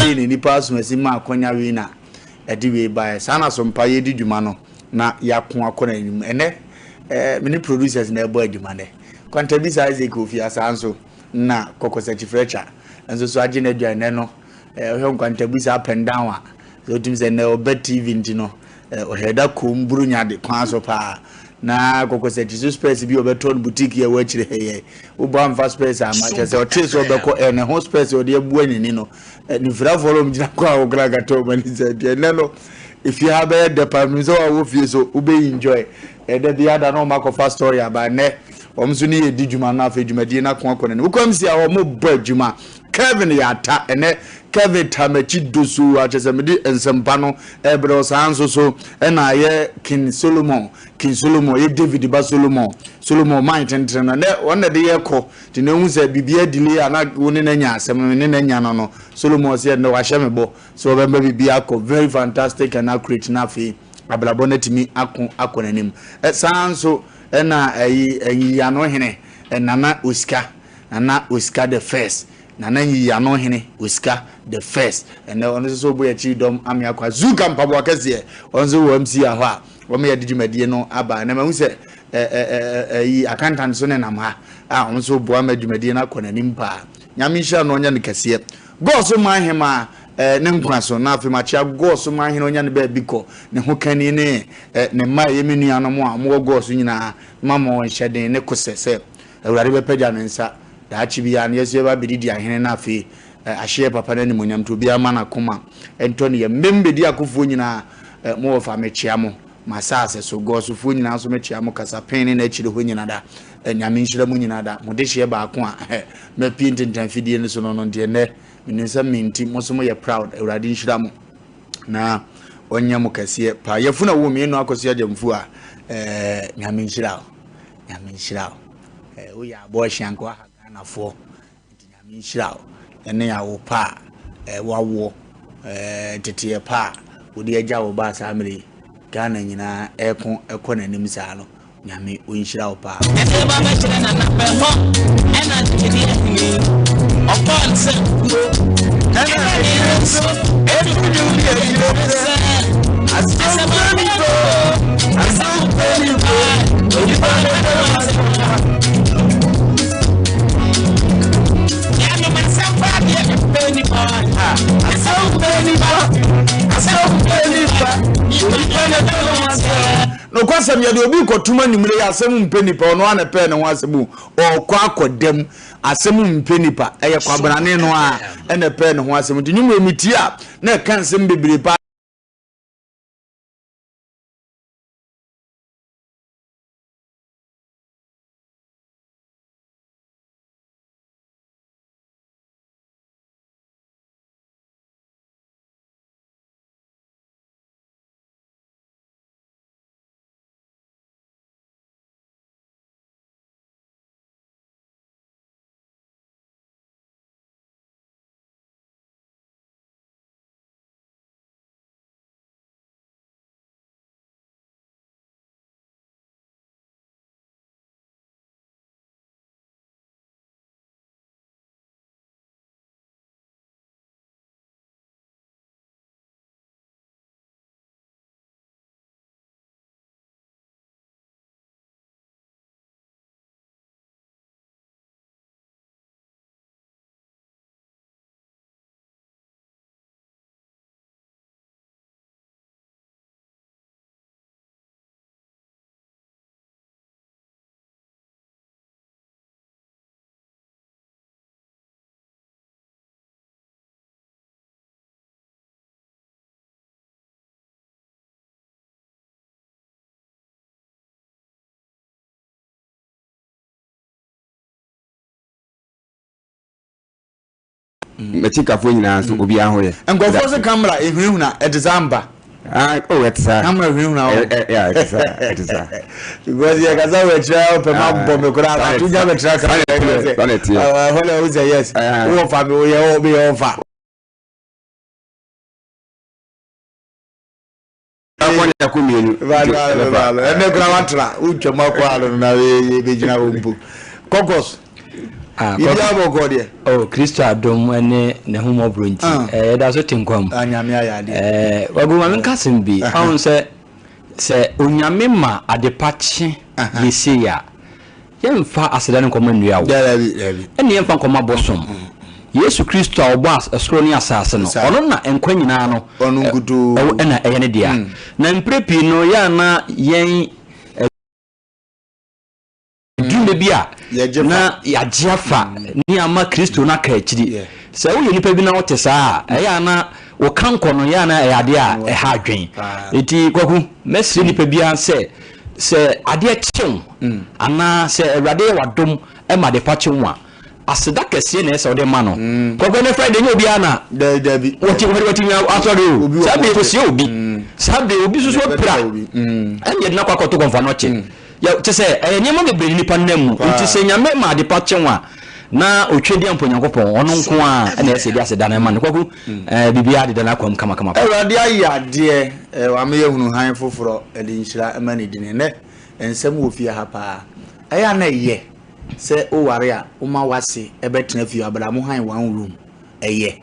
Sei na nnipa asomasi ma akwanya wei na ɛde wei baeɛ. Saa na sompa yɛdi dwuma no na yɛako akɔ n'anim. Ɛnɛ eh, me ne producers na ɛbɔ adwuma nɛ. Kwantabisa Isaac Kofi Asaa nso na Kɔkɔsakyi Fletcher nso so agye n'adwa ɛnɛ no. Eh, wohwɛ Nkwantabisa up and down a, sɛ wotumi sɛ ɛnɛ ɔba TV nti no, eh, ɔhwɛ da kom buronya de kwan so paa. Na Kɔkɔsakyi so spɛs bi ɔbɛtɔ no boutique yɛ wɔ akyire ha yɛ. Wobɔ amfa spɛs ama kyerɛ sɛ ɔtee sɛ ɔbɛkɔ eh, ne ho spɛs ɔde abua n'ani no. Eh, ne mfirafoɔ no gyina kɔ a wɔkora kata wɔn ani sɛ deɛ ɛnɛ no efie ha bɛyɛ dɛ paa menim sɛ wɔawɔ fie so wobɛyi enjoy ɛdɛ bi ada na wɔn akɔfa story aba ɛnɛ wɔn nso ne yɛ di dwuma no afei dwumadie no ako akɔ n'anim wokɔ msi a wɔn bɔ adwuma Kevin yɛ ata ɛnɛ Kevin ta m'akyi doso akyɛ sɛ mede nsɛmpa no ɛbrɛ saa nso so ɛna ayɛ King Solomon King Solomon yɛ David ba Solomon Solomon man tentene no ɛnɛ wɔn na ɛde yɛ kɔ Nti na ehu sɛ biribi adelay a na wo ne no anya asɛm no, me ne no anya no no, Solomon sɛ ɛnnɛ wahyɛ me bɔ sɛ ɔbɛma biribi akɔ very fantastic and accurate na afei abrabɔ no atumi ako akɔ n'anim. Saa ara nso ɛna ɛyi Nyiyiano hene Nana Osika, Nana Osika the first, Nana Nyiyiano hene Osika the first, ɛnɛ ɔno nso sɛ ɔbɔ yɛn akyiri dɔm ame akɔ Azuka mpaboa kɛseɛ, ɔno nso wɔ MC hɔ a wɔn yɛde dwumadie no aba. Ɛnɛ mahu sɛ ɛyi akantan so nenam ha a wɔn nso boa ma dwumadie no akɔ n'anim paa. Nyame nhyira no ɔnyɛ no kɛseɛ. Gɔɔ so man hemaa ne nkwa so na afei makyea gɔɔ so man hene ɔnya ne baabi kɔ ne ho kani ne ne mma ɛyɛ me nuanom a wɔwɔ gɔɔ so nyinaa ma ma wɔn hyɛden ne kosɛ sɛ Awurade bɛpagya ne nsa daakye biara no yɛso yɛba abɛdidi ahene na afei ahyeɛ papa no animuonyam nti obiara ma n'akoma ntɔ ne yam. Mmem bɛdi akofoɔ nyinaa mo wɔfa mekyea mo. M'asaase so, Gɔɔsofoɔ nyinaa nso mekyea mo Kasapen ne n'akyire hɔ nyina da. Nyame nhyira mo nyina da. Mo dehyeɛ baako a mapue ntentan fidie no so no no nti ɛnnɛ menim sɛ me nti mo nso moyɛ proud. Awurade nhyira mo na ɔnyɛ mo kɛseɛ paa. Yafunu a wɔ mmienu akɔso agyamfuo a eh, Nyame nhyira wo. Nyame nhyira wo. Eh, woyɛ abɔɔhye anka waha Ghanafoɔ. Nti Nyame nhyira wo ɛne awo pa a wawoɔ, nteteɛ pa a wode agya wo ba saa mmerɛ yi Ghana nyinaa ɛko ɛkɔ n'anim saa no Nyame ɔnhyira wo paa. Ɛde ba bɛkyerɛ Nana Bɛhɔ ɛna Twene Ahene ɔbɔɔ ne sɛ kuo ɛna ne yere nso ɛtu dwom de akyire sɛ asɛm apɛ o asɛm pɛ nipa onipa bɛbɛ wasɛm. Nokwasɛm, yɛde obi rekɔtom anwummere yi, asɛm mpɛ nipa, ɔno ara na ɛpɛɛ ne ho asɛm o, ɔrekɔ akɔda mu, asɛm mpɛ nipa, ɛyɛ kwabrane no ara na ɛpɛɛ ne ho asɛm. Nti nnwom wei metie a, na ɛka nsɛm bebree paa. M'akyikafoɔ nyinaa nso, obiara ho yɛ. Nkurɔfoɔ se camera ehunahuna, ɛte saa ampa? Ah, oh, ɛte saa. Camera hunahuna wɔ. Ɛ, ɛ, ɛte saa, ɛte saa. Because yɛ kasa wɔ akyire a ɔpɛ ma bɔ me koraa, ato gya bɛtra camera. Saa na ɛteɛ. Ɛhɔ na ɛho sɛ yes, wowɔ fa me, woyɛ meyɛ ɔfa. Akɔ ne akɔ mmienu. Ɛnɛ kura watra wotwa mu akɔ ano na yɛbɛgyina hɔ mpo. Kɔkɔs. Ah, Biribiara bɔkɔɔ deɛ? Oh, Kristo adom ne n'ahummɔborɔ nti, Ah. eh, yɛda so te nkwa mu. Ah, Nyame ayɛ adeɛ. Eh, Kwaku, ma menka asɛm bi. Ɔhu sɛ, sɛ Onyame ma adepa kye yɛ sei a, yɛmfa aseda no nkɔma nnua o. Dabi, dabi. Ɛne yɛmfa nkɔma bosom. Yesu Kristo a ɔbɔ ɛsoro ne asase no, ɔno na nkwa nyinaa no, Ɔno nkutoo. ɛna ɛyɛ ne dea. Na mprɛ pii no, yɛ a na yɛn dwuma bi a na yɛagye afa ne ama Kristo no aka akyiri. Sɛ woyɛ nipa bi na wote saa a, ɛyɛ a na wo kankɔ no yɛ a na ɛyɛ adeɛ a ɛha adwen. Enti Kwaku, mɛsrɛ nipa biara sɛ, sɛ adeɛ kye wo anaa sɛ Awurade yɛ w'adom ma adepa kye wo a, aseda kɛseɛ na ɛsɛ sɛ wode ma no. Kwaku, ɛnɛ Friday nyɛ obiara na watumi asɔre o. Saa bere kɔsie obi, saa bere obi nso so apira, ɛne yɛde no akɔ akɔto kɔmfoanɔkye. Yɛ, kyɛ sɛ, ɛyɛ nneɛma bebree ne nipa nam mu. Nti sɛ Nyame ma adepa kye wo a, na Otwedeɛ mpo Nyankopɔn, ɔno nko ara na ɛsɛ yɛde aseda no ma no. Kwaku, eh, biribiara deda n'akwam kamakama paa. Awurade ayɛ adeɛ, eh, wama yɛahunu hann foforɔ, ɛde nhyira ma ne din. Ɛnnɛ, nsɛm wɔ fie ha paa. Ɛyɛ a na ɛyɛ sɛ woware a, woma w'ase bɛtena fie hɔ, abra mo hann one room. Ɛyɛ.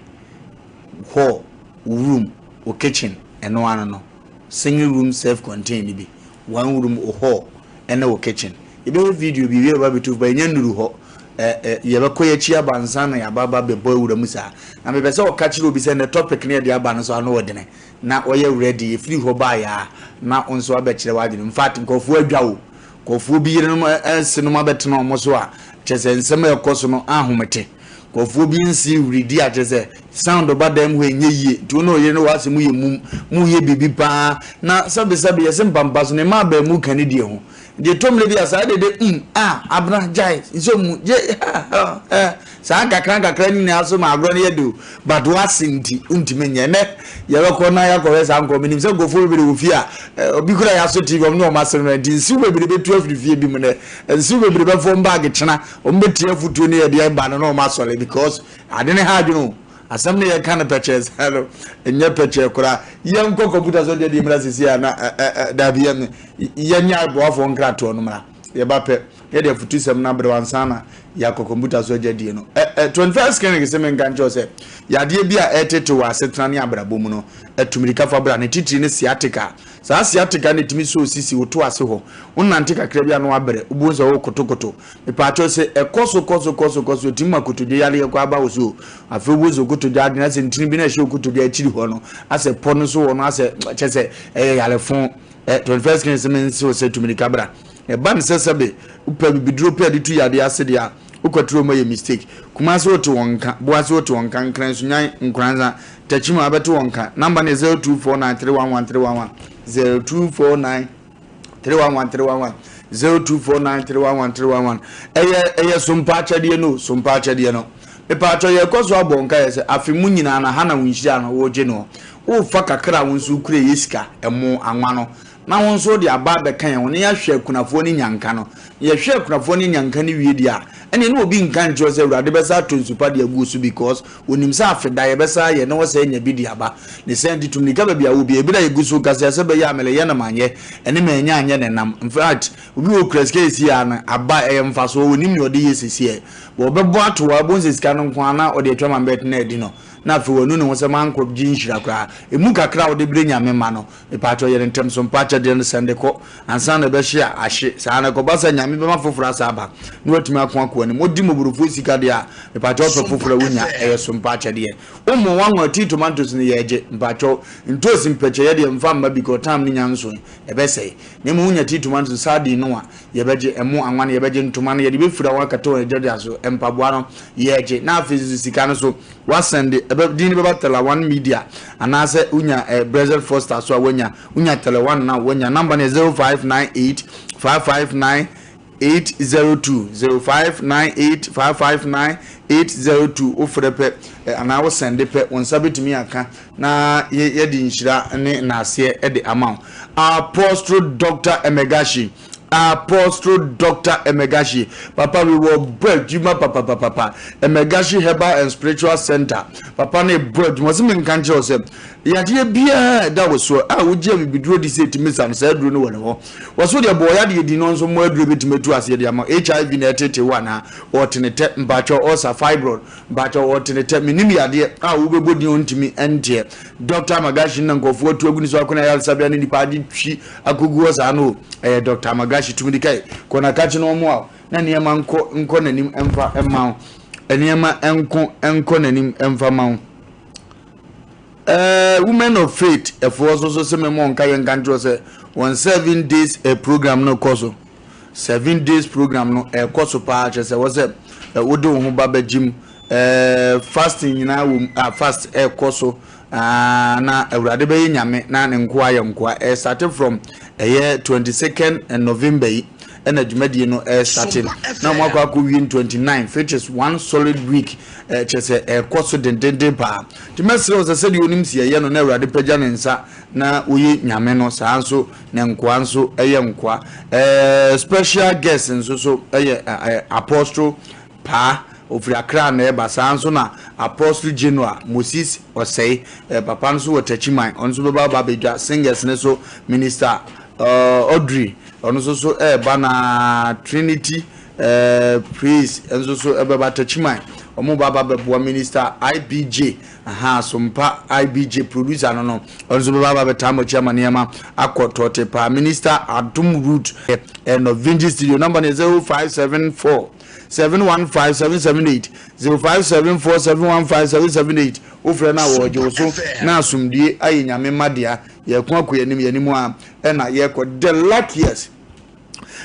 Hall, wo room, wo kitchen, ɛno ano no. Single room self contained no bi. One room, wo hall ne wo kitchen. Yɛbɛyɛ video bi wie yɛbɛba abɛtu but yɛnya nnuru hɔ. Ɛ ɛ yɛbɛkɔ yɛakyi aba ansa na yɛaba aba abɛbɔ awura mu saa. Na mepɛ sɛ ɔka kyerɛ obi sɛ nnɛ topic no yɛde aba no nso ano ɔdene na ɔyɛ ready. Yɛfiri hɔ baeɛ a na wo nso abɛkyerɛ w'adwene. In fact nkurɔfoɔ adwa o. Nkurɔfoɔ bi yerenom senom abɛtena wɔn so a kyerɛ sɛ nsɛm a ɛkɔ so no ahomete. Nkurɔfoɔ bi nsi redi a kyerɛ sɛ sound ba dan mu hɔ ɛnyɛ yie nti wo ne ɔyere no w'asɛ mu yɛ mum mu yɛ biribi paa na sɛbesɛbe yɛse mpampa so ne mma abaamu ka ne die ho nti ɛtɔ mmerɛ bi a saa dede um ah abena gyae nsɛ mu gye ha ha eh saa nkakra nkakra no nyinaa so ma agorɔ no yɛ de o but w'ase nti wontumi nyɛ ɛnɛ yɛbɛkɔ na yɛakɔhwɛ saa nkɔɔ menim sɛ nkurɔfoɔ bebree wɔ fie a obi kura yɛaso tv ɔmo ne ɔmo asɛm no nti nsiw bebree bɛtu afiri fie bi mu nɛ nsiw bebree bɛfɔm baage kyena Wɔn bɛ tie afutuo ne yɛde ɛba no na wɔn asɔre because ade ne ha adwene o asɛm ne yɛka no pɛkyɛɛ saa no nyɛ pɛkyɛɛ koraa yɛn kɔ kɔmputa so deɛ deɛ mmra sisi a na ɛ ɛ daabi yɛn yɛn nyɛ aboafoɔ nkratoɔ no mmra yɛba pɛ yɛde afutusɛm no abrɛ ansa na yɛakɔ kɔmputa so agya die no ɛ ɛ 21st clinic sɛ menka nkyɛw sɛ yadeɛ bi a ɛtete wɔ asetena ne abrabɔ mu no atumirika fa bra ne titiri ne sciatica. Saa sciatica no ɛtumi sɔ osisi wo to ase hɔ wonante kakra bi a na wabrɛ wobɛhu sɛ wokotokoto. Mepaakyɛw sɛ ɛkɔ so kɔ so kɔ so kɔ so etumi ma kotodwe yareɛ kɔ aba wo so o. Afei wobɛhu sɛ kotodwe adwene asɛ ntini bi na ɛhyɛ wo kotodwe akyiri hɔ no asɛ pɔ no so wɔ no asɛ kyɛ sɛ ɛyɛ yarefo. Ɛ 21st king sɛ mense wo sɛ tu mirika bra. Ɛba no sɛ sɛbe wopɛ bibiduro pɛ de tu yadeɛ ase deɛ a wokɔtiri wɔn ayɛ mistake. Kumase wote wɔn nka, Boase wote wɔn nka, Nkran Sunyani, Nkoranza, Techiman wobɛte wɔn nka. Number no yɛ 0249 311 311 0249 311 311 0249 311 311 ɛyɛ ɛyɛ sompa akyɛdeɛ no sompa akyɛdeɛ no mepaakyɛ yɛkɔ so abɔ nka yɛ sɛ afe mu nyinaa na ha na wo nhyira no wogye no wofa kakra a wo nso wokura yɛ sika ɛmo anwa no na wo nso de aba abɛka yɛn ho na yɛahwɛ akunafoɔ ne nyanka no na yɛhwɛ akunafoɔ ne nyanka no wie deɛ a ɛneɛ ne obi nka nkyerɛ sɛ awurade bɛsa atɔ nsupa de agu so because Onim sɛ afe da yɛbɛsan ayɛ na wasan anya bi de aba. Ne saa nti, tu mmirika baabi a wowɔ biara. Ebi na yegu so rekasa yi, sɛ ɛbɛyɛ a mereyɛ na manyɛ, ɛne mannya anyɛ na ɛnam. In fact, obi wɔ hɔ okura sika seesei ara no, aba, ɛyɛ mfasoɔ, onim nea ɔde yɛ seesei ara. But ɔbɛbɔ ato hɔ a, wobɛhu sɛ sika no nko ara na ɔde atwa ma bɛtena adi no, na afei wanu ne ho sɛ mankɔgye nhyira koraa. Emu kakra a wode brɛ Nyame mma no, Mepaakyɛw yɛ no ntɛm so mpa akyɛdeɛ no sɛnde kɔ ansa na ɛbɛhye a ahye saa na ɛkɔba sɛ Nyame bɛma foforɔ asa aba na watumi ako ako anim wodi mmɔborɔfoɔ sika deɛ a mepaakyɛw pɛ foforɔ a wonya ɛyɛ so mpa akyɛdeɛ wommɔ wanwa tea tomatoes no yɛgye mpaakyɛw ntoosi mpɛkyɛyɛ deɛ mfa mma because time no nya nsoe ɛbɛsɛe na mmom wonya tea tomatoes sardine no a yɛbɛgye ɛmo anwa no yɛbɛgye ntoma no yɛde bɛfira wɔn akata wɔn agyagya so mpaboa no yɛgye na afei nso sika no so Woasɛnde, ɛbɛ, din no bɛba Tele One Media, anaasɛ wonya ɛ, Brexit Foster so a woanya, wonya Tele One na woanya. Number no yɛ 0598 559 802, 0598 559 802. Wofrɛ pɛ, ɛ, anaa wosɛnde pɛ, wo nsa bɛtumi aka na yɛ, yɛde nhyira ne naaseɛ de ama wo. Apostle Doctor Emegashi. Apostle Doctor Emegashi, papa wei wɔbɔ adwuma papapapapa. Emegashi Herbal and Spiritual Center, papa no bɔ adwuma. Ɔse menka nkyerɛ wo sɛ, yadeɛ biara a ɛda wo soɔ a wogye abibiduro di sɛ ɛtumi sa no, saa aduro no wɔ ne hɔ. Wɔse wodeɛ bɔ ɔyadeɛ din na ɔnso mmɔ aduro bɛtumi atu aseɛ de ama wo. HIV na ɛtete wo anaa? Ɔtene tɛ, mpakyɛw, ulcer, fibroid, mpakyɛw, ɔtene tɛ. Menim yadeɛ a wobɛbɔ din a ɔntumi nteɛ. Doctor Amagashi no na nkurɔfoɔ atu agu ne so akɔ ne ayaresabea ne nnipa agye twi Akogu hɔ saa no o, ɛyɛ Doctor Amagashi tumi de kae, kɔ na kakye na ɔmmoa wo na nneɛma nkɔ nkɔ n'anim mfa mma wo. Nneɛma nko nkɔ n'anim mfa mma wo. Eh, Women of Faith ɛfoɔ nso so se me mo nka yɛ nka nkyerɛ sɛ wɔn 7 days program no kɔ so. 7 days program no ɛkɔ so paa, kyerɛ sɛ wɔ sɛ wode wo ho ba bɛgyim. Fasting nyinaa wɔ mu, ah, fast ɛkɔ so. Ah, na Awurade bɛyɛ Nyame na ne nkoa yɛ nkoa. Ɛsate from ɛyɛ 22nd November yi ɛna dwumadie no ɛsate na wɔn akɔ wie 29, which is one solid week. Ɛkyɛ sɛ ɛkɔ so dendenden paa. Nti mɛsrɛ wo sɛ sɛdeɛ onim si ɛyɛ no na Awurade pagya ne nsa na oyɛ Nyame no, saa nso ne nkoa nso ɛyɛ nkoa. Special guest nso so ɛyɛ Apostle Paa, ofiri Accra na ɛba. Saa nso na Apostle General Moses Osei, papa no nso wɔ Techiman, ɔno nso bɛba aba abɛdwa. Singers no so, Minister Audrey, ɔno nso so ɛreba, na Trinity Praise nso so ɛbɛba Techiman. Wɔn ba aba bɛboa Minister IBJ, aha, Sompa IBJ producer no, ɔno nso bɛba aba bɛtaa mo akyi ama nneɛma akɔ tɔɔte paa. Minister Adom Root, Novinci Studio, number no yɛ 0574 715 778, 0574 715 778. Wofrɛ no a, wɔregye wo so na asomdue ayɛ Nyame mma dea. Yɛko akɔ yɛnim yɛnim a ɛna yɛkɔ. The luckiest,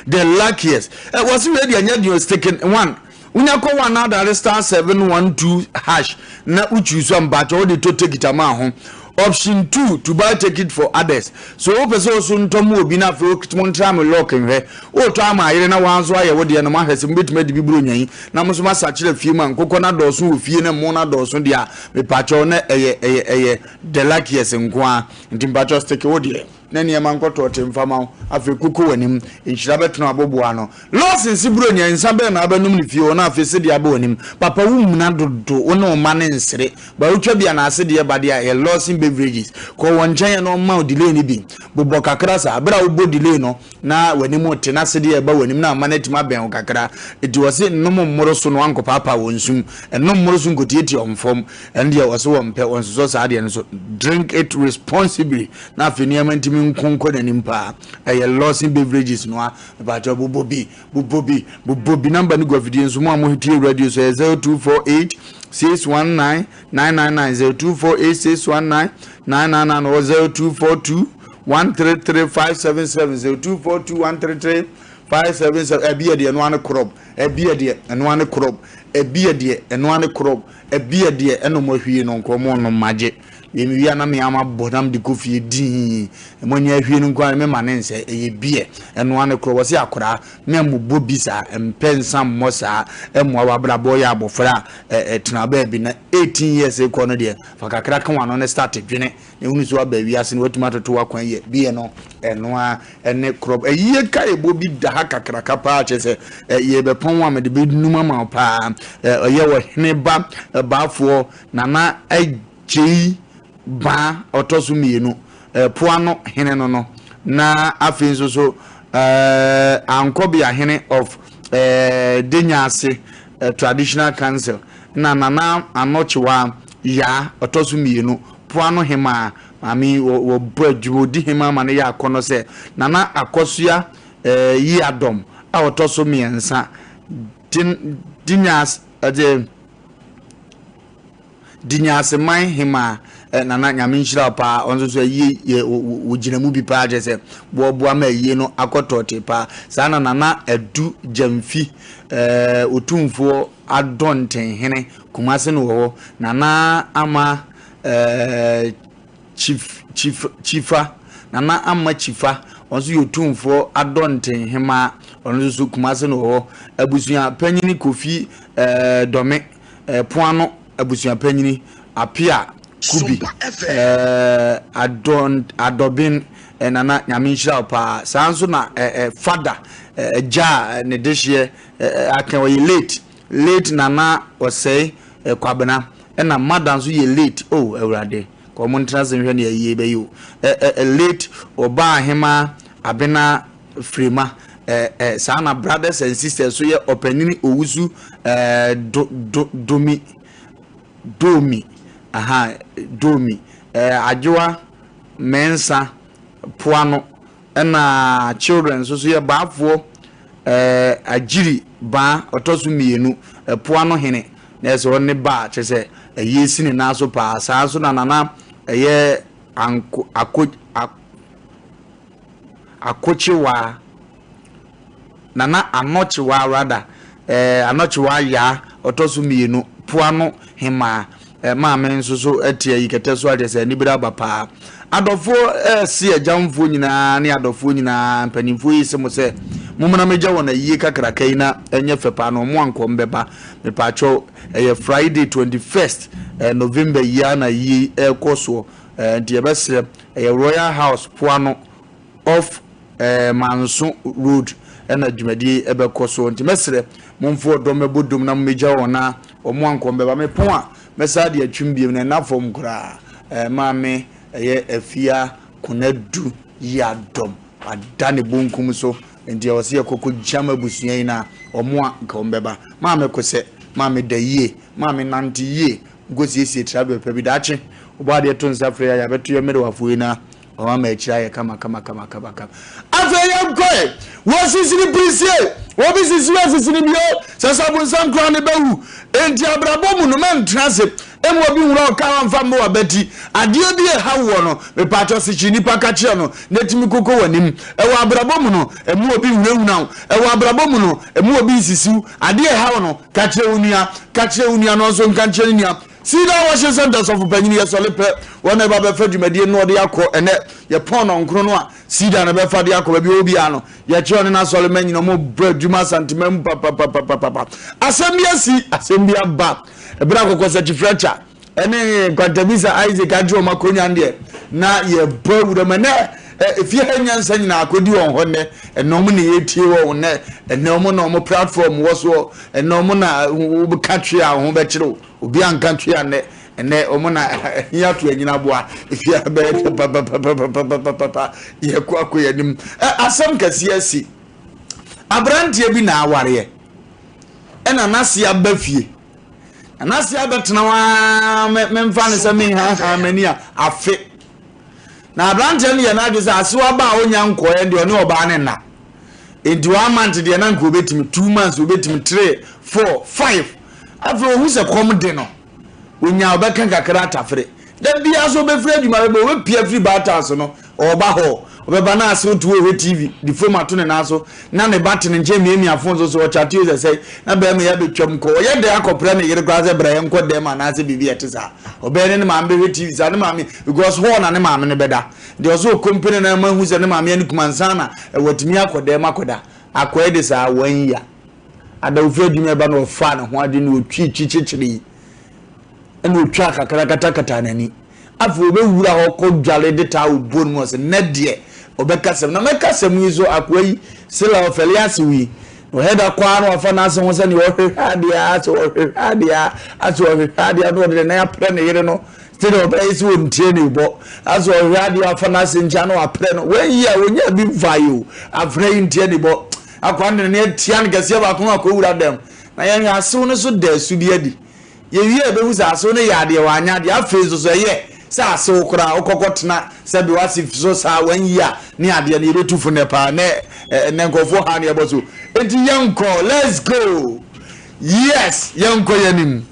the luckiest. Wɔse wei deɛ nyɛ deɛ sticking one. Wonya kɔ one na adare *712# na wotwi so a, mpakyɛ wode tɔ ticket ama ho. Option two, to buy ticket for others. So wopɛ sɛ ɔso ntɔ mu obi na afei mo ntra mo luck nhwɛ. Wotɔ ama ayere na wɔn nso ayɛ wo deɛ no, mo ahwɛ sɛ mobɛtumi adi bi buro nyan na mo nso mo asakyerɛ fie mu a nkokɔ no adɔɔso wɔ fie na mmo no adɔɔso deɛ a, mepakyɛw, na ɛyɛ the luckiest nko ara. Nti mpakyɛw, stick wo deɛ na nneɛma nkɔtɔ te mfa ma wo. Afei koko w'anim, nhyira bɛtena aboboa ano. Lawson si buro nyan nsa bɛn na abɛnom ne fie hɔ na afei sedeɛ aba w'anim. Papa, wo mmuna dodo, wo ne wo mma ne nsere ba wotwa bi anaa sedeɛ ba deɛ a, ɛyɛ Lawson Beverages. Kɔ wɔn nkyɛn na ɔmma wo delay no bi. Bobɔ kakra saa bere a wobɔ delay no na w'anim te na sedeɛ ɛba w'anim na ama no atumi abɛn wo kakra. Enti wɔse nnom mmoro so na wankɔpaapaa wɔn nsum, nnom mmoro so nkɔtiatia wɔn fam. Ɛno deɛ wɔse wɔmpɛ, wɔnsosɔ saa adeɛ no so. Drink it responsibly na afei nneɛma ntumi nko nkɔ n'anim paa. Ɛyɛ Lawson Beverages no a, mepakyɛw, bobɔ bi, bobɔ bi, bobɔ bi. Number no gu afidie nso mu a motie radio so, ɛyɛ 0248 619 999, 0248 619 999 or 0242 133 577, 0242 133 577. Ɛbi yɛ deɛ ɛno ano korɔb, ɛbi yɛ deɛ ɛno ano korɔb, ɛbi yɛ deɛ ɛno ano korɔb, ɛbi yɛ deɛ ɛna ɔmo ahwie no nka ɔmo ɔnom magye. Yɛmi wia na me ama bɔ nam de kɔ fie dii ɛmo ani ahwie no nko ara me ma ne nsɛ ɛyɛ beer ɛno ano korɔ. Wɔsi akoraa me mmobɔ bi saa, mpɛ nsa mmɔ saa, ɛmmoa w'abrabɔ. Yɛ abɔfra a ɛtena baabi na 18 years kɔ no deɛ, fa kakra ka w'ano ne start dwene na ehunu so aba wiase no watumi atoto w'akwan yɛ beer no ɛno a ɛne korɔ. Ɛyie ka ɛbɔ bi da ha kakraka paa, kyerɛ sɛ yɛbɛpɔn a mede bɛnum ama wo paa. Ɛyɛ wɔ hene ba baafoɔ Nana Agyei Baa ɔtɔ so mmienu, Poano hene no, na afei nso so Ankɔbea hene of Denyase Traditional Council, na Nana Anɔkyewa Yaa ɔtɔ so mmienu, Poano hemaa. Maame yi wɔbɔ adwuma, ɔdi hemaa ma no yɛ akɔnnɔ sɛ Nana Akɔsoa Yiadɔm a ɔtɔ so mmiɛnsa, Denyase ɛde Dinyaseman hemaa. Nana, Nyame nhyira wo paa. Ɔno nso so ayie yɛ wɔgyina mu bi paa, kyerɛ sɛ boaboa ma ayie no akɔtɔɔte paa saa. Na Nana Adu Gyamfi, Otumfoɔ Adɔntenhene, Kumase no wɔ hɔ. Nana Ama Chief Chief Chifa, Nana Ama Chifa, ɔno nso yɛ Otumfoɔ Adɔntenhemaa, ɔno nso so Kumase no wɔ hɔ. Abusua Panyini Kofi Dɔme, Poano abusua panyini Apia Kubi, Adɔn Adɔben. Nana Nyame nhyira wo paa. Saa nso na Fada agya a ne dehyeɛ aka ɔyɛ late late Nana Ɔsɛe Kwabena ɛna mother nso yɛ late oh Awurade ka ɔmo ntena ase nhwɛ nea ayie bɛyɛ o late Ɔbaa Ahemaa Abena Frema saa na brothers and sisters nso yɛ Ɔpanyini Owusu do do Domi Domi aha Domi Adwoa Mensah Poano ɛna children nso so yɛ Baafoɔ ɛɛ Agyiri Baa ɔtɔ so mmienu Poano hene na ɛsɛ ɔne ba a kyerɛ sɛ ɛyɛ si ne nan so paa saa nso na nana ɛyɛ anko ako Akokyewaa, Nana Anɔkyewaa rather, eh, Anɔkyewaa Yaa, ɔtɔ so mmienu, Poano Hemaa, eh, maame nso so te ayi kɛtɛ so a kyerɛ sɛ anibere aba paa. Adɔfoɔ eh, se agyamfoɔ nyinaa ne adɔfoɔ nyinaa, mpanimfoɔ yi se mo sɛ mommra mmɛgya wɔn ayie kakraka yi na ɛnyɛ fɛ paa na wɔn ankɔ mbɛba. Mepaakyɛw, ɛyɛ Friday 21st eh, November yi ara na ayie yi ɛrekɔ soɔ. Eh, nti yɛbɛsrɛ, ɛyɛ Royal House Poano off eh, Manso Road ɛna dwumadie yi ɛbɛkɔ soɔ. Nti mɛsrɛ, momfa ɔdɔ mmɛbɔ dom na mommɛgya wɔn na wɔn ankɔ mbɛba. Mepɔn a, mɛsan de atwim biom na ɛnna fam koraa. Eh, maame ɛyɛ Afia Konadu Yiadom, wada ne bonkum so, nti ɛwɔ sɛ yɛkɔ kɔgyam abusua yi na wɔn a nka wɔn bɛba. Maame Kosɛ, maame da yie, maame nante yie, Nkosiesie trabea pa bi daakye. Wobɔ adeɛ to nsa frɛ yɛ a, yɛabɛto yɛ mmerewafoɔ yi na wɔn ama akyire ayɛ kama kama kama kama kama. Afei yɛnkɔe! Wɔsisi no pirisie! Obi sisi wo asisi no bio! Sɛ sɛ abonsam koraa no bɛwu. Enti abrabɔ mu no mɛntena ase mma obi nhura wo kaa wamfa mmɔ w'abati. Adeɛ bi a ɛha woɔ no, mepaakyɛw sekyere nipa ka kyerɛ no na ɛtumi koko w'anim. Ɛwɔ abrabɔ mu no, mma obi nhunahuna wo. Ɛwɔ abrabɔ mu no, mma obi nsisi wo. Adeɛ a ɛha wo no, Ka kyerɛ wo nua, ka kyerɛ wo nua na ɔnso nka nkyerɛ ne nua. Cedar Worship Center sɔfo panyin yɛ sɔle pɛ, wɔn na ɛba bɛfa dwumadie no na ɔde akɔ. Ɛnɛ yɛpɔn nɔnkron no a, Cedar na bɛfa de akɔ baabi ɔwɔ biara no. Yɛkyerɛ ɔne n'asɔre ma nyina ɔmo bɔ adwuma Asanteman mu papapapapapa. Asɛm bi asi, asɛm bi aba. Ɛberɛ a Kɔkɔsakyi-Fletcher ɛne Nkwantabisa Isaac agye wɔn akonnwa no deɛ, na yɛbɔ awura mu. Ɛnɛ efie ha nyansa nyinaa akɔdi wɔn hɔ nnɛ. Ɛnɛ wɔn na yɛtie wɔn nnɛ. Ɛnɛ wɔn na wɔn platform wɔ soɔ. Ɛnɛ wɔn na wɔka twe a wɔn ho bɛkyerɛ wo. Obi anka twe a nnɛ. Ɛnɛ wɔn na yɛato anyina aboa. Efie ha bɛyɛ dɛ papapapapapapa. Yɛkɔ akɔ yɛn anim. Asɛm kɛseɛ asi. Aberanteɛ bi na awareɛ. Ɛna n'ase aba fie. Na n'ase abɛtena hɔ ara memfa no sɛ menhahan m'ani a afe. Na aberanteɛ no yɛ n'adwene sɛ asew aba a ɔnya nkɔɛ deɛ ɔne ɔbaa no nna. Nti one month deɛ na nka obɛtumi, 2 months obɛtumi, 3, 4, 5. Afei ohu sɛ kɔm de no, onya ɔbɛka kakra atafere. Da biara so ɔbɛfiri adwuma bɛba, ɔbɛpia firi baatan so no, ɔreba hɔ. Ɔbɛba na asew to ɔhwɛ TV, de fom ato ne nan so, na ne ba te ne nkyɛn miamia fon so, so ɔkyate o sɛ sɛe, na barima yi abɛtwam kɔ. Ɔyɛ dɛn akɔpra ne yere koraa sɛ bra yɛnkɔ dɛm anaasɛ biribi a ɛte saa. Ɔbɛyɛ ne ne maame bɛhwɛ TV saa, ne maame, because hɔ na ne maame no bɛda. Deɛ ɔsɛ ɔkompene na ama hu sɛ ne maame ani kuma ansa na watumi akɔ dɛm akɔda. Akɔɛ de saa, wanya. Ada ofiri adwuma ɛba na ɔfaa ne ho adwene na ɔtwi twi kyekyere yi. Ɛna ɔtwaa kakra katakataa n'ani. Afei ɔbɛwura hɔ kɔdware de towel bɔ ne mu ɔsɛ nnɛ deɛ ɔbɛka sɛm. Na mɛka sɛm yi so akoa yi sela ɔfɛle asew yi. Na ɔhɛ da kɔ ara na wafa n'ase ho sɛdeɛ ɔhwehwɛ adeɛ ara sɛ ɔhwehwɛ adeɛ ara asɛ ɔhwehwɛ adeɛ ara na ɔde ne nan aprɛ ne yere no sɛdeɛ ɔbɛyɛ sɛ ɔntie ne bɔ. Asɛ ɔhwehwɛ adeɛ afa n'ase nkyɛn na waprɛ no. Wɔn yi a wɔnya bi mfa yi o. Afrɛ yi ntie ne bɔ. Akoa no de ne nan atia no kɛseɛ baako na wakɔwura dɛm. Na yɛhwɛ asew no so da su bi adi. Yɛwie a yɛbɛhu sɛ asew no yɛ adeɛ, wanyɛ adeɛ. Afei nso so ɛyɛ sɛ asew koraa wokɔkɔ tena sɛbe w'ase so saa wanyi a ne adeɛ no yɛbɛtu fo nnɛ paa nɛ nnɛ nkurɔfoɔ ha ne ɛbɔ so. Enti yɛnkɔ, let's go! Yes, yɛnkɔ yɛn anim.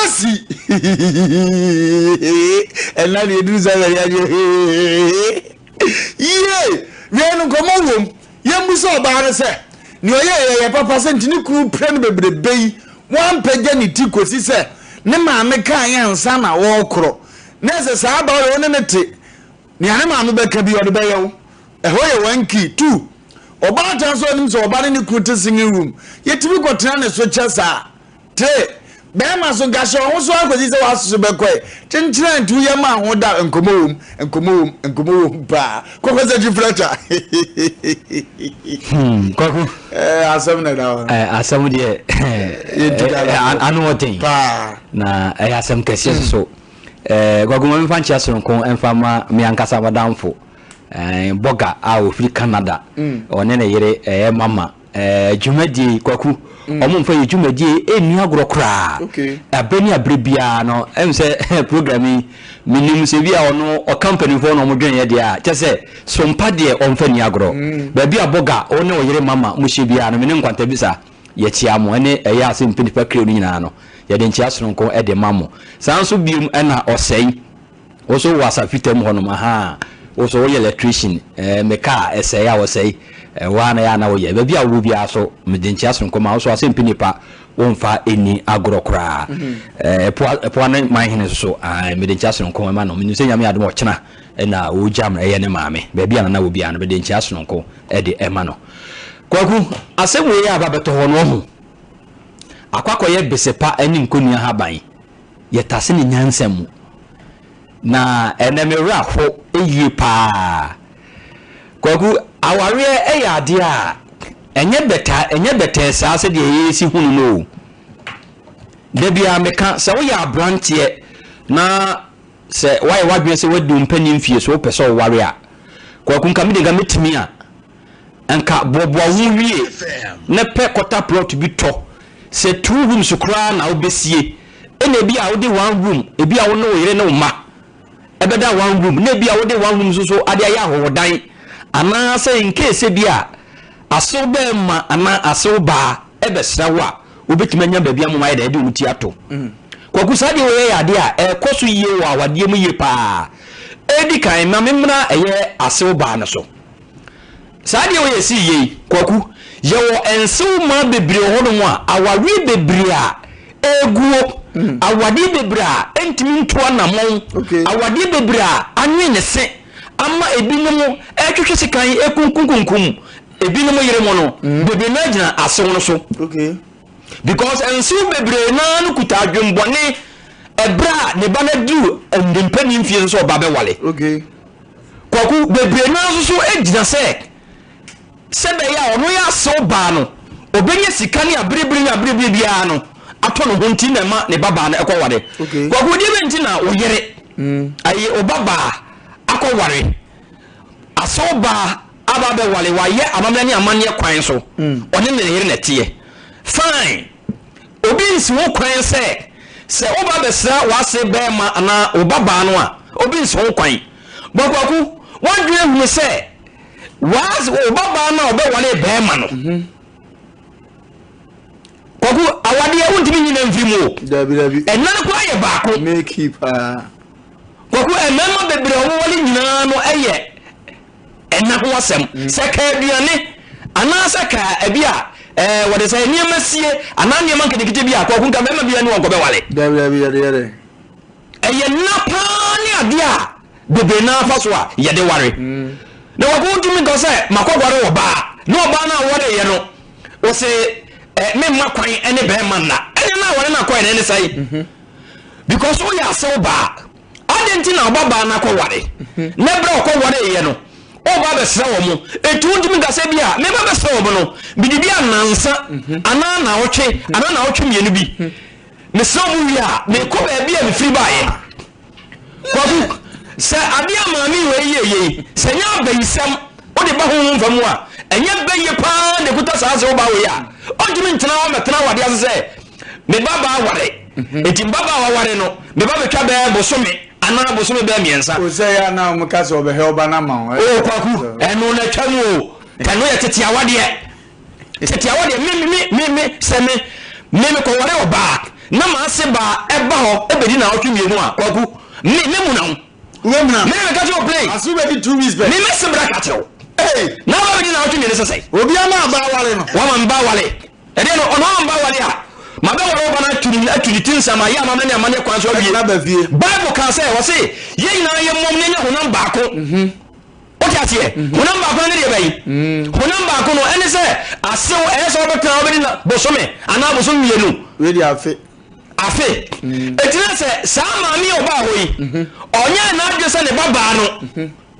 Mercy! Ɛna deɛ ɛduru sɛ bɛyɛ adeɛ. Yie! Wei no nkɔmmɔ wom. Yɛmmisa ɔbaa no sɛ, nea ɔyɛeɛ yɛ papa sɛ nti ne kunu pira no bebrebe yi, wampagya ne ti kɔsi sɛ ne maame kaeɛ ansa na wɔrekorɔ. Na ɛsɛ saa abaa wei wo ne no te, nea ne maame bɛka bi ɔde bɛyɛ wo. Ɛhɔ yɛ one key. Two, ɔbaatan nso ɔnim sɛ ɔba ne ne kunu te singing room, yɛtumi kɔtena ne so kyɛ saa. Tee, bɛɛma so nka hyɛ ɔho so ara kɔsi sɛ w'aso bɛkɔe. Kyenkyena nti woyɛ maa ho da nkɔmɔ wom, nkɔmɔ wom, nkɔmɔ wom paa. Kɔkɔ sɛ twifrata. Hmm, Kwaku. Eh, asɛm na ɛda hɔ no. Eh, asɛm deɛ Yɛntu eh, Ghana eh, ano ɔden. Paa. Na ɛyɛ asɛm kɛseɛ soso. Eh, Kwaku ma memfa nkyea soronko mfa ma me ankasa madamfo. Eh, Bɔga a ɔfiri Canada. Ɔne ne yere ɛyɛ Mama. Eh, dwumadie yi, Kwaku, ɔmo mfa yɛ dwumadie yi ɛnni agorɔ koraa. Aberɛ ne aberɛ biara no, ɛm sɛ program yi, menim sɛ bi a ɔno ɔka mpanimfoɔ na ɔmo dwen yɛ deɛ a, kyɛ sɛ sompa deɛ ɔmfa nni agorɔ. Baabi a Bɔga, wo ne wo yere Mama mo hyia biara no, me ne Nkwantabisa yɛkyea mo, ɛne ɛyɛ ase mpanipa crew no nyinaa no, yɛde nkyea sononko de ma mo. Saa nso biom ɛna Ɔsɛe. Wo nso wowɔ asafita mu hɔnom, ahaa, wo nso woyɛ electrician, eh, me car ɛsɛe a wɔsɛe, eh, wo ara na ɛyɛ a na woyɛ. Baabi a wowɔ biara so, mede nkyea sononko ma wo so asɛmpi nipa, womfa nni agorɔ koraa. Eh, ɛpoa, ɛpoa ne man hene nso so, ah, mede nkyea sononko ma no. Menim sɛ Nyame adom a ɔkyena na ɔgyam ɛyɛ ne maame. Baabi a Nana wɔ biara no, mede nkyea sononko de ɛma no. Kwaku, asɛm wei a aba bɛtɔ hɔ no, wahu, akɔ akɔyɛ besepa ne nkonnua haban. Yɛtase no nyansa mu. Na ɛnɛ me werɛ aho yie paa. Kwaku, awareɛ yɛ adeɛ a ɛnyɛ bɛtaa, ɛnyɛ bɛtɛɛ saa sɛdeɛ yɛsi hunu no o. Da biara meka sɛ woyɛ aberanteɛ na sɛ woayɛ w'adwene sɛ woadi wo mpanin mfie so wopɛ sɛ woware a, Kwaku nka me deɛ nka mɛtumi a, nka boaboa wo ho wie na pɛ kɔta plot bi tɔ Sɛ two rooms koraa na wobɛsie, ɛna ebi a wode one room, ebi a wo ne wo yere ne wo mma ɛbɛda one room, na ebi a wode one room nso so ade ayɛ ahɔhodan, anaasɛ in case ebi a asew bɛrima anaa asew baa ɛbɛsra wo a, wobɛtumi anya baabi ama wɔayɛ dɛ ɛde wɔn ti ato. Kwaku, saa deɛ wei yɛ adeɛ a ɛkɔ so yie wɔ awadeɛ mu yie paa. Ɛdi kan, ma memmra ɛyɛ asew baa no so. Saa adeɛ wei a ɛsii yei, Kwaku, yɛwɔ nsewmaa bebree wɔ hɔnom a awareɛ bebree a ɛreguo, awadeɛ bebree a ɛntumi ntu anammɔn, awadeɛ bebree a anwe ne se ama ebinom ɛretwetwe sekan ɛkunkumkunkum ebinom yere mo no, bebree no ara gyina asew no so. Because nsew bebree no ara no kuta adwembɔne ɛberɛ a ne ba no aduru ne mpanin mfie so sɛ ɔba bɛwale. Kwaku, bebree no ara nso so gyina sɛ, sɛ ɛbɛyɛ a ɔno yɛ asew baa no, obenya sika ne aberebere ne aberebere biara no atɔ ne ho nti na ɛma ne babaa no kɔware. Kwaku, deɛ bɛn nti na wo yere, ayi, wo babaa akɔware asew baa aba abɛware, wayɛ amammerɛ ne amanneɛ kwan so, ɔne ne yere na ɛteɛ. Fine. Obi nsi wo kwan sɛ, sɛ woba abɛsra w'ase barima anaa wo babaa no a, obi nsi ho kwan. Bɔ kwaku, w'adwene ahunu sɛ w'ase, wo babaa no a ɔbɛwaree barima no. Kwaku, awadeɛ wontumi nyi no mfiri mu o. Dabi, dabi. Ɛna no koraa yɛ baako. Meki paa. Kwaku, mmarima bebree a wɔware nyinaa no yɛ ɛna ho asɛm. Mm. Sɛ ka aduane anaasɛ ka ebi a ɛɛ wɔde sɛ nneɛma sie anaa nneɛma nketenkete bi a kɔkɔ nka mmarima bi ne wɔn kɔbɛwale. Dabi dabi yɛde yɛde. Ɛyɛ nna paa ne adeɛ a bebree naa fa so a yɛde ware. Mm. Na wɔkɔ ntumi nka sɛ makɔware ɔbaa na ɔbaa no a wɔreyɛ no wɔsɛ ɛ memma kwan ne bɛrima nna ɛne na aware no akɔyɛ no ɛne sɛe. Mhm. Because woyɛ asew baa. Adɛn nti na ɔbabaa no akɔware? Na berɛ a ɔkɔwareeɛ no, ɔreba abɛsra wɔn. Enti wontumi nka sɛ bi a meba bɛsra wɔn no, mede bi a nnansa anaa nnawɔtwe anaa nnawɔtwe mmienu bi. Mesra wɔn wie a, mekɔ baabi a mefiri baeɛ. Kwaku, sɛ adeɛ a maame wei yɛ yei, sɛ ɛnyɛ abayisɛm wode ba honhom fa mu a, ɛnyɛ bɛyɛ paa na ɛkuta saa sɛ wobaa wei a, ɔntumi ntena hɔ mmɛtena awadeɛ ase sɛ me ba baa ware eti mba baa waware no me ba betwa bɛɛ bosome anaa bosome bɛɛ mmiɛnsa. O sɛ yɛ anaa wɔn ka sɛ ɔbɛhwɛ ɔba no ama wo. O kwaku ɛno na atwa mu o ɛno yɛ tete awadeɛ tete awadeɛ me me me me sɛ me me me kɔware ɔbaa. na m'ase baa ɛba hɔ ɛbɛdi naawɔtwe mmienu a, Kwaku, me, mɛmuna wo. Wobɛmuna? Me na meka kyerɛ wo plane. Ase wobɛdi 2 weeks pɛ. Me mɛse bra ka kyerɛ wo. Ee. Na aba bɛdi naawɔtwe mmienu sɛ sɛn? Obi ama aba awale no. Wama me ba awale. Ɛdeɛ no, ɔno ama me ba awale a, mabɛware wo ba no atu ne, atu ne ti nsam, ayɛ amammerɛ ne amanneɛ kwan so awie. Ɛna ba fie. Bible kaa sɛ, ɔse, yɛn nyinaa yɛmmom na yɛnyɛ honam baako. Wote aseɛ? Honam baako no ne deɛ bɛn? Honam baako no, ɛne sɛ asew, ɛyɛ sɛ wobɛtena hɔ bɛdi na bosome anaa bosome mmienu. Wei deɛ afe. Afe. Enti na sɛ saa maame yi a ɔbaa hɔ yi, ɔnyɛɛ n'adwene sɛ ne babaa no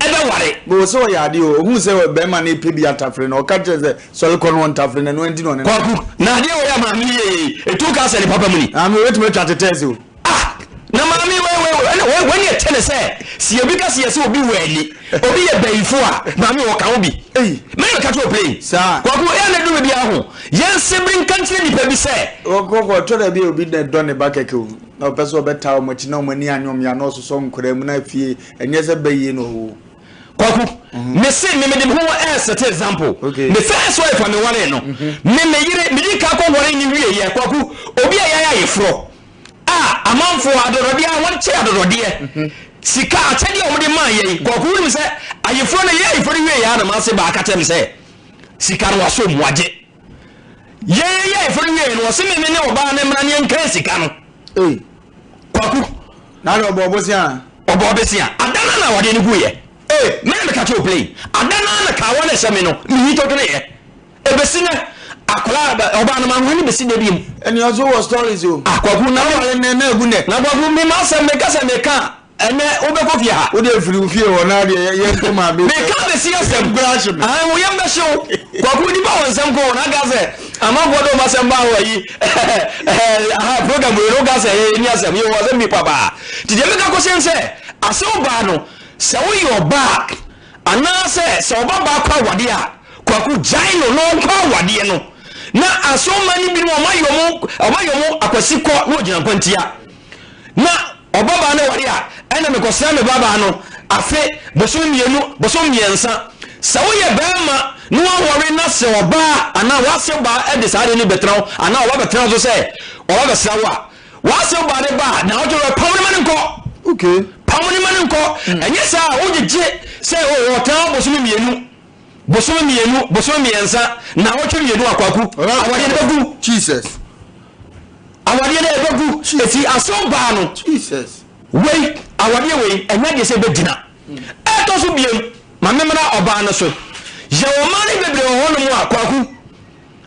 ɛbɛware. Boo sɛ ɔyɛ adeɛ o, ohuu sɛ bɛrima no repɛ bi atafere no, ɔka kyerɛ sɛ sɔre kɔ no ɔntafere no, ɛno nti na ɔne no. Kwaku, na adeɛ wei a maame yi yɛ yi, ɛtu ka sɛ ne papa mu ni. Maame wei bɛtumi atwa tetɛɛse o. Ah! Na maame wei wei wei ɛna wei wei ne ɛkyɛ ne sɛ si obi ka si yɛ sɛ obi wɔ ani, obi yɛ bɛyifo a, maame wɔ ka ho bi. Ei. Mene meka kyerɛ o plane. Saa. Kwaku, ɛyɛ na ɛduru baabi aho, yɛn sebere nka nkyerɛ nipa bi sɛ. Kɔkɔ, ɛtɔ da bi a obi na ɛdɔ ne ba kɛkɛ o, na ɔpɛ sɛ ɔbɛtaa wɔn akyi na wɔn ani anyɛ wɔn ya na ɔsosɔ nkwadaa mu na afie ɛnyɛ sɛ bɛyie na ɔwɔ. Kwaku, me se me mede me ho ɛɛsɛte example. Okay. Me first wife a me waree no, me me yere, me di kan kɔ ware ne wie yɛ, Kwaku, obi a yɛayɛ ayeforɔ a amanfoɔ adɔdɔdeɛ a wɔn kyɛ adɔdɔdeɛ, sika akyɛdeɛ a wɔde maa yɛn, Kwaku wonim sɛ ayeforɔ no yɛyɛ ayeforɔ no wie yɛ a na m'ase baa ka kyerɛ me sɛ sika no wasɔ mu wagye. Yɛyɛ ayeforɔ no wie yɛ no wɔse me me ne ɔbaa no mmra ne yɛnkan sika no. Ei. Kwaku. Na de ɔbɔ ɔbosea. Ɔbɔ ɔbosea. Ada no na awadeɛ no gu yɛ. Ee, me na meka kyerɛ plane. Ada no na kawa no ɛhyɛ me no, meyi tɔdwene yɛ. Ebesi nɛ, akwadaa ɔbaa no manhwa ne besi nɛ biem. Ɛni ɔso wɔ stories o. Ah, Kwaku na me. Awale nɛ na egu nɛ. Na Kwaku me ma asɛm meka sɛ meka ɛnɛ wobɛkɔ fie ha. Wode afiri wo fie hɔ na deɛ yɛ nko maa me. Meka besi asɛm. Nkura ahye me. Ah, wo yam bɛhye wo. Kwaku nipa wɔ nsɛm ko na aka sɛ amanfoɔ de wɔn asɛm baa hɔ ayi aha program wei no woka sɛ ɛyɛ ni asɛm yɛ wɔ asɛm bi pabaa. Nti deɛ meka kɔhyɛn sɛ asew baa no sɛ woyɛ ɔbaa anaasɛ sɛ ɔba baa kɔ awadeɛ a Kwaku gyae no na ɔnkɔ awadeɛ no na asew ma no binom ɔma yɛ ɔmo ɔma yɛ ɔmo akwasi kɔ na ɔgyina nkwantia na Ɔbabaa no ware a, ɛna mekɔsra me babaa no afe, bosome mmienu, bosome mmiɛnsa. Sɛ woyɛ barima na woaware na sɛ ɔbaa anaa w'asew baa de saa ade no bɛtena wo anaa ɔba bɛtena wo so sɛ ɔba bɛsra wo a, w'asew baa no ba a, naawɔtwe wɛ, pam no ma no nkɔ. Okay. Pam no ma no nkɔ. Ɛnyɛ saa a, wogyegye sɛ o, ɔtena hɔ bosome mmienu, bosome mmienu, bosome mmiɛnsa, naawɔtwe mmienu a, Kwaku, awadeɛ no bɛgu. Jesus. Awadeɛ no ɛbɛgu eti asew baa no. Jesus. Wei awadeɛ wei ɛnyɛ adeɛ sɛ ɛbɛgyina. Ɛtɔ so biem ma memmra ɔbaa no so. Yɛwɔ mmaa no bebree wɔ hɔnom a Kwaku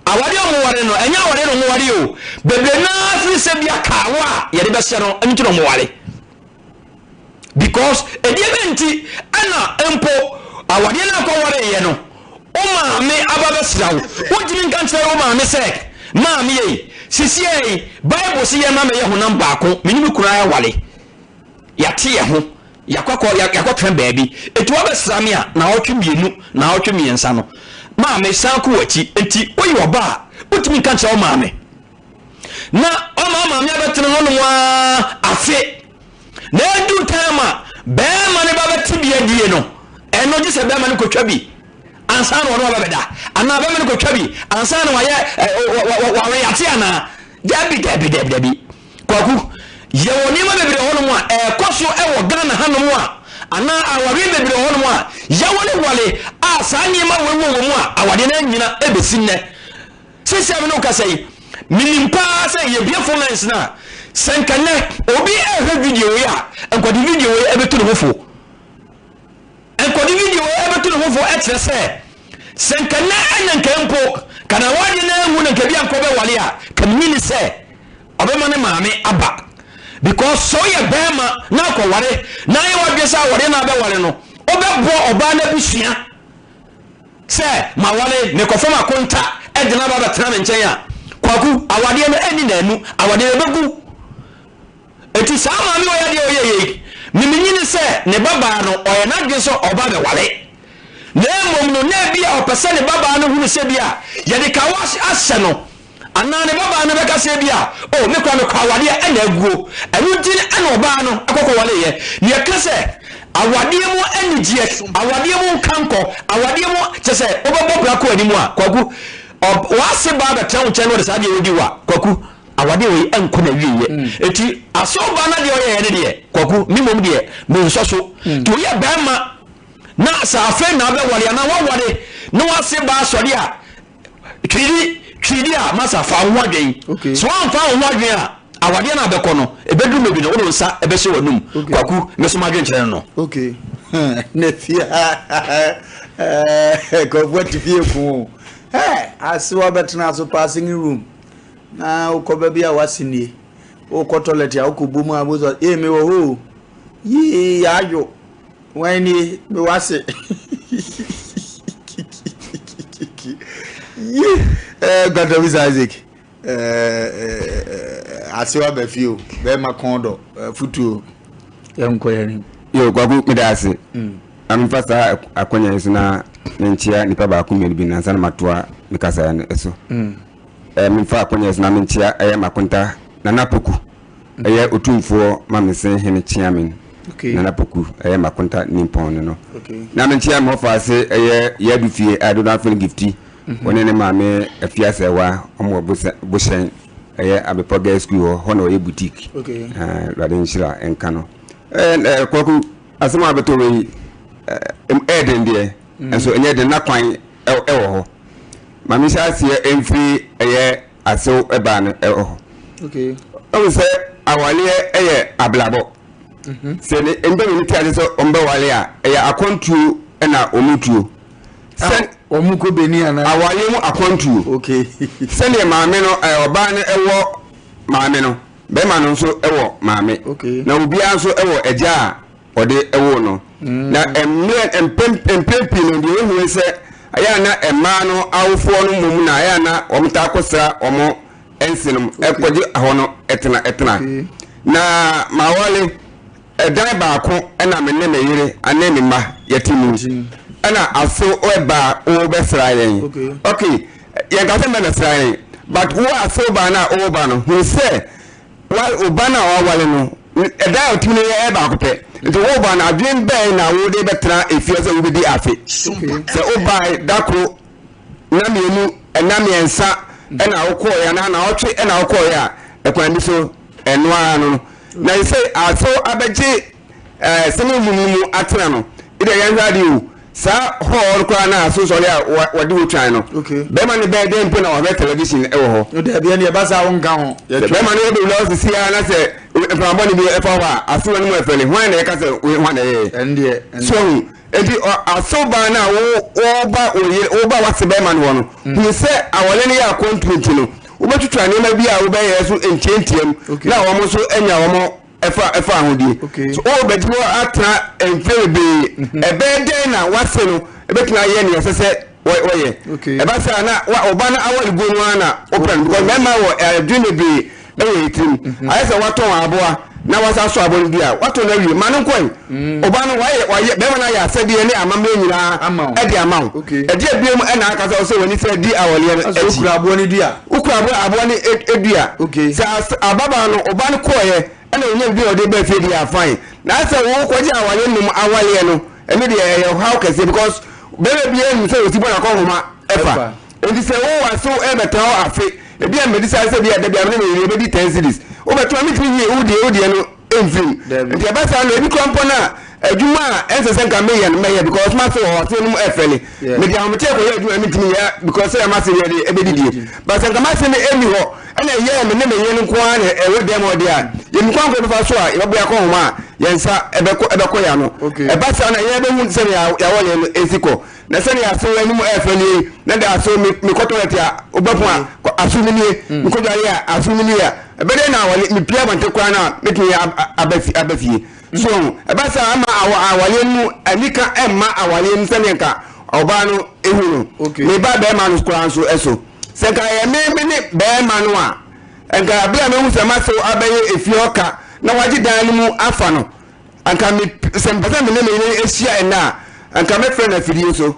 awadeɛ a wɔware no ɛnyɛ awadeɛ na wɔware o. Bebree no ara firi sɛ bia kaawa a yɛde bɛhyɛ no ɛno nti na wɔware. Because ɛdeɛ bɛ nti ɛna mpo awadeɛ no akɔ wareeɛ no wo maame aba bɛsra wo wontumi nka nkyerɛ wo maame sɛ maame yei sisiei Bible se yɛn ma mɛyɛ honam baako me ne me kunu awale yɛate yɛ ho yɛakɔkɔ yɛakɔtena baabi eti wabɛsra me a naawɔtwe mmienu naawɔtwe mmiɛnsa no maame san kɔ w'akyi enti woyɛ ɔba a wontumi nka nkyerɛ wo maame na ɔma maame abɛtena hɔnom ara afe na edu time a bɛrima no ba bɛte bi adie no ɛno gye sɛ bɛrima no kɔtwa bi ansa na ɔno aba bɛda anaa bɛrima no kɔtwa bi ansa na wayɛ waweyate anaa dabi dabi dabi dabi Kwaku yɛwɔ nneɛma bebree hɔnom a ɛkɔ so wɔ Ghana hanom a anaa awareɛ bebree hɔnom a yɛwalewale a saa nneɛma wei wɔ wɔ mu a awadeɛ no anyina ɛbɛsi nnɛ. Seesei a me ne wo kasa yi, menim paa sɛ yɛbue phone lines no a, sɛ nka nnɛ obi rehwɛ video yi a, nka ɔde video yi bɛtu ne ho fo. Nka ɔde video yi bɛtu ne ho fo kyerɛ sɛ, sɛ nka nnɛ ɛna nka mpo, ka na awadeɛ no anwu na nka bi anka ɔbɛwale a, ka menyi ne sɛ ɔbɛma ne maame aba. Because sɛ woyɛ bɛrima na akɔware na ayɛ w'adwene sɛ awadeɛ no abɛware no, wobɛboa ɔbaa no abusua. Sɛ maware, mekɔfa m'akonta de no aba abɛtena me nkyɛn a, Kwaku, awadeɛ no ɛnni n'anu, awadeɛ no ɛbɛgu. Enti saa maame wei adeɛ a ɔyɛ yei, me menyini sɛ ne babaa no, ɔyɛ n'adwene sɛ ɔba abɛware. Na mmom no, na ebia ɔpɛ sɛ ne babaa no hunu sɛ bi a yɛde kawa ahyɛ no. Anaa ne babaa no bɛka sɛ ebia, Oh, me koraa mekɔ awadeɛ ɛna aguo. Ɛno nti na ɔbaa no kɔkɔwareeɛ. Nea ɛka sɛ, awadeɛ mu anigyeɛ, awadeɛ mu nkankɔ, awadeɛ mu, kyerɛ sɛ wobɛbɔ bra kɔ anim a, Kwaku, ɔb, w'ase baa bɛtena wo nkyɛn na ɔde saa adeɛ wei di wo a, Kwaku. awadeɛ wei ɛnkɔ n'awieɛ. Eti asew ba no deɛ ɔyɛɛ ne deɛ, Kwaku, me mmom deɛ mensɔ so. Nti woyɛ bɛrima na sɛ afei na abɛware anaa woaware na w'ase ba asɔre a, twiri twiri a masa fa wo ho adwen. Sɛ woamfa wo ho adwen a, awadeɛ no a bɛkɔ no, ɛbɛduru baabi no wode wo nsa ɛbɛhyɛ w'anum. Kwaku, me so m'adwenkyerɛ no no. Okay. Na fie nkurɔfoɔ te fie ko. Ase wabɛtena so paa singing room. Na wokɔ baabi a wase nie. Wokɔ toilet a wokɔ bom a wosɔ, ee mewɔ hɔ o. Yii adwo. Wan nie me wase. Yi eh Dr. Mr. Isaac. Eh eh ase wa ba fie o. Bɛrima kɔn dɔ futuo. Yɛnkɔ yɛn anim. Yo, Kwaku, meda ase. Na memfa saa akwanya yi so na menkyea nipa baako mmienu bi nansa na matoa me kasa no so. Eh, memfa akwanya yi so na menkyea ɛyɛ Makonta Nana Poku. Ɛyɛ Otumfoɔ Mamese Hene Kyeamen Nana Poku, ɛyɛ Makonta Nimpɔn no no. Na menkyea me wɔfa ase ɛyɛ Yadu Fie a dodoɔ afrɛ no Gifti, ɔne ne maame Afiasɛwa, wɔn wɔ Bohyɛn, ɛyɛ Abepɔ Girls School hɔ, hɔ na ɔyɛ boutique. Awurade nhyira nka no. Kwaku, asɛm a wabɛtɔ wei, ɛyɛ den deɛ, nso ɛnyɛ den na kwan ɛwɔ hɔ. Ma menhyɛ aseɛ mfiri ɛyɛ asew baa no ɛwɔ hɔ. Ɛhu sɛ awaleɛ ɛyɛ abrabɔ. Mhm. Sɛ ne mba mmienu te ase sɛ wɔn bɛwale a, ɛyɛ akwantuo ɛna wɔn tuo. Sɛ wɔn kɔ beni ana? Awaleɛ mu akwantuo. Okay. Sɛdeɛ maame no ɛɛ ɔbaa no ɛwɔ maame no, bɛrima no nso ɛwɔ maame. Okay. Na obiara nso ɛwɔ agya a ɔde woo no. Na mmerɛ mpɛn mpɛn pii no deɛ yɛhu ne sɛ ɛyɛ a na mmaa no awofoɔ no mmom na ɛyɛ a na wɔn taa kɔsra wɔn nsenom ɛkɔgye hɔ no ɛtena ɛtena. Na mawale ɛdan baako ɛna me ne me yere ane me mma yɛte mu ɛna aso ɛba wɔbɛsra yɛn. Okay, yɛn ka sɛ mbɛbɛsra yɛn but wo aso ba no a wɔba no hu sɛ Wa, wo ba no a waware no, ɛdan a ɔtumi no yɛ baako pɛ. Nti wo ba no, adwene bɛn na wode bɛtena efie sɛ wobɛdi afe? Sɛ wobae da koro, nna mmienu, nna mmiɛnsa ɛna wokɔɔeɛ anaa naawɔtwe ɛna wokɔɔeɛ a, ɛkwan bi so ɛno ara no no. Na sɛ aso abɛgye ɛɛ sɛnɛ mu no mu atena no, ɛdeɛ yɛnhwɛ adeɛ o. Saa hall no koraa na asonsɔre a wɔde wo twan no. Bɛrima no bɛyɛ dɛn mpo na wahwɛ television wɔ hɔ? No daabi ɛne ɛba saa wonka ho. Sɛ bɛrima no ɛbɛwura hɔ sisi ara na sɛ mframa bɔne bi ɛfa hɔ a, aso no mu ɛfɛle, hwan na ɛka sɛ wei hwan na ɛyɛɛ? Ɛndeɛ. So ahu? Enti aso baa no a wo woba wo yere woba wase bɛrima no hɔ no, hunu sɛ awɔre no yɛ akɔntoro nti no, wobɛtwitwa nneɛma bi a wobɛyɛ so ntiantiam na wɔn nso anya wɔn ɛfa ɛfa ahodie so o bɛgye hɔ atena mfeɛ bebree mhm. ɛbɛyɛ dɛn na wase no ɛbɛtumi ayɛ nea ɛsɛ sɛ wɔyɛ ɛba saa na ɔba no awɔre guo no ara na wopɛ no because mmarima wɔ adwene bebree ɛwɔ yɛ tirim mhm. ayɛ sɛ watɔn aboa na wasa so aboa no bi a watɔn no awie ma no nkɔe mm. ɔba no wayɛ wayɛ bɛrima no ayɛ asɛdeɛ ne amammerɛ nyinaa ɛde ama wo ɛde abie mu ɛna aka sɛ ɔsɛ w'ani sɛ di awɔleɛ no akyi wokura aboa no dua wokura aboa no dua sɛ ababaa no ɔba no kɔɔeɛ ɛna ɔnya biribi a ɔde ba fie deɛ a fine na sɛ wokɔgye awale nom awaleɛ no ɛno deɛ ɛyɛ ɔhaw kɛseɛ because bɛrima biara nim sɛ ɔsi bɔ n'akɔnhoma ɛfa nti sɛ wo wase ɛbɛtena hɔ afe ebi a mmɛdi saa sɛ bi a dabi a mene meyere bɛdi 10 cedis wobɛtena metumi yie wo deɛ wo deɛ no mfirim nti ɛba saa no ebi kura mpo no a adwuma a ɛnsɛ sɛ nka meyɛ no mɛyɛ because mase wɔ hɔ ase no mu ɛfɛle mede ahometeɛ kɔyɛ adwuma mentumi yɛ because sɛ mase yɛ de ɛbɛdidie but sɛ nka mase no ɛnni hɔ ɛna ɛyɛ me ne me yere no nko ara na ɛwɔ dɛm hɔ deɛ a yɛnim kwan koro bɛfa so a yɛbɛbɔ yɛakɔ nhoma a yɛn nsa ɛbɛkɔ ɛbɛkɔ yɛn ano ɛba saa na yɛbɛhu sɛnea yɛawɔ yɛn no ɛsi kɔ na sɛnea asew anim ɛɛfɛ nie na de asew me mekɔ toilet a wobɛpo a asew me nie mekɔ dware a asew me nie a ɛbɛdɛ na awale mepia abɔnten koraa na metumi aba fie so ɛba saa ama awaleɛ no mu anika ɛmma awaleɛ no sɛnea nka ɔbaa no ehu no meba bɛrima no koraa nso ɛso sɛ nka ɛyɛ me me ne bɛrima no a nka abere a mehu sɛ masew abɛyɛ efie ɔka na wagye dan no mu afa no anka me sɛ mpɛ sɛ me ne me yere ahyia ɛnɛ a anka mɛfrɛ no afidie so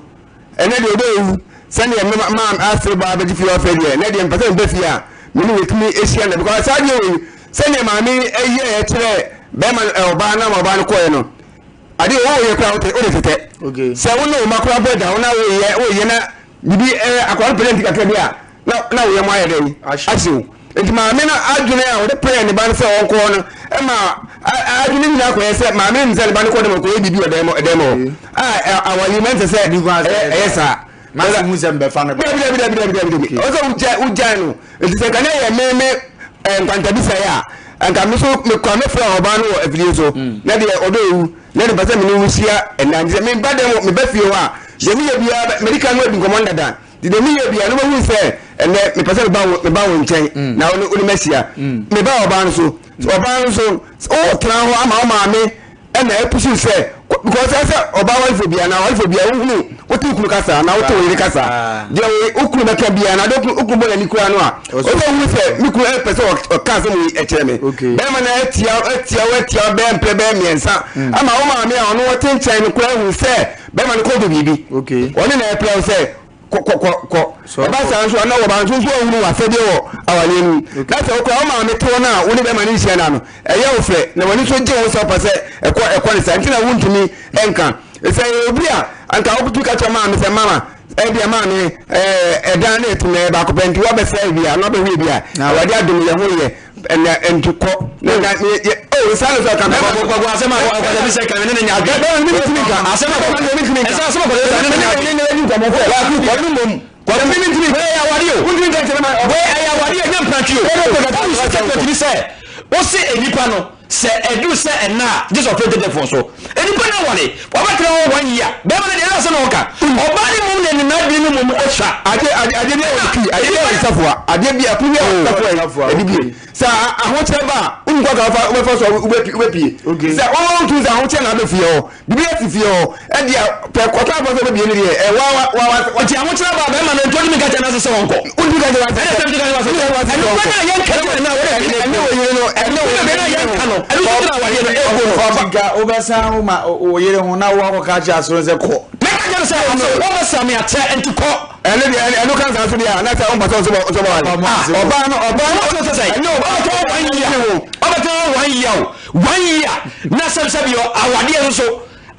ɛnɛ deɛ ɔbɛwu sɛdeɛ me ma ase ba abɛgye fie ɔfɛ deɛ ɛnɛ deɛ mpɛ sɛ mebɛ fie a me ne wɔtumi ahyia no because saa deɛ wei sɛdeɛ maame ɛyɛ ɛkyerɛ bɛrima ɔbaa na ɔbaa no kɔɛ no adeɛ ɔwɔ yɛ koraa wode tetɛ sɛ wo ne wo ma koraa bɔ da wo na woyɛ woyɛ na biribi akwadaa no pɛlɛnti kakra bi a na na woyɛ mo ayɛ dɛn ahyew. Nti maame no adwene a ɔde pɛɛ ne ba no sɛ ɔnkɔ hɔ no ma adwene nyinaa kɔyɛ sɛ maame no nim sɛ ne ba no kɔ dɛm ɔkɔyɛ biribi wɔ dɛm dɛm hɔ a awaye na nsɛ sɛ ɛyɛ saa. Masi hu sɛ mbɛfa no ba. Dabi dabi dabi dabi dabi dabi. Ɔsɛ wogya wogyae no. Nti sɛ nka ne yɛ me me nkwantabisa yɛ a nka me so mekɔ mɛfrɛ ɔbaa no wɔ afidie so na deɛ ɔdɔ ewu na deɛ mpɛ sɛ me ne wo hyia ɛnna nti sɛ meba dɛm meba fie hɔ a deɛ meyɛ biara mɛdi kan no adi nkɔmmɔ no dada. Nti deɛ meyɛ biara no wobɛhunu sɛ ɛnɛ mepɛ sɛ meba wo meba wo nkyɛn mm. na wo ne mahyia mm. meba ɔbaa no so mm. ɔbaa no so wotena hɔ ama wo maame ɛna ɛpusu sɛ because ɛsɛ ɔbaa warefo bia na warefo bia wohunu wote wo kunu kasa na wote wo yere kasa ah. deɛ wo kunu bɛka bia na wo kunu bɔ n'ani kura no a ɔsɛ wohu sɛ me kunu ɛpɛ sɛ ɔka asɛm yi ɛkyerɛ me bɛrima no atia atia atia bɛɛ mprɛ bɛɛ mmiɛnsa ama wo maame a ɔno wɔte nkyɛn no kura hu sɛ bɛrima no kɔ do biribi ɔne na ɛpɛ wo sɛ kɔ kɔ kɔ kɔ ɛba saa nso ana wɔba nso nso ɔhunu w'asɛdeɛ wɔ awareɛ no mu na sɛ wokora wo maame te hɔ no a wo ne bɛrima no nhyia no ano ɛyɛ wo fɛ na w'ani nso gye wo sɛ wopɛ sɛ ɛkɔ ɛkɔ ne saa nti na wontumi nka sɛ ɛyɛ obi a anka wobɛtumi ka kyerɛ maame sɛ mama ɛdeɛ maame ɛɛ ɛdan no ɛtumi ɛyɛ baako pɛ nti woabɛsɛ bi a na wabɛhwɛ bi a awurade adom yɛ ho yɛ ɛnna nti kɔ na na yɛ yɛ o nsa no sɛ ɔka bɛma kɔkɔ kɔkɔ asɛm a ɔkɔdɛ bi sɛ kan ne ne nya adwene bɛma ne ntumi nka asɛm a bɛma ne ntumi nka ɛsɛ asɛm a kɔdɛ sɛ ne ne nya adwene ne ne nkɔmɔ fɛ waku ɔno mmom kɔdɛ ne ntumi nka wei yɛ awade o ntumi nka nkyɛn ma wei ɛyɛ awade ɛnyɛ mpratwe o ɔmu sɛ sɛ ni sɛ wose nipa no sɛ ɛduru sɛ ɛna a gye sɛ ɔfrɛ tetefon so nipa no aware wabɛtena hɔ one year bɛrima no deɛ ɛna sɛ na ɔka ɔbaa ne mmom na ne n'adwene no mmom atwa ade ade ade bi a wɔde pii ade bi a wɔde safoa adeɛ bi a kuru bi a wɔde safoa yi ɛde bie sɛ ahokyerɛ ba a wonim kɔ ka wofa wobɛfa so a wobɛpie wobɛpie sɛ wɔn tu sɛ ahokyerɛ na abɛ fie hɔ bibi asi fie hɔ ɛde a pɛ kɔtɔ abɔ sɛ wobɛbie no deɛ ɛ wa wa wa wa. Nti ahokyerɛ ba a bɛrima no nti ɔde mi nka kyerɛ n'ase sɛ ɔnkɔ. Wodi ka kyerɛ n'ase ɛna sɛ ka kyerɛ n'ase sɛ ɛno kura na yɛn ka kyerɛ na wɔde ɛne ɛne wɔ yere no ɛne wɔ yere na yɛn ka no ɛno nso gyina awadeɛ no ɛgu no. Nka wobɛsan wo ma wo yere ho na woakɔka akyerɛ asoro sɛ kɔ. Mɛka kyerɛ no sɛ asoro wɔbɛsa me akyɛ nti kɔ. Ɛno deɛ ɛno ka nsa so deɛ a na sɛ ɔmpɛ sɛ ɔsɛ ɔsɛ ɔbɛwale. Ɔbaa no ɔbaa no ɔsɛ sɛ ɛne ɔbɛtɔ one year ɔbɛtɔ one year o one year na sɛbsɛbi awadeɛ nso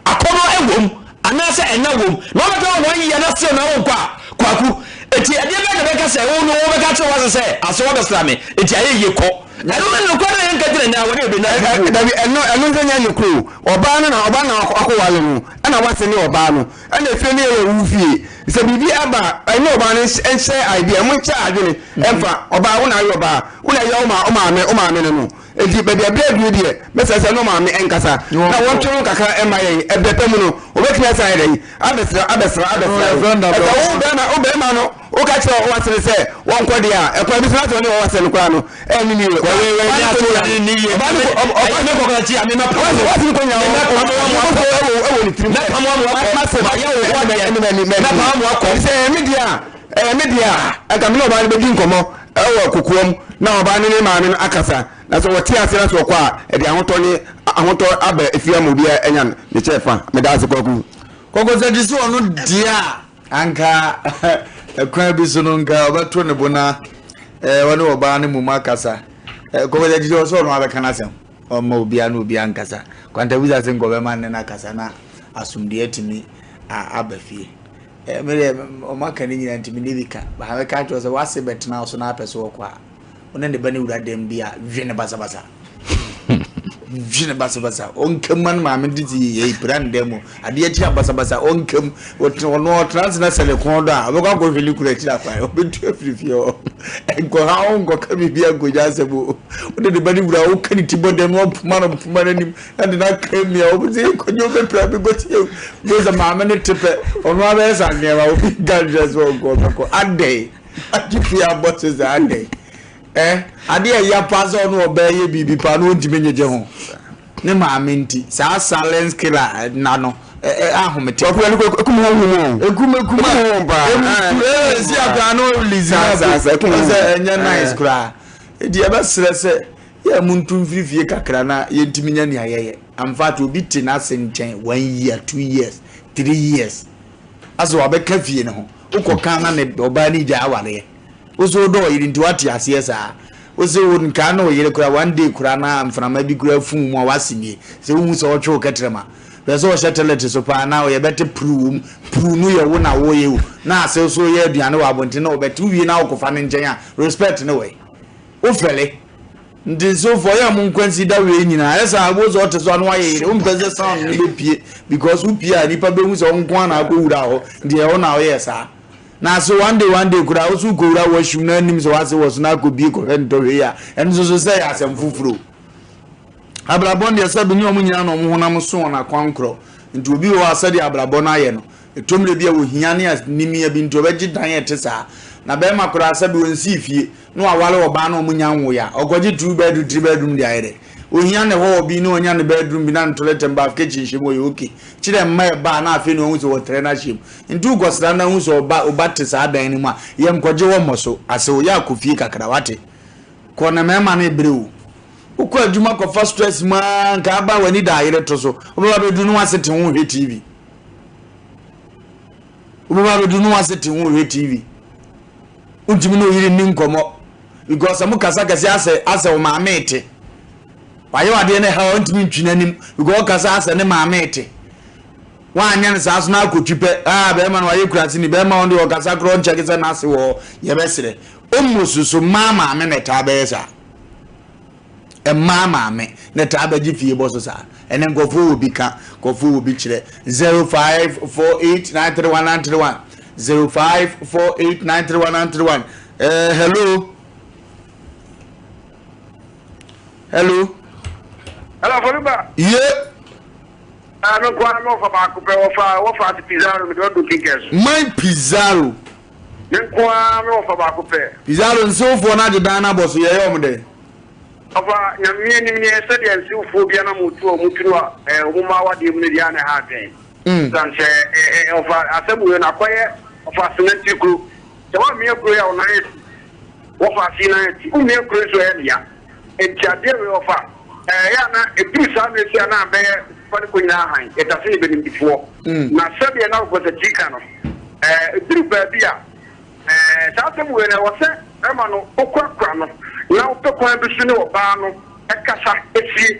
akɔnɔ ɛwom anaasɛ ɛna wom na ɔbɛtɔ one year na still na wonkɔ a kwaku eti ɛdeɛ bɛyɛ na bɛka sɛ wo no wobɛka kyerɛ wase sɛ asɛ wabɛsra me eti ayɛ yie kɔ ɛno ne nokora na yɛnka gyina nyɛ awadeɛ bɛnya Dabi ɛno ɛno nso nyɛ nokoro ɔbaa no na ɔbaa na akɔwale no ɛna wase ne ɔbaa no ɛna efie no yɛ wo fie sɛ biribi aba a ɛne ɔbaa no nhyɛ idea mo nkyɛ adwene ɛmfa ɔbaa wo na ayɛ ɔbaa wo na ɛyɛ wo ma wo maame wo maame no no nti baabi abere aduru deɛ mɛsɛ sɛ no maame ɛnkasa na wɔntwe ho kakra ɛma yɛn ɛbrɛ pɛ mu no wɔbɛtumi asan ayɛ dɛn abɛsra abɛsra abɛsra ɛsɛ wo bɛrima wo bɛrima no woka kyerɛ wo asene sɛ wɔnkɔ deɛ a ɛkwan bi so na sɛ ɔne wɔwɔ asɛ no koraa no ɛne ne yie sɛ ɛme deɛ a ɛme deɛ a ɛnka me ne ɔbaa no bɛdi nkɔmmɔ ɛwɔ kokoam na ɔbaa no ne maame no akasa na sɛ wɔte ase na sɛ ɔkɔ a ɛde ahotɔ ne ahotɔ aba efie ama obiara anya ne kyɛ fa meda ase kwaku kɔkɔsɛ sɛ ɔno deɛ a Anka ɛkwan bi so no nka ɔbɛto ne bo na ɔne ɔbaa no mmom akasa. Kɔkɔsɛ gyigye ɔsɛ ɔno abɛka n'asɛm. Ɔmma obiara ne obiara nkasa. Kwantabisa se nka ɔbɛma ne no akasa na asomdwoe atumi aba fie. Me deɛ ɔmo aka ne nyinaa nti me ne bi ka. Baa mɛka akyerɛ sɛ wase bɛtena wo so na apɛ sɛ ɔkɔ a, wo ne ne ba no wura dɛm bi a, dwe ne basabasa. Dwene basabasa ɔnkam ma no maame de ti yɛ pira ne dan mu adeɛ kyi a basabasa ɔnkam ɔtena ɔno ɔtena ase na sɛ ne kɔn dɔ a ɔbɛkɔ akɔhwɛ ne kura akyiri akwan ɔbɛtu afiri fie hɔ nkɔha wo nkɔka biribi ankɔgya asɛm o wode ne ba ne wura woka ne ti bɔ dɛm na ɔpoma no poma no anim na de no aka mmea wɔbɛsɛ kɔgye wobɛpira bi kɔtie bo sɛ maame ne te pɛ ɔno abɛyɛ sa nneɛma obi nka nkyerɛ sɛ ɔnkɔ ɔbɛkɔ adɛn agye fie abɔ se sɛ adɛn Eh, adeɛ a ɛya paa sɛ ɔne ɔbaa yɛ biribi paa na ɔntumi nyegye ho. Ne maame nti, saa silence killer nna no, ɛ ahomete. Kwaku ɛno kɔ ekum honhom o. Ekum ekum a. Ekum honhom paa. Emu ee si akora no release na Saa saa ekum honhom. Sɛ ɛnyɛ nice koraa. Eti ɛbɛsrɛ sɛ yɛ mu ntu mfiri fie kakra na yɛntumi nya nea yɛyɛ. In fact, obi te n'ase nkyɛn one year, 2 years, 3 years. Asɛ wabɛka fie no ho. Wokɔ kan na ne ɔbaa ne gya awareɛ. Wo so wodɔ ɔyere nti woate aseɛ saa. Wo se wo nkaa ne ɔyere koraa one day koraa na mframa bi koraa fuu mu a wase nie. Sɛ wohu sɛ ɔtwe wo kɛtrɛma. Pɛ sɛ ɔhyɛ toilet so paa na yɛbɛte pru wom. Pru no yɛ wo na woyɛ o. Na ase so yɛ aduane wɔ abɔnten na ɔbɛte. Wowie na wokɔfa no nkyɛn a respect ne wɔ he? Wofɛle. Nti nsewfoɔ yɛ mo nkwansi da wei nyinaa ayɛ saa wobɛhu sɛ ɔte so a na wayɛ yere wompɛ sɛ sound no bɛpie because wopie a nnipa bɛhu sɛ wo nko ara na akɔwura hɔ nti ɛhɔ na woyɛɛ saa. Na ase one day one day koraa wo so wokɔwura washroom na anim sɛ wase wɔ so na akɔbie kɔhwɛ ntɔhwɛ yi a ɛno nso so sɛ yɛ asɛm foforɔ o. Abrabɔ no deɛ sɛbe nyɛ wɔn nyinaa na wɔn honam so wɔn akwankorɔ nti obi wɔ hɔ a sɛdeɛ abrabɔ no ayɛ no ɛtɔ mmerɛ bi a wɔhia ne animia bi nti ɔbɛgye dan a ɛte saa. Na bɛrima koraa sɛbe ɔnsii fie na waware ɔbaa na wɔn nya nwoeɛ a ɔkɔgye two bedroom three bedroom de ayɛ dɛ? Ɔhia ne hall bi na ɔnya ne bedroom bi na ne toilet and bath kitchen hyɛ mu ɔyɛ okay. Kyerɛ mma ɛba a na afei na wahu sɛ wɔtrɛ no ahyɛ mu. Nti wokɔsra no na hu sɛ ɔba ɔba te saa dan no mu a yɛnkɔgye hɔ mmɔ so. Asew yɛ akɔ fie kakra wate. Kɔ na mmarima no rebrɛ o. Wokɔ adwuma kɔfa stress mu ara nka aba w'ani da ayere to so. Wobɛba abɛduru no w'ase te ho hwɛ TV. Wobɛba abɛduru no w'ase te ho hwɛ TV. Wontumi ne oyere nni nkɔmmɔ because sɛ mo kasa kɛse asɛ asɛ wo maame te. Wayɛ wadeɛ no ɛha ɔntumi ntwi n'anim because ɔkasa asɛ ne maame te. Wanyɛ no saa so na akɔtwi pɛ ah bɛrima no wayɛ kuraseni bɛrima ɔno deɛ ɔkasa korɔ ɔnkyɛke sɛ n'ase wɔ hɔ yɛbɛserɛ. Ɔmmu so mmaa maame na ɛtaa bɛyɛ saa. Mmaa maame na ɛtaa bɛgye fie bɔ so saa. Ɛnɛ nkurɔfoɔ wɔ bi ka, nkurɔfoɔ wɔ bi kyerɛ. 0548931931 0548931931 eh, hello. Hello. Hello, Foluba. Ye. Ah, me kwa no fa baako pɛ wɔfa wɔfa ase Pizarro me de ɔdo kinkɛs. Man Pizarro. Me nko ara me wɔfa baako pɛ. Pizarro nsewfoɔ no agye dan no abɔ so yɛyɛ wɔn dɛn? Ɔfa, Nyame anim neɛ sɛdeɛ nsewfoɔ bi anamɔtuo a wɔn tu no a wɔn mma awadeɛ mu no deɛ a na ɛha adwen. Sane sɛ ɔfa asɛm wei no akɔyɛ ɔfa asenantiri kuro. Sɛ woammia kuro yi a wo nan asi. Wɔfa ase yi nan asi. Wommia kuro yi nso ɛyɛ ne ya. Enti adeɛ wei ɔfa ɛyɛ a na ɛduru saa mmerɛ sei a na abɛyɛ fa no kɔ nyinaa hann. Yɛtase ne bɛnimdifoɔ. Na sɛdeɛ na Professor ka no, ɛduru baabi a, saa asɛm wei no, ɛwɔ sɛ bɛrima no wokorakora no na wopɛ kwan bi so ne ɔbaa no kasa sie.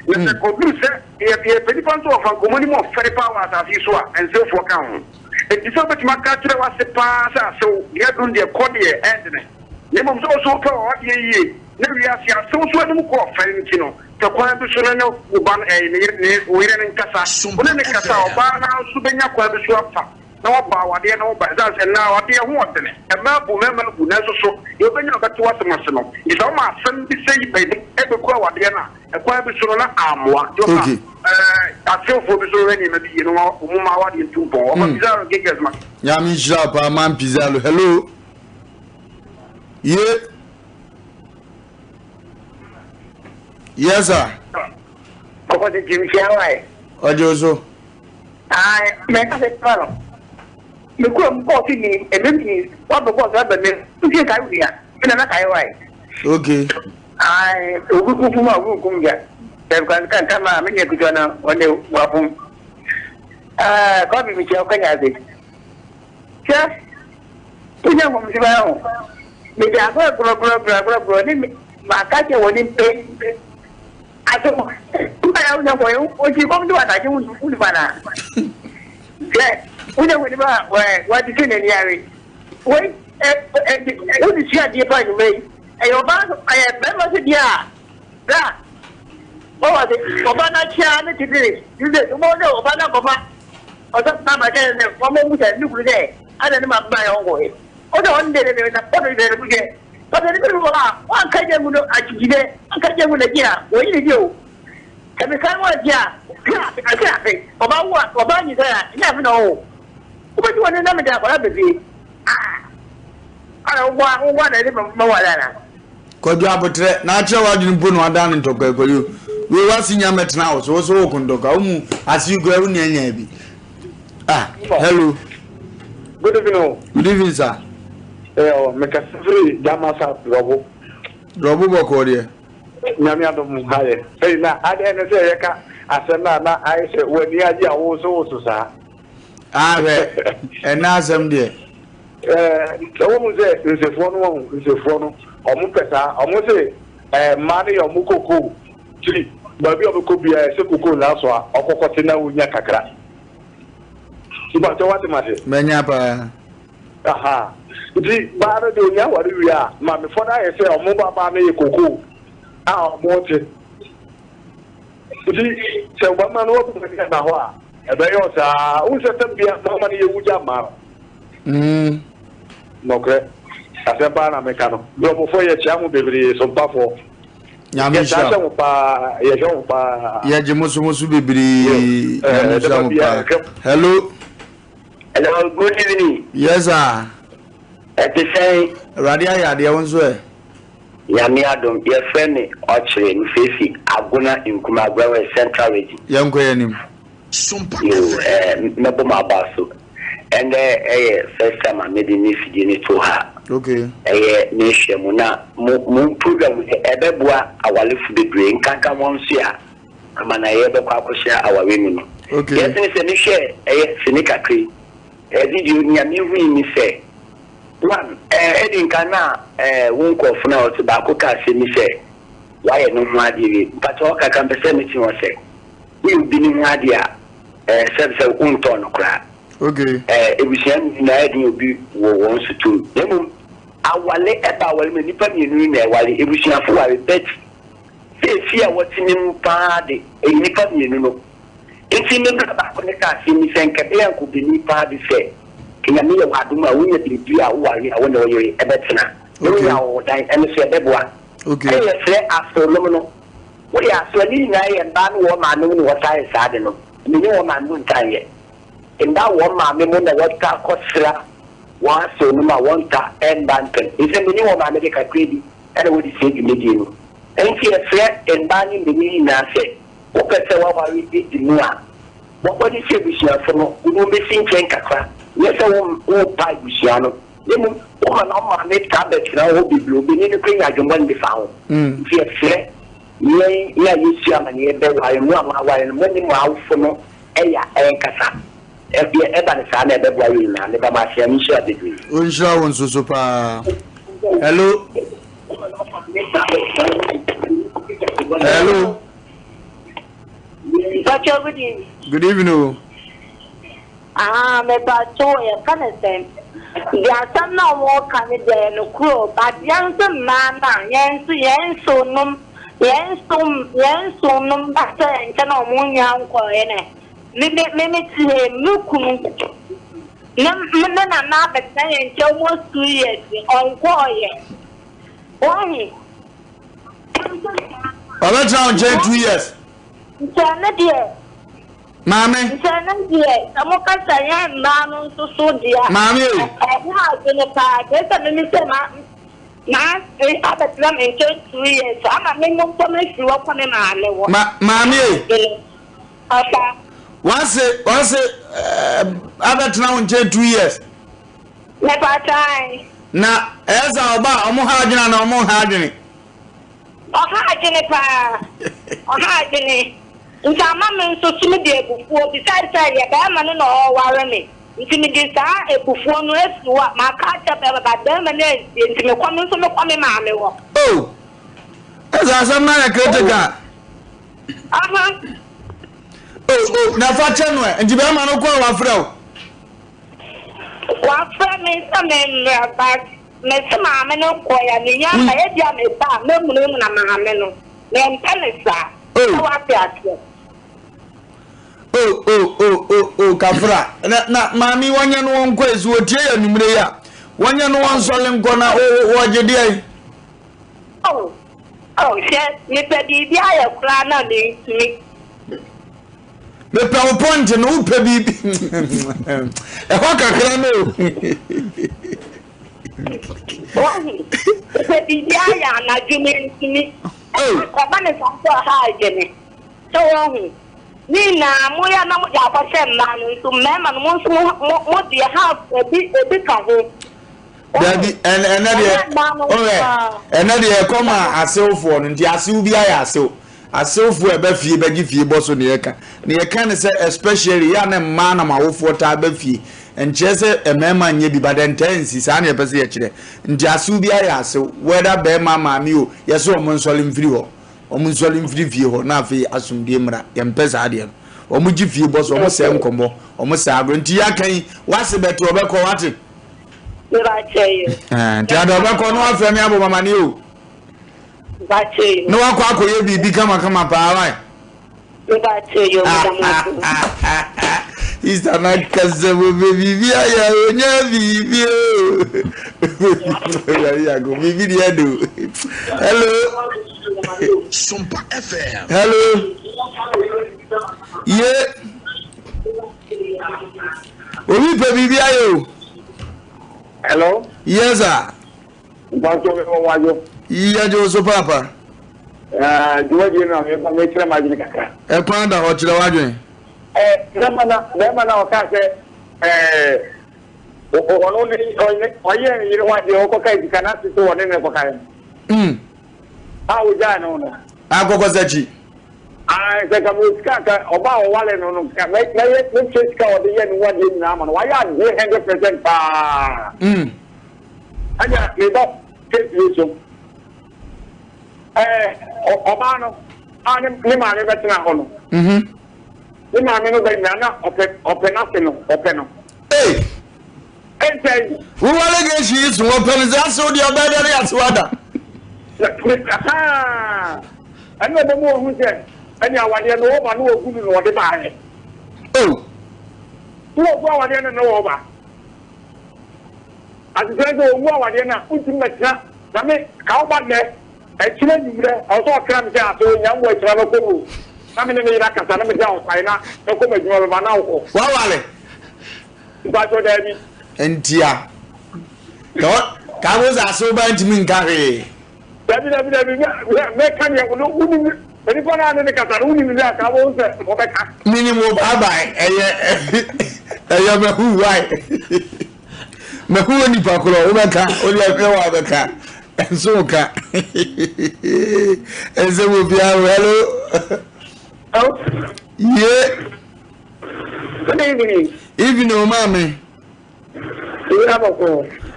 Na sɛ kɔduru sɛ yɛpɛ nipa nso ɔfa nkɔmmɔ no mu ɔfɛre paa wɔ asase yi so a, nsewfoɔ ka ho. Enti sɛ wobɛtumi aka akyerɛ w'ase paa sɛ asew deɛ aduru deɛ kɔ deɛ ɛndene. Na mmom sɛ wo so wopɛ w'awadeɛ yie na wiase asew so anim kɔ ɔfɛre nti no, pɛ kwan bi so na ne wo ba no ɛɛ ne yere ne wo yere no nkasa. Wo ne no kasa a, ɔbaa no ara nso bɛnya kwan bi so afa na wabɔ awadeɛ na woba. Ɛsiane sɛ nnɛ awadeɛ ho ɔdene, mmaa bu, mmarima bu, nanso so deɛ wobɛnya a ɔbɛte w'asɛm ase no. Nti sɛ woma asɛm bi sɛi ba ɛbɛgu awadeɛ no a, ɛkwan bi so no na ammoa. Nti ɔfa Okay. ɛɛ asewfoɔ bi so hwɛ nneɛma bi yie na wɔn mma awadeɛ ntu mpɔn. Ɔfa Pizarro Giggs ma. Nyame nhyira wo paa man Pizarro. Hello. Ye. Yes sir. Ɔkɔ tete nhyia wa yɛ. Ɔgye wo so. Ae, mɛka sɛ kyerɛ no. Me kurom kɔɔ so ni, ebe pii, wabɛ kɔɔ so abɛ me, nti nkae wo nua, me na mɛkae wa yɛ. Okay. Ae, obi kukum a obi nkum gya. Sɛ kan kan kama me nua ketewa no, ɔne wafom. Ae, kɔbi mekyia wo kanya ase. Hwɛ, wonya nkɔmhyɛ biara ho. Mede agorɔgorɔgorɔgorɔgorɔ ne me maka kyerɛ wɔn mpɛn aso mma ya wonya nkɔ okyi kɔm de wasase wo nipa na hwɛ wonya nkɔ nipa a wɔde sɛ n'ani awe wei ɛ ɛ wode sua adeɛ pa anwummerɛ yi ɛyɛ ɔbaa ɛyɛ bɛrima so deɛ a bra wɔwɔ de ɔbaa no akyia ne titiri ne wɔn sɛ ɔbaa no akɔfa ɔsɔfo no aba kyerɛ no sɛ wɔmmɔ mu sɛ ne kunu sɛ adɛn ne ma baeɛ ɔnkɔe. Ɔsɛ ɔno deɛ deɛ na ɔno deɛ ne deɛ ɔsɛ ne bi wɔ hɔ a wanka gya ngu no akyikyidɛ wanka gya ngu n'akyi a wɔyi ne di o. Sɛ mesan wɔ akyi a hwɛ afe ase afe ɔba wo a ɔba nyinsɛn a ɛnyɛ afe na ɔwo. Wobɛti wɔn na mede akwadaa ba fie ah ana wobɔ wobɔ ana ɛde ma wɔ ana. Kwadwo abotrɛ na akyerɛ w'adwene mpo na wadan ne ntɔkwa kwadwo wei w'ase nya mɛtena wo so wo so wo ko ntɔkwa wo mu ase yi koraa wo nua nyaa bi ah hello. Good evening o. Good evening sir. Ɛɛ ɔ mekasa firi Jamasa Drɔbo. Drɔbo bɔkɔɔ deɛ. Nyame adom ha yɛ. Ɛyi na adɛn ne sɛ yɛka asɛm no a na ayɛ sɛ w'ani agye a wowosowoso saa. Ah hwɛ ɛnɛ asɛm deɛ. Ɛɛ sɛ wɔn sɛ nsefoɔ no wɔn nsefoɔ no wɔn pɛ saa wɔn se ɛɛ mmaa no yɛ wɔn kokoo tiri baabi a wɔbɛkɔ biara ɛsɛ kokoo na aso a ɔkɔkɔte na wonya kakra. Mpakyɛ wate ma se. Mɛnya paa. Aha. Nti baa no deɛ onya aware wie a, maamefoɔ no ayɛ sɛ ɔmo ba baa no yɛ kokoo a ɔmo te. Nti sɛ ɔbɛma no wabu n'ani ana hɔ a, ɛbɛyɛ ɔsaa. Wohu sɛ tam bia mmarima no yɛwu gya mmaa no. Mm. Nɔkorɛ, asɛm paa na meka no. Brɔmofoɔ yɛkyea mo bebree, sompafoɔ. Nyame Yɛtaa nhyira hwɛ wo. mo paa, yɛhwɛ mo paa. Yɛgye mo so mo so bebree. Nyame nhyira Daba mo biara paa. yɛhwɛ mo. Hello. Hello, good evening. Yes sir. Ɛte sɛn? Awurade ayɛ adeɛ wo nso ɛ? Nyame adom, yɛfrɛ me Ɔkyere, mefeefi Agona Nkum, Agona West, Central Region. Yɛnkɔ yɛn anim. Yo, eh, mɛbɔ m'aba so. Ɛndɛ ɛyɛ first time a mede me fidie no too ha. Okay. Ɛyɛ mehwɛ mo na mo mo program yi ɛbɛboa awalefo bebree, nkanka wɔn nso a amanayɛ bɛkɔ akɔhyɛ aware mu no. Okay. Deɛ ɛte ne sɛ mehwɛ ɛyɛ sini kakra yi, ɛɛ video nea mehui ne sɛ, one, ɛɛ edi nkan na ɛɛ wo nkurɔfo no a wɔte baako ka asɛm bi sɛ wayɛ ne ho adeɛ wie. Mpakyɛ hɔ kakra mpɛ sɛ mete hɔ sɛ woyɛ obi ne ho adeɛ a ɛɛ sɛbi sɛ wontɔn no koraa. Okay. Ɛɛ ebusua no nyinaa ɛde obi wɔ wɔn so tum. Na mmom awale ɛba awale mu nnipa mmienu no na ɛware, ebusuafo ware but sɛ efie a wɔte ne mu paa de ɛyɛ nnipa mmienu no. Nti me bra baako ne kaa asɛm bi sɛ nka ɛbɛyɛ anka obeni paa de sɛ Nyame yɛ w'adom a wonya biribi a woware a wo ne wo yere ɛbɛtena na wonya ahɔhodan ɛno so ɛbɛboa. Okay. Ɛna yɛsrɛ aserenom no woyɛ asere ne nyinaa yɛ mbaa ne wɔn maame mo na wɔtaa yɛ saa de no me ne wɔn maame mo ntaa nyɛ. Mbaa wɔn maame mo na wɔtaa kɔsra wɔn aserenom a wɔnta mba ntɛm. Efisɛ me ne wɔn maame de kakra bi ɛna wɔde sie dwumadie no. Enti yɛsrɛ mbaa ne mbanyin nyinaa sɛ wopɛ sɛ w'aware di mu a, bɔ mmɔden sɛ abusuafo no wode wɔn besi nkyɛn kakra. Nyɛ sɛ worepa abusua no, na mmom woma na wo maame taa bɛtena wo hɔ bebree. Obenin no koraa nya adwemmɔne de fa ho. Nti yɛsrɛ yɛn yɛn a yɛasua amanneɛ bɛware, mo a moaware no, mo ne mo awofo no yɛ a ɛnkasa. Ɛdeɛ ɛba no saa na ɛbɛboa yɛn nyinaa. Meda mo ase. Nyame nhyira bebree. Ɔnhyira wo nso so paa. Hello. Hello. Pacho, good evening. Good evening o. Ah, me pacho, yɛ ka ne sɛn. Deɛ asɛm na wɔn ka ne deɛ yɛ nokorɛ o, but yɛn nso mmaa no a, yɛn nso yɛn nso nom, yɛn nso yɛn nso nom ba sɛ yɛn nkyɛn a wɔn nyinaa nkɔɔɛ nɛ. Me me me me te hɛ me kunu ne me ne nana abɛtena yɛn nkyɛn almost 2 years ɔnkɔɔyɛ. Wɔn Ɔbɛtena wo nkyɛn 2 years. Nkyɛn ne deɛ. Maame. Nkyɛn ne deɛ sɛ mo kasa yɛn mmaa no nso so deɛ. Maame o. Ɛho adwene paa kyerɛ sɛ mimi sɛ ma ma abɛtena me nkyɛn 2 years ama me mo ntɔm afiri hɔ kɔ me maame wɔ. Ma maame o. Papa. Wase wase ɛɛ abɛtena wo nkyɛn 2 years. Mepa kyɛw. Na ɛyɛ sɛ ɔba a ɔmo ha adwene ana ɔmo nha adwene? Ɔha adwene paa. Ɔha adwene. Nti ama me nso so mede abufuo besides sɛ yɛ bɛrima no na ɔreware me nti mede saa abufuo no afiri hɔ a maka akyerɛ bɛrima but bɛrima no antie nti mekɔ me nso mekɔ me maame hɔ. Oh! Ɛsɛ asɛm no ayɛ critical. Aha. Oh oh na fa kyɛ no ɛ nti bɛrima no kɔ a wafrɛ wo? Wafrɛ me sɛ memmrɛ but mese maame no nkɔɛ a menya aba ebia meba a mɛmunamuna maame no mempɛ ne saa sɛ wate aseɛ. Oh oh oh oh oh kafra na na maame wɔnyɛ no wɔn nkɔ esi wɔtie yɛ anwummerɛ yi a wɔnyɛ no wɔn nsɔle nkɔ na wɔgye deɛ yi. Oh oh hwɛ mepɛ biribi ayɛ koraa na mentumi. Mepɛ wo point no wopɛ biribi ɛhɔ kakra no o. Wahu mepɛ biribi ayɛ anadwo mentumi. Ɛba ne saa sɛ ɔha adwene sɛ wahu ne nyinaa moyɛ na mode akɔhyɛ mmaa no nso mmarima no mo nso mo mo deɛ half ebi ebi ka ho. Dabi ɛnɛ deɛ ɔhɛ ɛnɛ deɛ ɛkɔ ma asewfoɔ no nti asew bi ayɛ asew asewfoɔ ɛbɛ fie bɛgye fie bɔ so ne yɛka ne yɛka ne sɛ especially yɛ a ne mmaa na ma awofoɔ taa bɛ fie nkyerɛ sɛ mmarima nyɛ bi but ɛntaa nsi saa ne yɛpɛ sɛ yɛkyerɛ nti asew bi ayɛ asew whether bɛrima maame o yɛsɛ wɔn nsɔle mfiri hɔ wɔn nsɔle mfiri fie hɔ na afei asomdue mmra yɛmpɛ saa deɛ no wɔn gye fie bɔ so wɔn sɛ nkɔmmɔ wɔn sɛ agorɔ nti yɛaka yi wase bɛte ɔbɛkɔ wate. Mebakyɛ yo. Nti ada ɔbɛkɔ na wafrɛ me abɔ mamane o. Bakyɛ yo. Na wakɔ akɔyɛ biribi kamakama paa wae. Mebakyɛ yo meda mo ase. Sister na kasa mo bɛ biribi ayɛ onya biribi o. Awurade yako biribi deɛ do. Hello. Sompa FM. Hello. Ye. Obi pɛ biribi ayɛ o. Hello. Yes sir. Mpatsɔ mi wɔ wajo. Yíyá jẹ́ oso paapa. Dwumadie no a meba mekyerɛ m'adwene kakra. Ɛkwan da hɔ kyerɛ w'adwene. Ɛ bɛrima na bɛrima na ɔka sɛ ɛɛ ɔno ne ɔyɛ ne yere ho adeɛ ɔkɔka sika na ase sɛ ɔne ne kɔka yɛ. Mm. A ogyaa no no. Akɔkɔ sɛkyi. Ae, sɛ nka mewɔ sika a, nka ɔbaa a ɔware no no, nka mɛyɛ mɛtua sika a ɔde yɛ ne ho adeɛ nyinaa ama no. Wayɛ adeɛ 100% paa. Mm. Ɛnna meba case wei so. Ɛɛ, ɔbaa no a ne ne maame bɛtena hɔ no. Mhm. Ne maame no bɛ nyinaa na ɔpɛ ɔpɛ n'ase no ɔpɛ no. Ee. Ɛnsɛn. Wo allegation yi so wɔpɛ no sɛ asew deɛ ɔbɛyɛ dɛ ne asew ada. Ɛna ɔbɛmu ɔhu sɛ ɛne awadeɛ no wɔba no wɔgu no na ɔde baayɛ. Oh. Wɔgu awadeɛ no na wɔba. Asekyerɛ sɛ wɔwu awadeɛ no a wontumi mɛtena na me ka woba nnɛ ɛkyerɛ nwummerɛ ɛwɔ sɛ ɔkra me sɛ asɛ ɔnya mmoa akyira mɛkɔ mu na me ne me yere akasa na megya ɔkwae na mɛkɔ m'adwuma bɛba na wokɔ. Wawale. Mpatsɔ daabi. Ntia. Ka ka wo sɛ asew ba ntumi nka hwee. Dabi dabi dabi mɛka deɛ wonim nipa no a ne ne kasa no wonim ne a ka wo sɛ wɔbɛka. Minim wo baabae ɛyɛ ɛyɛ mahu wae mahu wo nipa korɔ wobɛka wode ɛhwɛ wɔ abɛka ɛnso wo ka ɛnsɛ wɔ biara hello ye. Good evening. Evening o maame. Eyi abɔkɔ.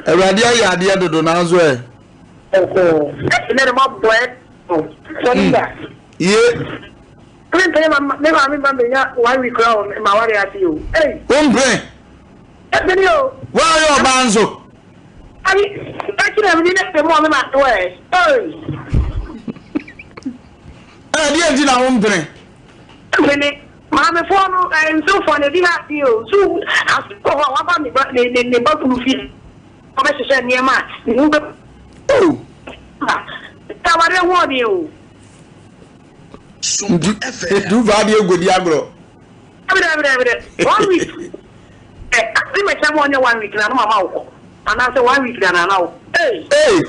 Awurade ayɛ adeɛ dodo nanso ɛ. Ɔkɔ. Ɛnɛ de ma bɔ ɛ. Sɔnda. Ye. Me mpene ma me maame ma menya one week kura wɔ ma ware ase o. Ei. Wo mpene. Mpene o. Wa yɛ ɔbaa nso. Abi ɛkyi na mi ne mu a me ma to ɛ. Ei. Ɛdeɛ nti na wo mpene. Mpene. Maamefoɔ no, nsewfoɔ no, ebi ha adwene o. So aso wɔ hɔ a waba ne ba ne ne ne ba kunu fie ɔbɛhyehyɛ nneɛma a ne ho bɛ. Oh. Sɛ awareɛ ho ɔden o. Nti nti wofa adeɛ nkɔdi agorɔ. Dabi dabi dabi dabi one week ɛ ase mɛkyɛ ma ɔnyɛ one week na no mama wokɔ anaasɛ one week na na wokɔ. Ei. Ei.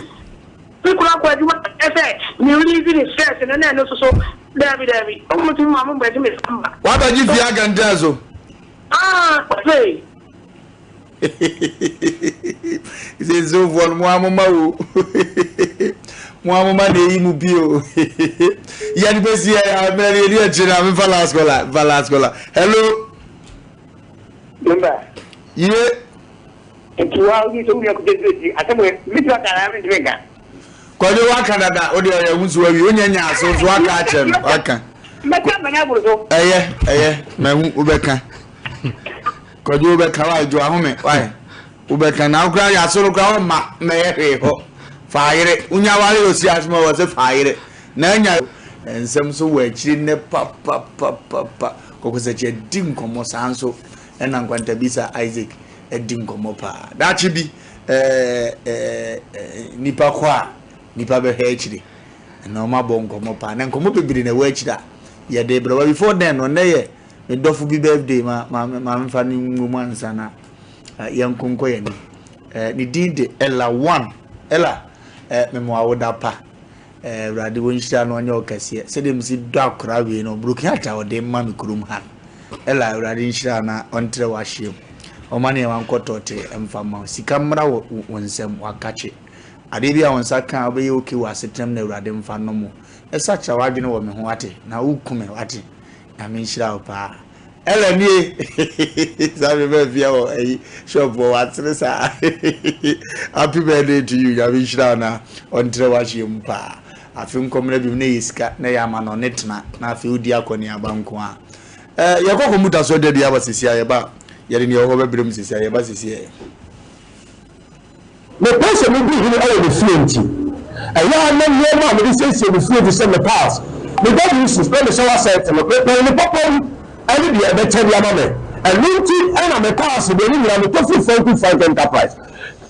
Me kura kɔ adwuma ɛsɛ me release ne stress no na ɛno soso daabi daabi ɔmo tumi ma mo mbɛgye me samba. Wabɛgye fie akɛntɛn so. Ah ɔsɛ. Sɛ nsofoɔ no mo amoma o mo amoma na eyi mu bi o yɛde bɛsi ɛ mmerɛ no yɛdi akyire na mefa last caller fa last caller hello. Member. Ye. Nti wa wo sɛ wo nua kɔtɛ sɛ ti asɛm wɔ metumi aka anaa mentumi nka. Kwadwo waka dada wo deɛ ɔyɛ ho so awie wonya nya aso nso waka akyerɛ no waka. Mɛka mɛnya aboro so. Ɛyɛ ɛyɛ mahu wobɛka Kwadwo wobɛka wae dwo ahome wae wobɛka na wokora yɛ aso no kora wɔmma mɛyɛ hwee hɔ fa ayere wonya ware osi asoma wɔ sɛ fa ayere na anya nsɛm so wɔ akyiri nnɛ papapapapa kɔkɔsakyi adi nkɔmmɔ saa nso ɛna nkwantabisa Isaac adi nkɔmmɔ paa. Daakye bi, ɛɛ, nnipa kɔ a, nnipa bɛhwɛ akyire. Na wɔn abɔ nkɔmmɔ paa. Na nkɔmmɔ bebree na ɛwɔ akyire a yɛde brɛ. But before then no, nnɛ yɛ me dɔfo bi birthday ma ma ma mfa no ngu mu ansa na yɛnko nkɔ yɛn anim. Eh, ne din de Ella One. Ella, eh, memoa wo da pa. Eh, Awurade wɔnhyira no ɔnyɛ ɔkɛseɛ. Sɛdeɛ mesi dɔ akora wei no, broken heart a ɔde ma me kurom ha no. Ella Awurade nhyira wo na ɔntrɛ w'ahyeɛ mu. Ɔma nneɛma nkɔ tɔɔtee mfa mma wo. Sika mmra wo wo nsam, wakakye. Adeɛ bi a wo nsa ka a wobɛyɛ okay wɔ asetenam na Awurade mfa nnom wo. Na sakyera w'adwene wɔ me ho wate, na woku me wate. Nyame nhyira wo paa. Ella nie saa me ba fie wɔ ayi shop wɔ wasere saa. Happy birthday to you. Nyame nhyira wo na ɔntrɛ w'ahyeɛ mu paa. Afe nkɔmmra biom na ɛyɛ sika na ɛyɛ amanɔne tena na afei wodi akɔneaba nko a. Eh, yɛkɔ kɔmputa so de aba sisi a yɛba yɛde nea ɛwɔ hɔ bɛbrɛ mu sisi a yɛba sisi ɛ. Mepɛ sɛ medi hene wɔ me fie nti, ɛyɛ a na nneɛma a mede siesie me fie te sɛ me tiles, me WCs, ne me shower set no, mepɛn ne papa mu ne deɛ ɛbɛkyɛ de ama me. Ɛno nti na me tiles deɛ ne nyinaa metɔ firi Franco Frank Enterprise.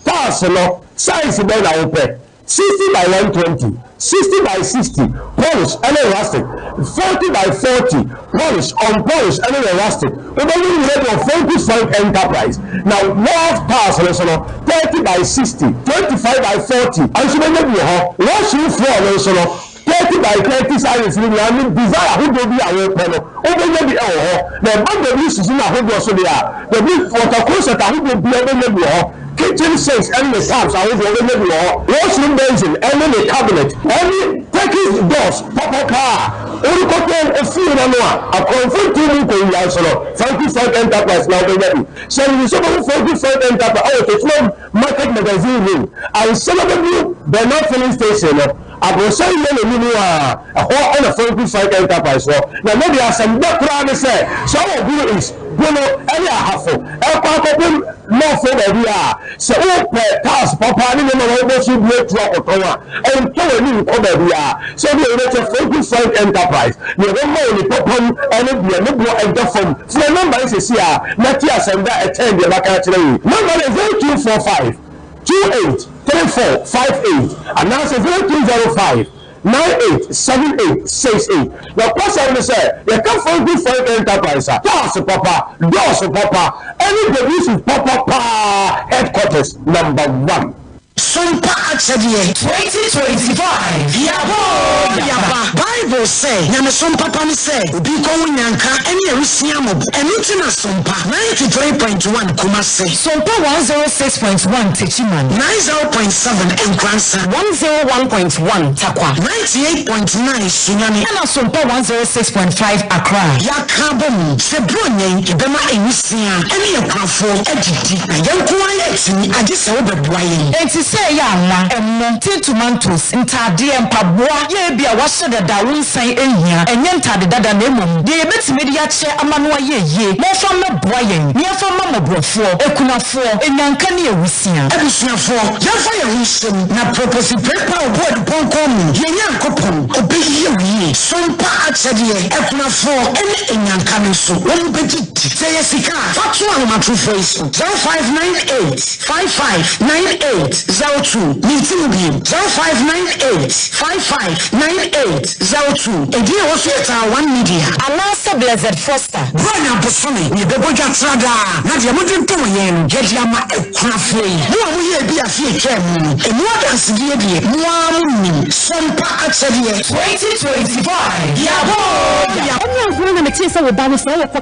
Tiles no, size bɛn na wopɛ? 60 by 120, 60 by 60, polish ne rustic, 40 by 40, polish, unpolish ne ne rustic. Wobɛhu ne nyinaa bi wɔ Franco Frank Enterprise. Na wall tiles no nso no, 30 by 60, 25 by 40 nso wobɛnya bi wɔ hɔ. Washroom floor no nso no, 30 by 30 sizes no nyinaa ne design ahodoɔ bi a wopɛ no, wobɛnya bi wɔ hɔ. Na ɛba WCs no ahodoɔ so deɛ a, W water closet ahodoɔ biara wobɛnya bi wɔ hɔ. Kitchen sinks ne ne taps ahodoɔ wobɛnya bi wɔ hɔ. Washroom basin ne ne cabinet ne Turkish doors papa paa a worekɔtɔ ofie no ano a akorɔmfo ntu mu nkɔwia nso no, Franco Frank Enterprise na wobɛnya bi. Hyɛ no nso wobɛhu Franco Frank Enterprise wɔ Techiman Market Magazine Road ansa na wobɛduru Bernard Filling Station no, Abrɔsan yellow no mu a, ɛhɔ na Franco Frank Enterprise wɔ. Na ne deɛ asɛm dɛ koraa ne sɛ, sɛ wowɔ Gulu East, Bono ne Ahafo ɛkɔ akɔpem North baabi a, sɛ wopɛ tiles papa ne nneɛma a wɔbɔ so bi atu akɔtɔn a, ɛntɔ w'ani nkɔ baabiara. Sɛ wode w'ani bɛkyerɛ Franco Frank Enterprise, nea ɛbɛma wo ne papa mu ne deɛ ne boɔ ɛda fam. Frɛ nɔmba yi seesei ara na te asɛm da a ɛkyɛn deɛ maka akyerɛ wo yi. Nɔmba no yɛ 0245 28 34 58 anaasɛ 0205 98 78 68. Nokwasɛm ne sɛ, yɛka Franco Frank Enterprise a, cars papa, doors papa, ɛne WC papa paa headquarters number one. Sompa akyɛdeɛ. 2025 Yɛaba oo yɛaba Bible sɛ nyamesom papa ne sɛ obi kɔ wo nyanka ne awisia mmɔbɔ ɛno nti na Sompa 93.1 Kumasi. Sompa 106.1 Techiman. 90.7 Nkoransa. 101.1 Tarkwa. 98.9 Sunyani. Ɛna Sompa 106.5 Accra. Yɛaka abom sɛ Buronya yi yɛbɛma awisia ne akunafoɔ adidi na yɛn nko ara yɛntumi agye sɛ wobɛboa yɛn. Enti sɛ ɛyɛ anwa, ɛmo, tin tomatoes, ntaadeɛ, mpaboa, yɛ ebia wɔahyɛ dada a wonsan nhia, ɛnyɛ ntaade dada na mmom deɛ yɛbɛtumi de akyɛ ama no ayɛ yie, momfa mmɛboa yɛn na yɛmfa mma mmɔborɔfoɔ, akunafoɔ, nnyanka ne awusia. Abusuafoɔ, yɛmfa yɛn ho nhyɛ mu na prɔpɔsi prepa ɔbo adupɔnkɔn mu, yɛn Nyankopɔn, ɔbɛyɛ wo yie. Sompa akyɛdeɛ, akunafoɔ ne nnyanka no nso, wɔbɛgye di. Sɛ ɛyɛ sika a, fa to ahomatorofoɔ yi so, 0598 55 98 02. Mente mu bio, 0598 55 98 02. Edin a ɛwɔ so yɛ Taa One Media. Anaasɛ Blessed Foster. Buronya bosome na yɛbɛbɔ dwa tra daa, na deɛ mode dom yɛn no, yɛde ama akunafoɔ yi. Mo a moyɛɛ bi afe a ɛtwaa mu no, ɛmu adansedie deɛ, mo ara monim. Sompa akyɛdeɛ. 2025 Yɛabɔ oo yɛabɔ. Ɛne agorɔ na metee sɛ wo ba no sɛ ɔkɔ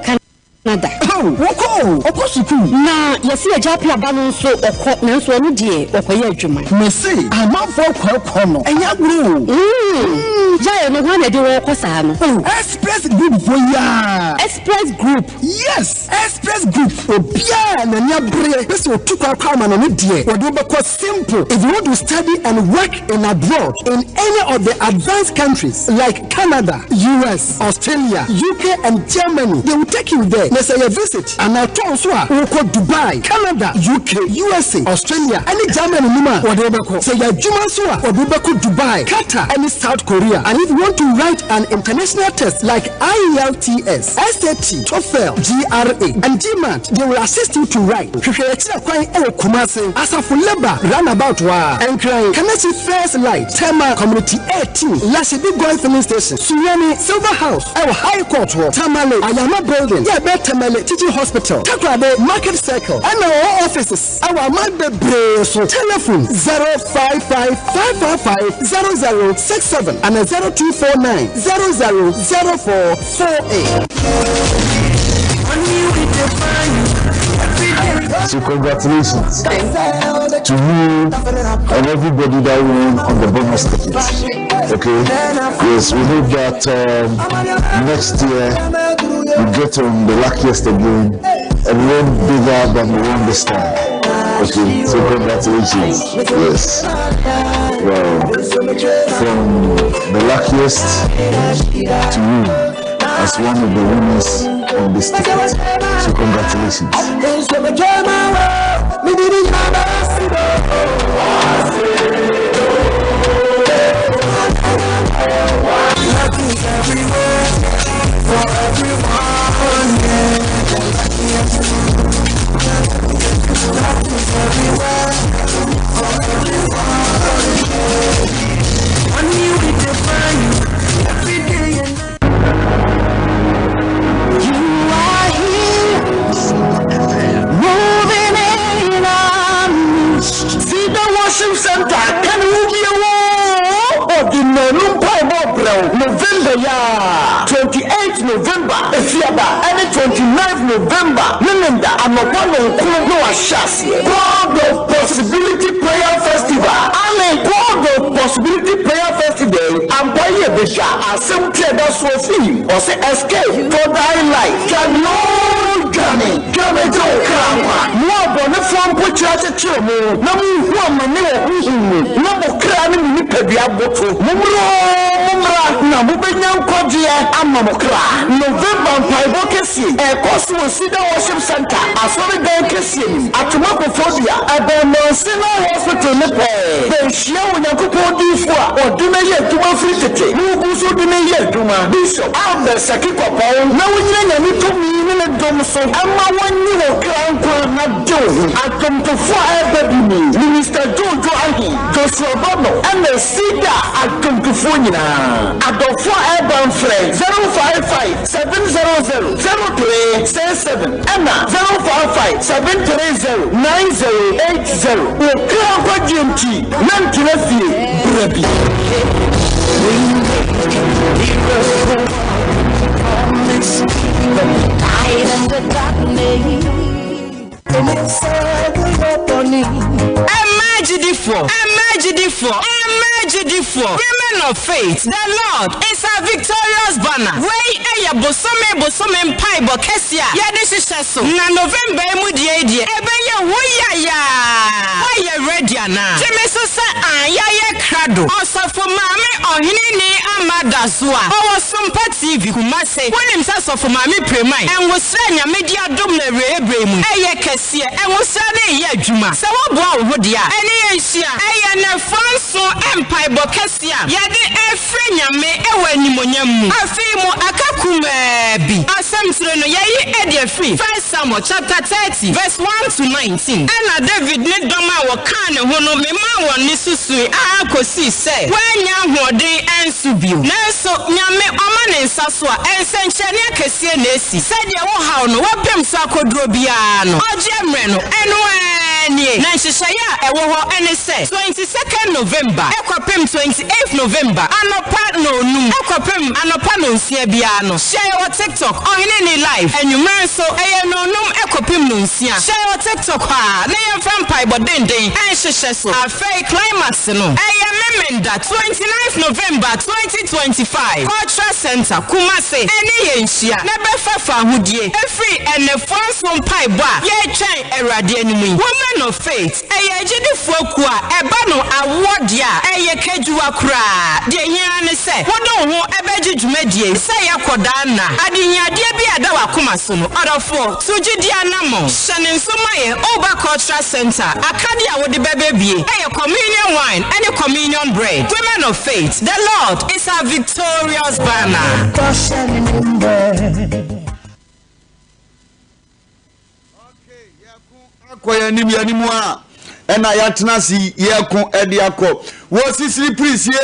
Canada. Oh, wɔkɔ o, ɔkɔ sukuu. Na yɛse agya Appiah ba no nso ɔkɔ nanso ɔno deɛ ɔkɔyɛ adwuma. Mese amanfoɔ kɔ kɔ no ɛnyɛ agorɔ o. Mm, gyae no hwan na ɛde wɔn kɔ saa no? Oh, Express Group foɔ yi aa. Express Group. Yes, Express Group. Obiara a n'ani abereɛ pɛ sɛ ɔtu kwan kɔ amanɔne deɛ, wɔde wo bɛkɔ simple. If you want to study and work in abroad in any of the advanced countries like Canada, US, Australia, UK and Germany, they will take you there. Na sɛ ɛyɛ visit anaa tour nso a, wokɔ Dubai, Canada, UK, USA, Australia ne Germany no mu a, wɔde wo bɛkɔ. Sɛ ɛyɛ adwuma nso a, wɔde wo bɛkɔ Dubai, Qatar ne South Korea. And if you want to write an international test like IELTS, SAT, TOEFL, GRA and GMAT, they will assist you to write. Hwehwɛ yɛn akyiri kwan wɔ Kumasi, Asafo Labour Roundabout hɔ ara, Nkran, Kaneshie First Light, Tema Community 18, Lashibi Goil Filling Station, Sunyani, Silver House wɔ High Court hɔ, Tamale, Ayama Building, yɛ ɛbɛn Tamale Teaching Hospital, Takoradi Market Circle, ɛna wɔwɔ offices wɔ aman bebree so. Telephone, 055 555 0067 anaa 0249 00 0448. So congratulations to you and everybody that won on the bonus ticket. Okay? Yes, we hope that um, next year you get on the luckiest again and win bigger than you won this time. Okay, so congratulations. Yes. Well, from the luckiest to you as one of the winners on this ticket. So congratulations. Worship Center ka ne ho bio oo Ɔde nnanu mpaebɔ rebrɛ wo November yi ara, 28 November Efiada ɛne 29 November Memenda anɔpa nɔnkron na wɔahyɛ aseɛ. God of Possibility Prayer Festival Aane, God of Possibility Prayer Festival yi ampa yi ɛbɛtwa asɛm ti a ɛda soɔ fii ɔse Escape for thy life Dwane oo dwane, dwane gye wo kra nkwa. Mo abɔnefoɔ mpokyerɛ akyekyere mo, na monhu amane wɔ honhom mu, na mo kra ne mo nipadua aboto. Mommra oo, mommra, na mobɛnya nkwagyeɛ ama mo kra. November mpaebɔ kɛseɛ yi ɛrekɔ so wɔ Cedar Worship Centre asɔredan kɛseɛ no mu, Atwoma Koforidua, ɛbɛn Mount Sinai Hospital no pɛɛ. Bɛnhyia Onyankopɔn diyifoɔ a ɔde no yɛ adwuma firi tete na ɔgu so de no reyɛ adwuma, Bishop Albert Saki Kwapong, na wonyina Nyame tumi ne ne dom so mma wɔnnye wo kra nkwa na de wo ho. Adwomtofoɔ a ɛreba bi ni, Minister Jojo Ahi, Joshua Bono ɛna Cedar adwomtofoɔ nyinaa. Adɔfoɔ a ɛreba mfrɛ 055 700 0367 ɛna 055 730 9080. Wo kra nkwagyeɛ nti, mɛntena fie berɛ bi. Ɛmma agyidifoɔ, ɛmma agyidifoɔ, ɛmma agyidifoɔ, Women of Faith, the Lord is our victorious banner. Wei yɛ bosome bosome mpaebɔ kɛseɛ a yɛde hyehyɛ so. Na November yi mu deɛ yi deɛ, ɛbɛyɛ hu yayaa! Woayɛ ready anaa? Gye me so sɛ aane, yɛayɛ krado. Ɔsɔfo Maame Ɔheneni Ama Dazoa, ɔwɔ Sompa TV, Kumase. Wonim sɛ Sɔfo Maame Preman, Nwosra a Nyame de adom no awieɛ berɛ yi mu, ɛyɛ kɛseɛ. Nwosra no reyɛ adwuma. Sɛ woboa wo ho deɛ a, ɛne yɛn nhyia. Ɛyɛ nnafua nson mpaebɔ kɛseɛ a yɛde refrɛ Nyame wɔ animuonyam mu. Afe yi mu aka kumaa bi. Asɛm tire no, yɛayi adi afiri First Samuel chapter 30 verse 1 to 19. Ɛnna Dawid ne dɔm a wɔkaa ne ho no memaa wɔn nne so sui ara kosii sɛ wɔannya ahoɔden ansu bio. Nanso Nyame ɔma ne nsa so a, nsɛnkyerɛnne akɛseɛ na esi. Sɛdeɛ wo haw no wapem so akoduro biara no, ɔgyeɛ mmerɛ no, ɛno ara nie. Na nhyehyɛeɛ a ɛwɔ hɔ ne sɛ, 22nd November kɔpem 28th November anɔpa nnɔnnum kɔpem anɔpa nnɔnsia biara no, hyia yɛ wɔ TikTok, Ɔhene Nni Live. Anwummerɛ nso, ɛyɛ nnɔnnum kɔpem nnɔnsia. Hyia yɛ wɔ TikTok hɔ ara na yɛmfa mpaebɔ denden nhyehyɛ so. Afei climax no, ɛyɛ Memenda, 29th November 2025, Cultural Centre, Kumasi, ɛne yɛn nhyia na bɛfa fahodie ɛfiri ɛnnɛfoa nso mpaebɔ a yɛretwɛn Awurade anim yi. Women of Faith, ɛyɛ agyidifoɔ kuo a ɛba no awoɔ deɛ a, ɛyɛ kadwuwa koraa. Deɛ ɛhia ara ne sɛ wode wo ho bɛgye dwumadie yi sɛ ɛyɛ kɔdaa nna. Adehiadeɛ bi a ɛda w'akoma so no, ɔdɔfoɔ, tu gyidie anammɔn. Hyɛ no nso ma yɛn Oba Cultural Centre akadeɛ a wode bɛba bie yɛ Communion Wine ne Communion Bread. Women of Faith, the Lord is our victorious banner. Akɔ yɛn anim yɛn anim a ɛna yɛatena ase yi yɛko ɛde akɔ wɔ sisiri pirisie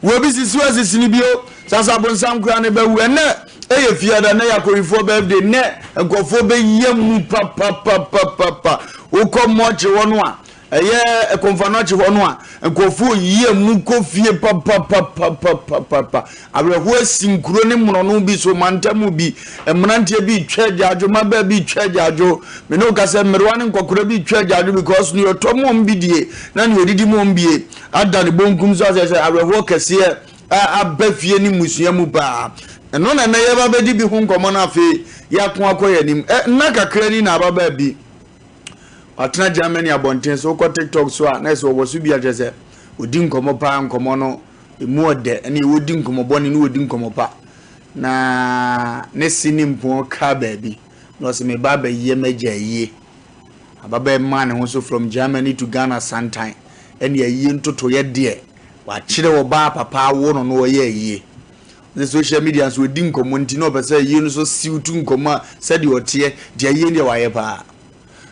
wɔ bi sisi wɔ sisiri bio sasa bonsam kura ne bɛwu ɛnɛ ɛyɛ fiada nɛ yɛ akɔwifoɔ birthday nɛ nkurɔfoɔ bɛyɛ mu papapapapapa wokɔ mmɔkye hɔ no a Ɛyɛ Komfo-Anokye hɔ no a, nkurɔfoɔ yia mu kɔ fie papapapapapa. Awerɛhoɔ asi nkuro ne mmorɔno bi so, mantam bi. Mmeranteɛ bi retwa agyaadwo, mmabaa bi retwa agyaadwo. Me ne wo ka sɛ mmerewa ne nkɔkora bi retwa agyaadwo because nea ɔtɔ mu wɔn bi die na nea ɔdidi mu wɔn bie ada ne bonkum so asɛ sɛ awerɛhoɔ kɛseɛ aba fie ne mmusua mu paa. Ɛno na ɛnɛ yɛba bɛdi bi ho nkɔmmɔ no afei yɛako akɔ yɛn anim. Nna kakra ni na ababaa bi Watena Germany abɔnten so, wokɔ TikTok so a, na ɛsɛ wɔwɔ so bi a kyerɛ sɛ wɔdi nkɔmmɔ paa, nkɔmmɔ no emu ɔdɛ, ɛne wɔdi nkɔmmɔ bɔne ne wɔdi nkɔmmɔ pa. Na ne se ne mpɔn kaa baabi, na ɔsɛ me ba abɛyɛ m'agya ayie. Ababaa yi maa ne ho so from Germany to Ghana santan ɛne ayie ntotoeɛ deɛ wakyerɛ ɔbaa papa awo no na ɔyɛ ayie. Ne social media nso ɔdi nkɔmmɔ nti na ɔpɛ sɛ ayie no so siw tu nkɔmmɔ a sɛdeɛ ɔteɛ nti ayie no deɛ wayɛ paa.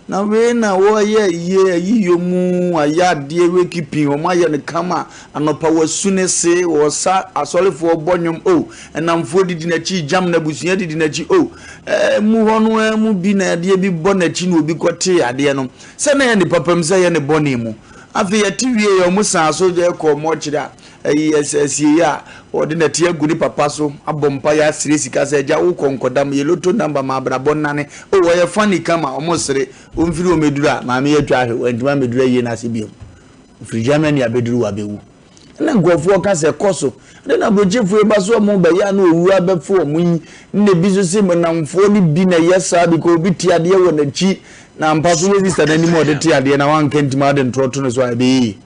Na wei na wɔyɛ ayie ayiyɔ mu ayɛ adeɛ wakeeping wɔn ayɛ no kama anɔpa wasu ne se wɔsa asɔrefoɔ bɔ nnwom o oh, ɛnamfoɔ didi n'akyi gyam n'abusua didi n'akyi o oh, ɛɛ mu hɔ no ara mu bi na adeɛ bi bɔ n'akyi na obi kɔtee adeɛ no sɛ na ɛyɛ ne papa mu sɛ ɛyɛ ne bɔne mu afei yɛte wie yɛ wɔn san so yɛ kɔ mɔkyerɛ a ɛyi asieyi a wɔde nɛte agu ne papa so abɔ mpa yɛ asere sika sɛ agya wokɔ nkɔdam yɛ loto namba ma abrabɔ nnane o wɔyɛ funny kama wɔn sere wɔmfiri wɔn aduru a maame yɛ atwa ahwɛ wɔntumi amɛduru ayie no ase biom ofiri Germany abɛduru wabɛwu ɛna nkurɔfoɔ ka sɛ kɔ so ɛde na aburokyefoɔ yi ba so wɔn bɛyɛ a na owu abɛfo wɔn yi na ebi nso se nnamfoɔ no bi na ɛyɛ saa because obi te adeɛ wɔ n'akyi na ampa so yɛ sista n'anim a ɔde te adeɛ na wanka ntumi ade ntorɔ to no so a ɛbɛyɛ yie.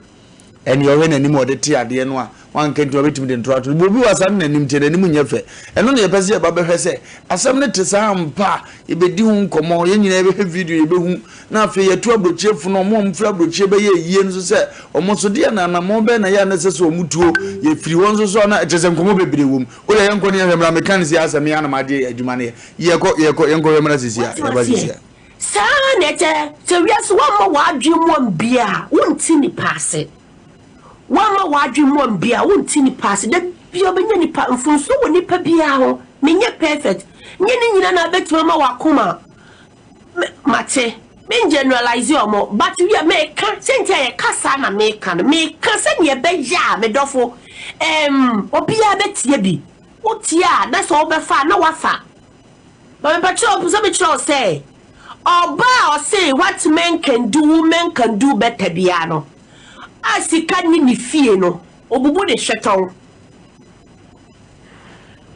Ɛnea ɔhwɛ n'anim a ɔde te adeɛ no a wanka nti ɔbɛtumi de ntorɔ ato no. Obi wɔ asa no n'anim te n'anim nyɛ fɛ. Ɛno na yɛpɛ sɛ yɛba bɛhwɛ sɛ asɛm no te saa ampa a, yɛbɛdi ho nkɔmmɔ, yɛn nyinaa yɛbɛhwɛ video yɛbɛhu, na afei yɛatu aburokyirefo no, wɔn a wɔfiri aburokyire bɛyɛ ayie no nso sɛ wɔn nso deɛ na anammɔn bɛn na ɛyɛ a na ɛsɛ sɛ wɔn tuo. Yɛfiri hɔ nso so a na kyerɛ sɛ nkɔmmɔ bebree wɔ mu. Wodeɛ yɛnkɔ ne yɛhwɛ mmra meka no sie asɛ me ara na magye adwuma no yɛ. Yɛkɔ yɛkɔ yɛnkɔhwɛ mmra sisi a Wate yɛba sisi aseɛ? a. Saa ara na ɛkyɛ sɛ wiase woamma w'adwene mu ambue a, wonte nnipa ase. Woamma w'adwene mu ambue a, wonte nnipa ase. Da biara wobɛnya nnipa, mfomsoɔ wɔ nnipa biara ho. Menyɛ perfect. Nyɛ ne nyinaa na abɛtumi ama w'akoma. Me, mate. Me ngeneralise wɔn, but wia, meka, sɛ nti a yɛka saa na meka no. Meka sɛdeɛ ɛbɛyɛ a, me dɔfo, ɛɛm, obiara bɛtie bi. Wotie a, na sɛ wobɛfa a, na woafa. Ma me pakyɛw pɛ sɛ me kyerɛ wo sɛ ɔbaa a ɔse what men can do women can do better biara no a sika nni ne fie no obubu ne hwɛtɔn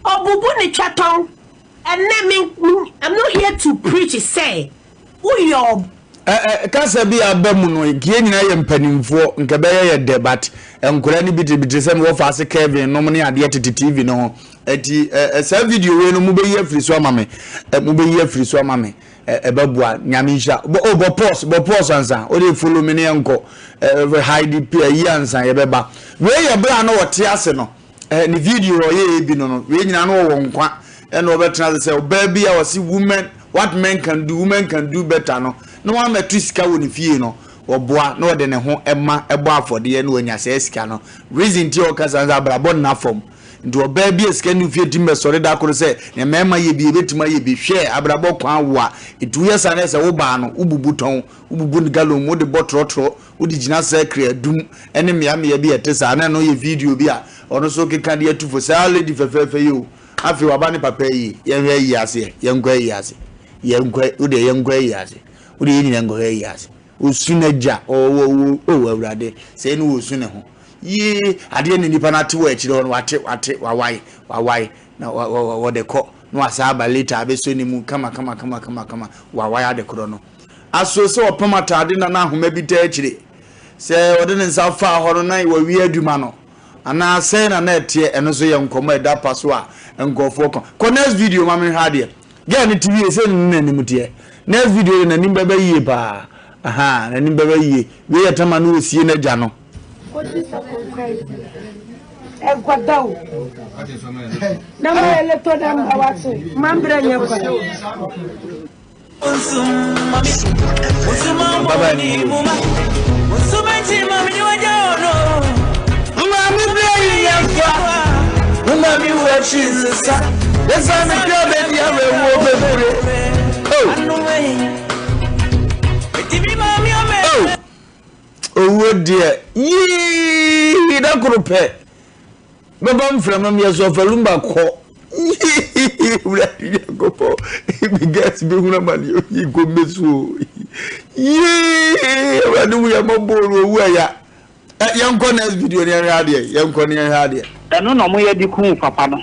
obubu ne twɛtɔn ɛnɛ me me I'm not here to preach sɛ woyɛ ɔb. Ɛ ɛ kasa bi a aba mu no nka yɛn nyinaa yɛ mpanimfoɔ nka ɛbɛyɛ yɛ dɛ but nkwadaa no bi te bi te sɛ mewɔ faase Kevin nom ne adeɛ tete TV no ho ɛti ɛ ɛ saa video wei no mobɛyi afiri so ama me ɛ mobɛyi afiri so ama me ɛ ɛbɛboa nyame nhyira bɔ o bɔ pause bɔ pause ansa o de follow me ne yɛnkɔ ɛ ɛ hide pi ayi ansa yɛbɛba wei yɛ berɛ a na ɔte ase no ɛ ne video a ɔyɛɛ bi no no wei nyinaa no ɔwɔ nkwa ɛna ɔbɛtena ase sɛ ɔbaa bi a ɔse women what men can do women can do better no na wamɛto sika wɔ ne fie no ɔboa na ɔde ne ho ɛma ɛbɔ afɔdeɛ na wanya saa sika no reason ti a ɔka saa sɛ abrabɔ nna fam nti ɔbaa bi a sika ne fie tumi bɛsɔre da koro sɛ ne mmarima yɛ bi ebɛtumi ayɛ bi hwɛ abrabɔ kwan wa ɛti woyɛ saa na sɛ wo baa no wobubu tɔn wobubu no galon mu wode bɔ trɔtrɔ wode gyina sɛkre adum ne mmeammea bi a ɛte saa na ɛno yɛ video bi a ɔno nso keka de atu fo saa lady fɛfɛɛfɛ yi o afei waba ne papa yi yɛnhwɛ ayi aseɛ yɛnkɔ ayi ase yɛnkɔ wode yɛnkɔ ayi ase wode yɛn nyinaa nkɔhwɛ ayi ase osu n'agya ɔwɔ wɔ o awurade sɛ ɛne wɔsu ne ho yie adeɛ ne nipa no ate wɔ akyire hɔ no wate wate wawae wawae na wɔde kɔ na wasa aba later abɛsɔ ne mu kama kama kama kama kama wawae ade korɔ no Aso sɛ ɔpam atade na na ahoma bi taa akyire, sɛ ɔde ne nsa faa hɔ no na wawie adwuma no, anaa sɛn na na ɛteɛ, ɛno nso yɛ nkɔmmɔ a ɛda pa so a nkurɔfoɔ ka. Kɔ next video ma menhwɛ adeɛ. Girl no te wie, sɛ ne n'anim teɛ. Next video de n'anim bɛba yie paa. Aha, n'anim bɛba yie. Wei yɛ tama no ɔsie n'agya no. Kɔsi sɛ kɔnkɔn ɛnkɔda o na ma yɛlɛtɔ da mba wate ma mbrɛ nyɛ kwan. Ababaa ni yie. Maame bere yi yɛ mfa, maame wɔ akyi nsesa, yɛsa me kura baabi awerɛhoɔ bebree. Oh. Oh. Owuo deɛ yii da koro pɛ. Bɛba mframa mu yɛsɔ falumba kɔ yii Awurade Nyankopɔn me girls bɛhunu amaneɛ oyi nkɔ mmɛsu o yii Awurade hu yɛ mmɔbɔ o owu ɛya yɛnkɔ next video ne yɛnhwɛ adeɛ yɛnkɔ ne yɛnhwɛ adeɛ. Ɛno na wɔyɛ de kuu papa no.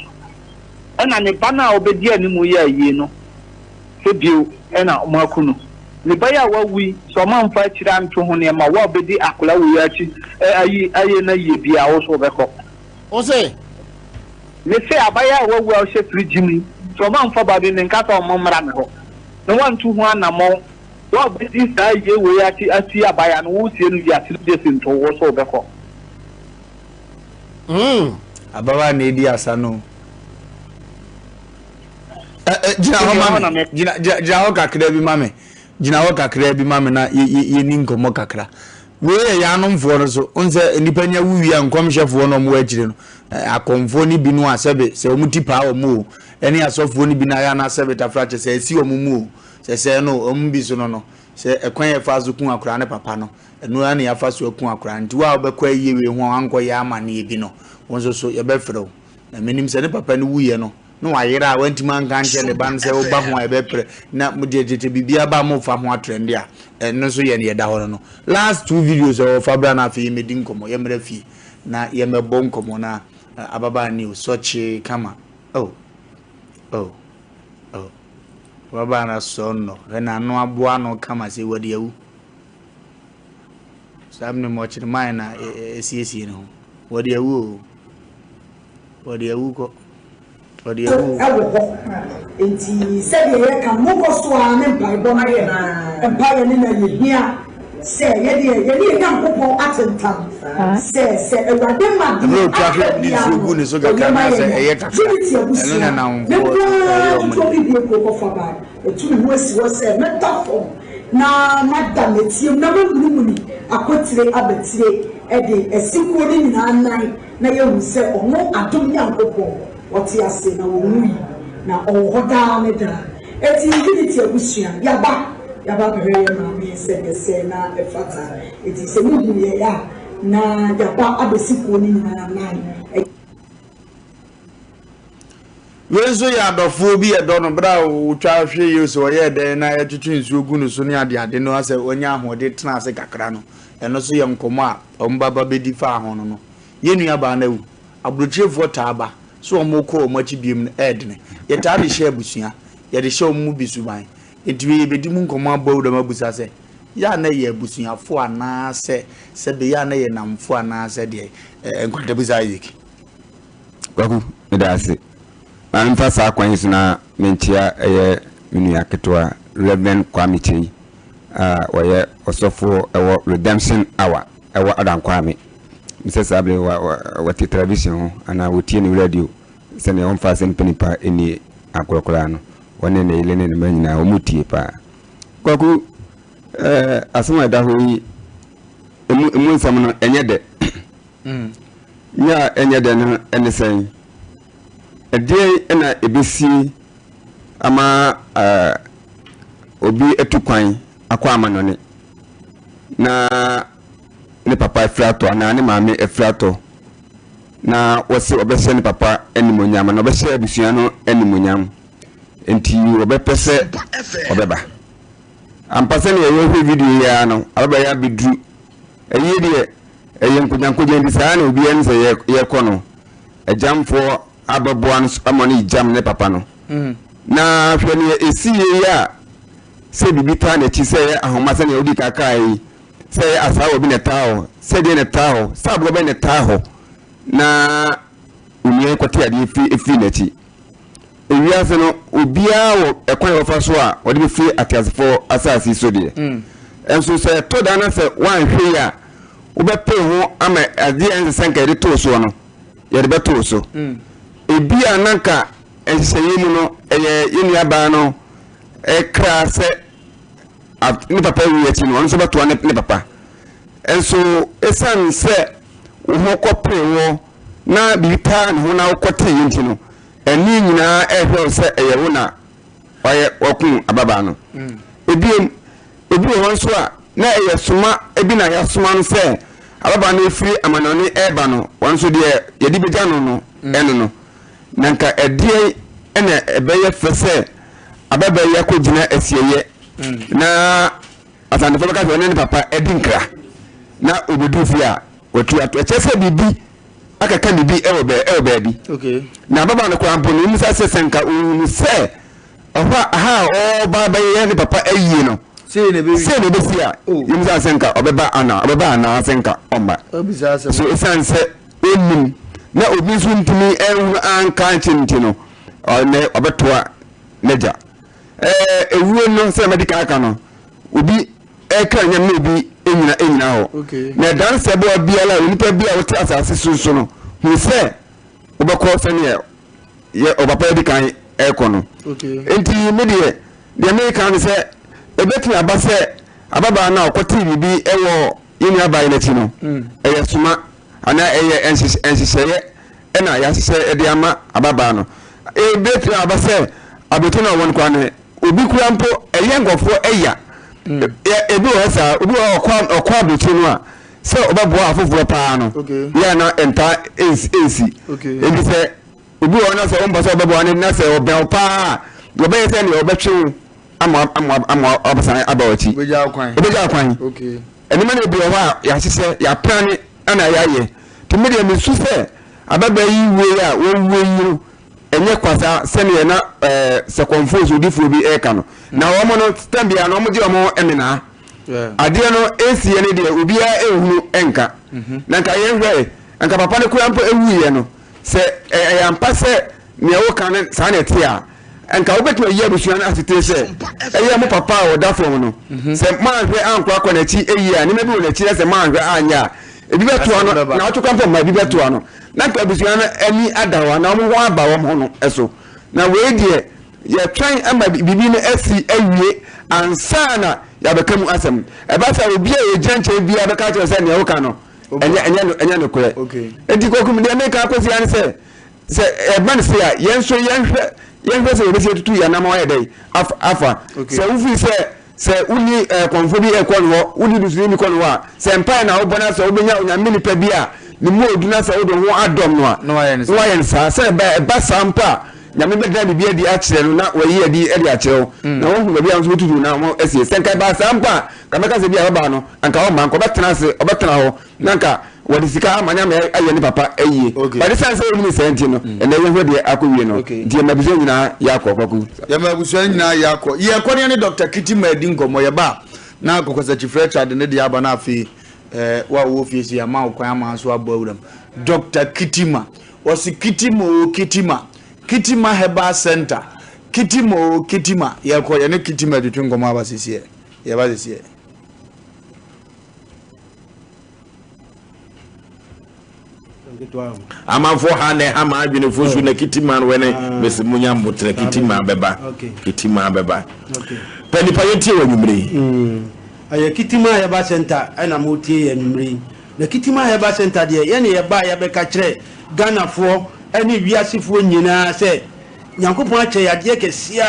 Ɛna ne ba no a ɔbɛdi anim yɛ ayie no, sɛ bio na wɔaku no. Ne ba yi a wawu yi, sɛ wɔamfa akyire anto ho nneɛma, wo a wobɛdi akwadaa wei akyi ayi ayɛ no ayie biara, wo nso wobɛkɔ. Wo se? Mese abaayewa a wawu a ɔhyɛ fridge mu yi, sɛ wɔamfa ba bi, menka sɛ wɔmmra me hɔ, na wɔantu ho anammɔn. Wo a wobɛdi saa ayie wei akyi asie abaayewa no, woresie no wie a, 3 days nto wo so wobɛkɔ. Mm. Ababaa na edi asa no. Gyina hɔ ma me. Gyina gyina hɔ kakra bi ma me. Gyina hɔ kakra bi ma me na yɛni nkɔmmɔ kakra. Wei yɛ yɛanomfoɔ no so. Wohu sɛ nnipa nya wu wie a nkɔmhyɛfoɔ no wɔn akyire no, akɔmfoɔ no bi no a sɛbe sɛ wɔn ti paa wɔn o, ɛne asɔfoɔ no bi no ayɛ anaa sɛbe tafra kyɛ sɛ asi wɔn mu o, sɛ sɛɛ no wɔn bi so no no, sɛ ɛkwan yɛfa so ku akwaraa ne papa no, Ɛno ara na yɛafa so aku akwadaa no. Nti wo a wobɛkɔ ayie wei ho a wankɔyɛ amanneɛ bi no, wo nso so yɛbɛfrɛ wo. Na menim sɛ ne papa no wuiɛ no, na wayera a wantumi anka ankyerɛ ne ba no sɛ woba ho a yɛbɛprɛ na deɛ tete biribiara ba a mofa ho atrɛnde a, ɛno nso yɛ no yɛda hɔ no no. Last two videos ɛwɔ fa bra na afei yɛmmɛdi nkɔmmɔ, yɛmmra fie na yɛmmɛbɔ nkɔmmɔ na ababaa ni o, sɔkyee kama. Oh, oh, oh. Ababaa no asɔ nnɔ, hwɛ n'ano aboa ano kama sɛ wadi awu. Saa mene mu ɔkyere man na ɛsiesie ne ho. Wɔde awu o. Wɔde awu kɔ. Wɔde awu o. Ɛwɔ hɔ. Enti sɛdeɛ yɛka no, monkɔ so ara ne mpaebɔ no ayɛ. Mpaeɛ no na yɛhia sɛ yɛdeɛ yɛne yɛn Nyankopɔn atentam sɛ sɛ Awurade ma deɛ aka biara no ɔyɛ ma yɛn a, Unity abusua, me nko ara ketewa bi bue kuro kɔfa baa. Matu me ho asi hɔ sɛ mɛda fam na mada nɛteɛ mu na mamunimuni akɔ tire aba tire de asi kuo no nyinaa nan na yɛahu sɛ ɔno adom Nyankopɔn ɔte ase na ɔnwui na ɔwɔ hɔ daa ne daa. Enti Unity abusua yɛaba yɛaba abɛhwɛ yɛn maame sɛdeɛ ɛsɛ na ɛfata. Enti sɛ mohu yɛn a na yɛaba abɛsi kuo no nyinaa nan. Wei nso yɛ adɔfoɔ bi ɛdɔ no berɛ a wotwa hwe yɛ sɛ ɔyɛɛ dɛn na yɛtwetwe nsuo gu no so ne adeade no asɛ wanya ahoɔden tena ase kakra no, ɛno nso yɛ nkɔmmɔ a wɔn ba ba bɛdi faa ho no no. Yɛn nuabaa no awu. Aburokyirefoɔ taa ba sɛ wɔrekɔ wɔn akyi biom no ɛɛdene. Yɛtaa de hyɛ abusua, yɛde hyɛ wɔn mu bi suban. Enti wei yɛbɛdi mu nkɔmmɔ abɔ awuram abusa sɛ, yɛ a na ɛyɛ abusuafoɔ anaasɛ sɛbe yɛ a na ɛyɛ nnamfoɔ anaasɛ deɛ? Nkwantabusa Isaac. Kwaku, meda ase. Ma memfa saa kwan yi so na menkyea ɛyɛ me nua ketewa Rev. Kwame Kyei a ɔyɛ ɔsɔfoɔ ɛwɔ Redemption Hour ɛwɔ Adankwame. Mesɛ saa bere wa wa wɔte television ho anaa wɔtie ne radio sɛnea wɔmfa asɛm pɛ nipa nni agorɔ koraa no. Wɔne ne yere ne ne mma nyinaa wɔn tie paa. Kwaku, ɛɛ asɛm a ɛda hɔ yi emu emu nsɛm no ɛnyɛ dɛ. Nyɛ a ɛnyɛ dɛ no ne sɛn? Ɛdeɛn na ɛbɛsi ama obi atu kwan akɔ amanɔne na ne papa afiri atɔ anaa ne maame afiri atɔ na wɔse ɔbɛhyɛ ne papa animuonyam anaa ɔbɛhyɛ abusua no animuonyam nti wɔbɛpɛ sɛ ɔbɛba. Ampa sɛnea yɛhwɛ video yi ara no, ababaa yi abɛduru. Ɛyie deɛ Ɛyɛ nkogyankogya nti saa na obiara nim sɛ yɛkɔ no agyamfoɔ abɛboa no ama no gyam ne papa no. Na hwɛ nea ɛsi yie yi a sɛ biribi taa n'akyi sɛ ɛyɛ ahoma sɛnea wodi ka kaa yi sɛ ɛyɛ asaawa bi na ɛtaa hɔ sɛ deɛ na ɛtaa hɔ sɛ aboa bɛn na ɛtaa hɔ na onua yi kɔte adeɛ firi firi n'akyi. Ewiase no, obiara wɔ ɛkwan a ɔfa so a ɔde bɛfiri ateasefoɔ asase so deɛ. Nso sɛ ɛtɔ da na sɛ woanhwɛ yie a, wobɛpere ho ama adeɛ a ɛnsɛ sɛ nka yɛde too soɔ no, yɛde bɛto wo so. Ebia na nka nhyehyɛeɛ mu no, ɛyɛ yɛn nuabaa no kra sɛ ne papa wu akyi no, ɔno nso bɛtoa ne papa. Nso ɛsiane sɛ wo ho kɔpere woɔ na biribi taa ne ho na wokɔteeɛ nti no, Ani nyinaa rehwɛ wo sɛ ɛyɛ wo na wayɛ wakum ababaa no. Ebiem, ebi wɔ hɔ nso a, na ɛyɛ soma bi na yɛasoma no sɛ ababaa no refiri amanɔne reba no, ɔno nso deɛ yɛde bɛgya no no, ɛno no. Na nka ɛdeɛn na ɛbɛyɛ fɛ sɛ ababaa yi akɔgyina asieeɛ na Asantefoɔ bɛka sɛ ɔne ne papa adi nkra na ɔbɛduru fie a watu ato. Ɛkyerɛ sɛ biribi akeka biribi wɔ bɛ wɔ baabi. Na ababaa no koraa mpo no, mmisa sɛ sɛ nka ɔhunu sɛ ɛhɔ a aha a ɔreba abɛyɛ ne papa ayie no, sei na ɛbɛsi a, oh. yɛmmisa sɛ nka ɔbɛba ana ɔbɛba anaa sɛ nka ɔmma. So ɛsiane sɛ ɔnnim na obi nso ntumi nhunu anka nkyɛ nti no, ɔnɛ ɔbɛtoa n'agya. Ɛɛ ewuo no sɛ mɛdi kan aka no. obi ɛka nyam na obi ɛnyina ɛnyina hɔ. Na ɛdanseɛ bɔ biara a onipa bi a wote asase so so no hu sɛ wobɛkɔ sɛdeɛ yɛ ɔpapa adi kan ɛkɔ no. Nti me deɛ deɛ meka ne sɛ ɛbɛtumi aba sɛ ababaa no a ɔkɔtee biribi ɛwɔ yɛn nuabaa yi n'akyi no ɛyɛ soma anaa ɛyɛ nhyehyɛeɛ ɛna yɛahyehyɛ ɛde ama ababaa no. Ɛbɛtumi aba sɛ abotire no a ɔwɔ no koraa no obi kura mpo ɛyɛ nkurɔfoɔ ɛya. Ebi wɔ hɔ saa, obi wɔ hɔ ɔkɔ abotire no a sɛ ɔbɛboa afoforɔ paa no yɛ na ntaa nsi. Nti sɛ obi wɔ hɔ na sɛ ɔmpɛ sɛ ɔbɛboa no na sɛ ɔbɛn wo paa a, ɔbɛyɛ sɛ nea ɔbɛtwe wo ama ama ama ɔbɛsan aba w'akyi. Obɛgya kwan. Obɛgya kwan. Nneɛma no bi wɔ hɔ a yɛahyehyɛ, yɛaprane ɛna yɛayɛ. Nti me deɛ mesu sɛ ababaa yi wuo yi a wɔwuo yi no ɛnyɛ kwa saa sɛdeɛ na ɛɛ sɛkɔmfoɔ sodifoɔ bi ɛreka no. Na wɔn no tɛm biara no wɔn gye wɔn menaa. Adeɛ no ɛsiiɛ no deɛ obiara ɛnhunu ɛnka. Na nka yɛnhwɛ nka papa no koraa mpo ɛwuiɛ no sɛ ɛyɛ ampa sɛ nea woka no saa na ɛte a, nka wobɛtumi ayi abusua no asetire sɛ ɛyɛ mo papa a ɔda fam no. Sɛ moanhwɛ ankɔ akɔ n'akyi ɛyie a, nneɛma bi wɔ n'akyi na sɛ moanhwɛ anyɛ a, ebi bɛtoa no na ɔtwe kwan mpo mma ebi bɛtoa no. Na nka abusua no ani ada hɔ anaa wɔn ho aba wɔn ho no so. Na wei deɛ yɛtwɛn ama biribi no asi awie ansa na yɛabɛka mu asɛm. Ɛba saa obi a ɔgyina nkyɛn biara bɛka akyerɛ sɛ nea woka no ɛnyɛ ɛnyɛ ɛnyɛ nokorɛ. Enti Kwaku deɛ meka akɔsi ara ne sɛ sɛ ɛba no sei a yɛn nso yɛnhwɛ yɛnhwɛ sɛ yɛbɛsi atutu yɛn anam ayɛ dɛn afa. Sɛ wofiri sɛ sɛ wonni eh, kɔmfo bi ɛkɔ no hɔ, wonni dusuni bi kɔ no hɔ a, sɛ mpaeɛ na wobɔ no sɛ wobɛnya onyame nipa bi a ne mu ɔdu na sɛ wode ho adɔm no a, na wayɛ no saa. Sɛ ɛba ɛba saa mpo a, Nyame bɛda biribi adi akyerɛ no na wayi adi de akyerɛ wo mm. na wohu baabi a nso bɛtutu na wɔn asie. Sɛ nka ɛbaa saa mpo a, nka mɛka sɛ bi a bɛbaa no, anka ɔmma, nka ɔbɛtena ase, ɔbɛtena hɔ na nka wɔde sika ama nyame ayɛ ne papa ayie. But ɛsiane sɛ wɔnim saa nti no, mm. ɛnɛ yɛhwɛ deɛ akɔ wie no. Nti yɛma abusua nyinaa yɛakɔ kwaku. Yɛma abusua nyinaa yɛakɔ. Yɛkɔ ne ne Dr. Kiti ma adi nkɔmmɔ. Yɛba a, na Kɔkɔsakyi Fletcher de ne deɛ aba na afei eh, wo a wowɔ fie so yɛama wo kwan ama nso abɔ awuram. Dr. Kitima, wɔse Kitima o Kitima, Kitima Herbal Center, Kitima o Kitima. Yɛkɔ yɛne Kitima twetwe nkɔmmɔ aba sisiɛ. Yɛba sisiɛ. Amanfoɔ ha na ɛha m'adwene fo so na kiti man wɛne ah. mesi mu nya mbotrɛ kiti man bɛba kiti man bɛba pɛ nipa yɛ tie wɔ anwummere yi. Mm. Ɛyɛ kiti man yɛba center ɛna mo tie yɛ anwummere yi na kiti man yɛba center deɛ yɛne yɛba yɛbɛka kyerɛ Ghanafoɔ ɛne wiasefoɔ nyinaa sɛ Nyankopɔn akyɛ yɛ adeɛ kɛseɛ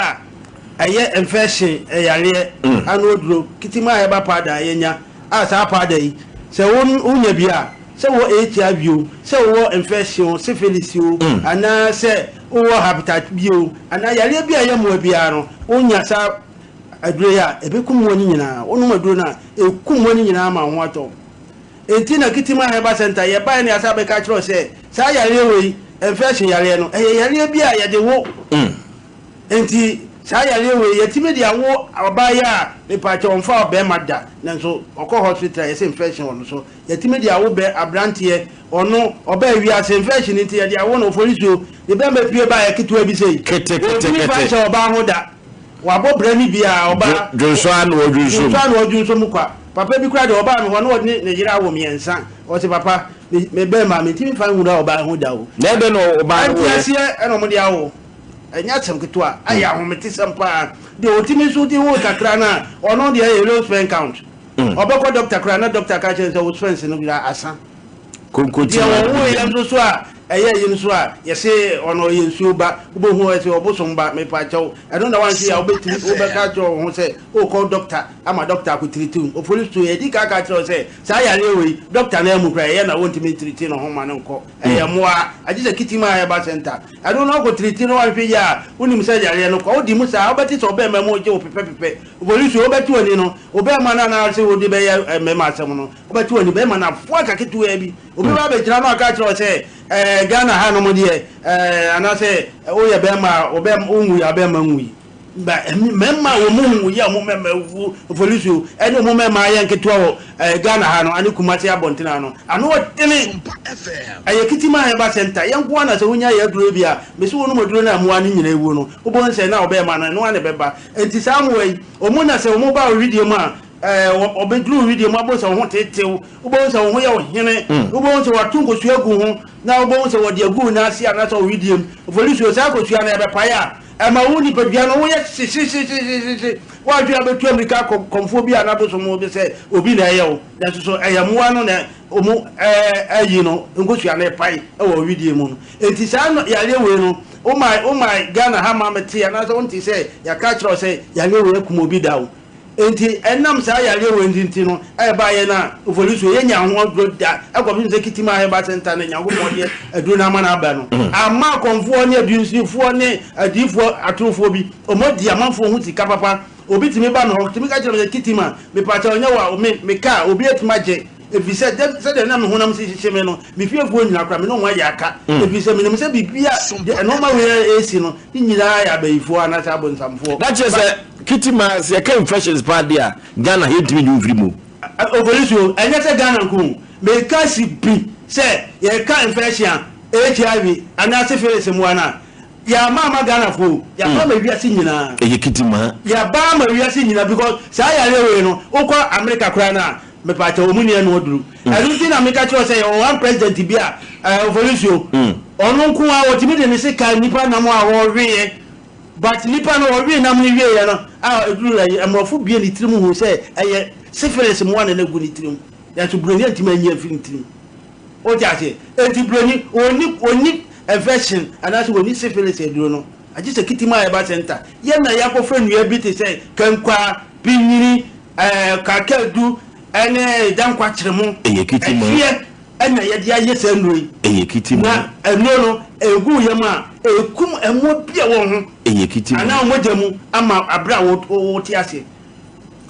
a ɛyɛ infection ɛyareɛ mm. ano aduro kiti man yɛba powder yɛnya a saa powder yi sɛ wonya bi a, sɛ wowɔ HIV o, sɛ wowɔ infection o, syphilis o, anaa sɛ wowɔ hepatitis B o, anaa yareɛ bi a ɛyɛ mmoa biara no, wonya saa aduro yi a, ɛbɛku mmoa no nyinaa. Wonom aduro no a, ɛku mmoa no nyinaa ma wo ho atɔ wo. Enti na Kitima Herbal Center yɛbaeɛ na yɛasan abɛka akyerɛ wo sɛ saa yareɛ wei, infection yareɛ no, ɛyɛ yareɛ bi a yɛde wo. Enti saa yareɛ wei yɛtumi de awo ɔbaa yi a mepaakyɛw ɔnfaa ɔbɛɛma da nanso ɔkɔ hospital a yɛse infection wɔ no so yɛtumi de awo bɛ abranteɛ ɔno ɔbaa wiase infection nti yɛde awo no oforisuo ne bɛɛma pue baeɛ ketewa bi sei ɔntumi nfa nhyɛ ɔbaa ho da wabɔ bra ne biaa ɔbaa Dwonsɔ ara na ɔdwonsɔ mu. Dwonsɔ ara na ɔdwonsɔ mu kwa papa bi koraa deɛ ɔbaa me hɔ na ɔne ne yere awo miɛnsa ɔse papa me me bɛɛma mentumi nfa nwura ɔbaa ho da o Na ɛdɛn na ɔbaa no ɛnte woeɛ? aseɛ ɛna ɔmo de awo. Ɛnyɛ asɛm ketewa, ayɛ ahometesɛm paa. Deɛ ɔtumi nso de wo kakra no a, ɔno deɛ ɛyɛ low sperm count. Ɔbɛkɔ doctor koraa na doctor ka kyerɛ no sɛ wo sperms no nyinaa asa. Konkonti Deɛ ma no wɔwoeɛ bi. nso so a ɛyɛ ayi nso a, yɛse ɔno ɔyɛ nsuo ba. Wobɛhu ɔyɛ sɛ ɔbosom ba, mepakyɛw. Ɛno na woanhwɛ yie a wobɛtumi, wobɛka akyerɛ wo ho sɛ wokɔ doctor ama doctor akɔtiriti wo. Oforisuo, yɛdi kan ka kyerɛ wo sɛ saa yareɛ wei, doctor no amu koraa ɛyɛ na wɔntumi ntiriti ne ho ma no nkɔ. Ɛyɛ mmoa, agye sɛ Kitima Herbal Centre. Ɛno na ɔkɔ tiriti na wanhwɛ yie a, wonim sɛ yareɛ no kɔ. Wodi mu saa a, wobɛte sɛ ɔbarima mu regye wo pepɛpepɛ. Oforisuo, wobɛte w'ani no, wo barima no a na ase wode bɛyɛ mmarima asɛm no, wobɛte w'ani, barima no afoa ka ketewaa bi. Obi ba abɛgyina na waka akyerɛ wo sɛ, ɛɛ, Ghana hanom deɛ, ɛɛ, anaasɛ woyɛ barima a, wo bɛrima, wonwui a, wo barima nwui. Ba mmarima a wɔn hu yɛ wɔn mmarima awuwu polisi ɛne wɔn mmarima ayɛ nketewa wɔ ɛɛ Ghana ha no ane Kumasi abɔnten ha no ano ɔdene. Ɛyɛ kitima a ɛba center yɛn nko ara na sɛ wonya yɛ aduro bi a mesi wɔn nom aduro no a mmoa no nyinaa ewuo no wobɛhu sɛ na ɔbɛɛma no ɛno ara na ɛbɛba nti saa mmoa yi wɔn na sɛ wɔn ba owidie mu a ɛɛ wɔbɛduru owidie mu abɔ sɛ wɔn ho tetew wobɛhu sɛ wɔn ho yɛ ɔhene wobɛhu sɛ wɔato nkosua agu ho na wobɛhu sɛ wɔde agu wɔn ase anaasɛ owidie mu polisi saa nkosua no ɛbɛpae a Ɛma wo nipadua no ho yɛ hyehyehyehyehyehye. Woanhwɛ a wobɛtu ammirika akɔ kɔmfoɔ bi anaa bosom bi sɛ obi na ɛyɛ wo, nanso so ɛyɛ mmoa no na wɔn ayi no nkosua no repae wɔ wo wedeɛ mu no. Enti saa yareɛ wei no, woma woma Ghana ha ma mete anaasɛ wonte sɛ yɛaka akyerɛ wo sɛ yareɛ wei akum obi da o. Enti ɛnam saa yareɛ wei nti nti no ɛbaeɛ no a Oforisuo yɛnnya ho aduro da ɛkɔpem sɛ Kitima Herbal Center no Nyankopɔn de aduro no ama no aba no ama akɔmfoɔ ne adunsinifoɔ ne adiyifoɔ atorofoɔ bi wɔn adi amanfoɔ ho sika papa. Obi tumi ba me hɔ tumi ka kyerɛ me sɛ Kitima mepakyɛw nyɛ wo a me me car obi atumi agye ɛfiri sɛ dɛ sɛdeɛ na me honam si hyehye me no me fiefoɔ nyinaa koraa me ne wɔn ayɛ aka ɛfiri sɛ menim sɛ biribi a deɛ nnoɔma wei a ɛresi no ne nyinaa yɛ abayifoɔ anaasɛ abonsamfoɔ. Na kyerɛ sɛ Kitty ma sɛ yɛka infections paa deɛ a, Ghana yɛntumi nyi wo mfiri mu. Oforisuo, ɛnyɛ sɛ Ghana nko o, meka si pi sɛ yɛka infection a, HIV anaa syphilis mmoa no a, yɛama ama Ghanafoɔ o, yɛaba ama wiase nyinaa. Ɛyɛ Kitty ma. Yɛaba ama wiase nyinaa because saa yareɛ wei no, wokɔ America koraa no a, mepaakyɛw, wɔn nni ɛno aduru. Ɛno nti na meka kyerɛ wo sɛ yɛwɔ one president bi a, Oforisuo, ɔno nko ara ɔtumi de ne sekan nnipa nam a wɔweeɛ. But nipa no ɔwee nam no wieɛ no a ɛduru ayi mmorɔfo bue ne tirim huu sɛ ɛyɛ syphilis mmoa na na ɛgu ne tirim nanso buroni antumi anyi amfiri ne tirim. Wote aseɛ? Enti buroni ɔnni ɔnni infection anaasɛ ɔnni syphilis aduro no agye sɛ kitim a ɛba center. Yɛn na yɛakɔfa nnua bi te sɛ kankwaa, pinyini, ɛɛ kakadu ɛne dankwakyeremo, Ɛyɛ kitim. ɛhweɛ. Ɛna yɛde ayɛ saa nnuro yi. Ɛyɛ kiti mu. Na nnuro no, ɛgu wo yam a, ɛkum mmoa bi a ɛwɔ wo ho. Ɛyɛ kiti mu. Anaa wo mogya mu ama aberɛ a wote aseɛ.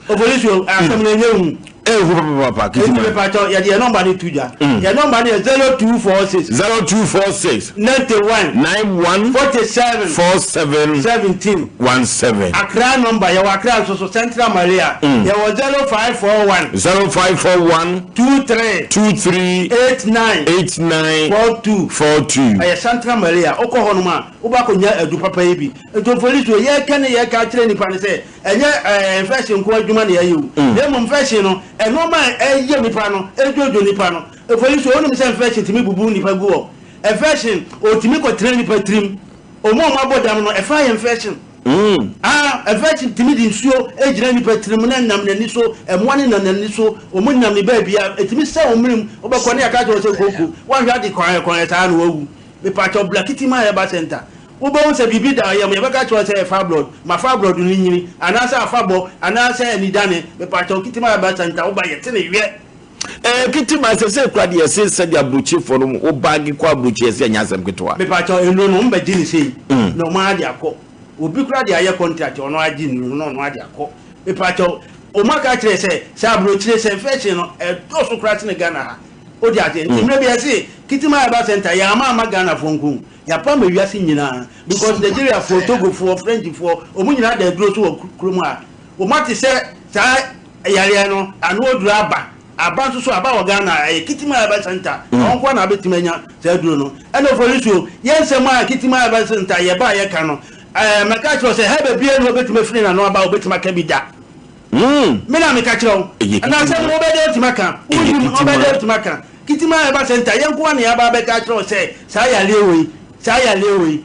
Oforisuo, asɛm no ɛnyɛ hu. Ɛyɛ hu papapapa, kiti mu. Enti mepakyɛw, yɛde yɛn nɔmba no to dwa. Yɛn nɔmba no yɛ 0246. 0246. 91. 91. 47. 47. 17. 17. Accra nɔmba, yɛwɔ Accra nso so, Central Maria. Yɛwɔ 0541. 0541. 23. 23. 89. 89. 42. 42. Ɛyɛ Central Maria. Wokɔ hɔnom a, wobɛ akɔnya adu papa yi bi. Nti Oforisuo, yɛreka ne yɛreka akyerɛ nnipa no sɛ, ɛnyɛ ɛɛ infection nko adwuma na yɛyɛ o. Na mmom infection no, nnoɔma a ɛyɛ nipa no, ɛdwodwo nipa no. Oforisuo, wonim sɛ infection tumi bubu nipa gu hɔ? Infection, ɔtumi kɔtena nipa tirim. Wɔn a wɔabɔ dam no, ɛfa yɛ infection. Ah, infection tumi de nsuo gyina nipa tirim na ɛnam n'ani so, mmoa no nam n'ani so, wɔn nam ne baabi a, ɛtumi sɛ wɔn mene mu, wobɛkɔ ne yɛaka kyerɛ wo sɛ koko, woanhwɛ ade kɔn saa na wawu. Mepakyɛw bra Kitima Herbal Center, wobɛhu sɛ biribi da yam, yɛbɛka kyerɛ wo sɛ ɛyɛ fibroid, ma fibroid no nyini, anaasɛ afabɔ, anaasɛ anidane, mepakyɛw Kitima Herbal Center, woba yɛte ne wiɛ. Ɛɛ kiti ma ɛsɛ sɛ kura deɛ ɛse sɛdeɛ aburokyefoɔ no wo baage kɔ aburokye ɛsɛ ɛnyɛ asɛm ketewa. Mepakyɛw nnuro no wɔn bɛ gye ne sei na wɔn ara de akɔ obi kura de ayɛ contract ɔno agye nnuro no na ɔno ade akɔ mepakyɛw wɔn aka akyerɛ sɛ sɛ aburokyire sɛ infection no ɛdɔɔso kura sene Ghana ha o de aseɛ nti mmerɛ bi ɛse kitima herbal center yɛ ama ama Ghana foɔ nko yɛapa ama wiase nyinaa because Nigeria foɔ Togo foɔ French foɔ wɔn nyinaa da aduro so wɔ kurom ha wɔn ate sɛ saa Yareɛ no ano aduro aba, aba nso so aba wɔ Ghana a, ɛyɛ Kitima Herbal Centre, ɛhɔ nko ara na wobɛtumi anya saa aduro no. Ɛna Oforisuo, yɛn nsɛm a Kitima Herbal Centre yɛba a yɛka no, ɛɛ mɛka akyerɛ wo sɛ herbal biara nni hɔ a wobɛtumi afiri n'ano aba a wobɛtumi aka bi da. Me na meka kyerɛ wo. Ɛna asɛm no wobɛyɛ dɛn atumi aka? Wonnim, wobɛyɛ dɛn atumi aka? Kitima Herbal Centre, yɛn nko ara na yɛaba abɛka akyerɛ wo sɛ saa yareɛ wei, saa yareɛ wei,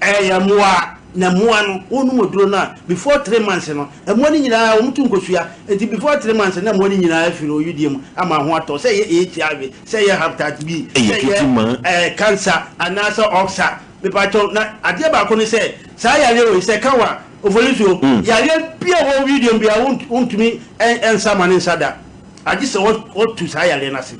Ɛyɛ mmoa na mmoa no wonom oduro no a before 3 months no mmoa no nyinaa wɔn tu nkosua nti before 3 months na mmoa no nyinaa afiri oyudie mu ama ho atɔ sɛ ɛyɛ HIV sɛ ɛyɛ hepatitis B sɛ ɛyɛ ɛɛ cancer anaasɛ ulcer mepakyɛw na adeɛ baako ne sɛ saa yareɛ wei sɛ ɛka wo a ofolisuo yareɛ bi a ɛwɔ widie mu biara wontumi nsa ma ne nsa da agye sɛ wɔtu saa yareɛ no ase.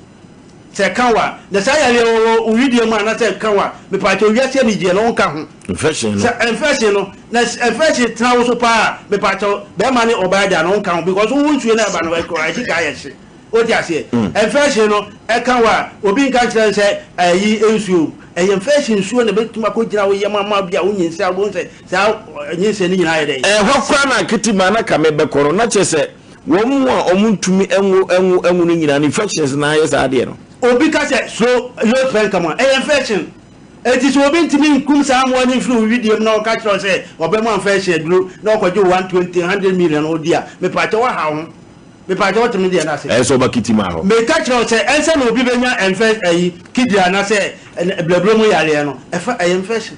Sɛ ɛka wo a, na saa yareɛ wɔ wɔ wo wedeɛ mu anaasɛ ɛka wo a, mepaakyɛw wiase anigyeɛ no wonka ho. Infection no. Sɛ infection no, na infection tena wo so paa a, mepaakyɛw bɛrima ne ɔbaa da no wonka ho because wo nsuo no a ɛba no ɛdi kan yɛ hye. Wote aseɛ? Infection no ɛka wo a, obi nka nkyerɛ no sɛ ɛyi nsuo. Ɛyɛ infection nsuo na ɛbɛtumi akɔgyina wo yam ama bi a wonyinsɛn a wobɛhu sɛ saa nyinsɛn no nyinaa ayɛ dɛn? Ɛhɔ koraa na Kitima na ka mebɛkɔ no, na kyerɛ sɛ wɔn a wɔntumi nwo nwo nwo no nyinaa no infections na ayɛ saa adeɛ no. Obi ka sɛ so low sperm count a, ɛyɛ infection. Enti sɛ obi ntumi nkum saa mmoa no mfiri wo wedeɛ mu na ɔka kyerɛ wo sɛ ɔbɛma wo infection aduro na ɔkɔgye wo 120, 100 million na ɔdi a, mepaakyɛw woaha wo ho. Mepaakyɛw wote me deɛ no ase? Ɛyɛ sɛ ɔba Kitima hɔ. Meka kyerɛ wo sɛ ɛnsɛ na obi bɛnya ɛnfɛ ɛyi kidney anasɛ blɛblɛ mu yareɛ no, ɛfa ɛyɛ infection.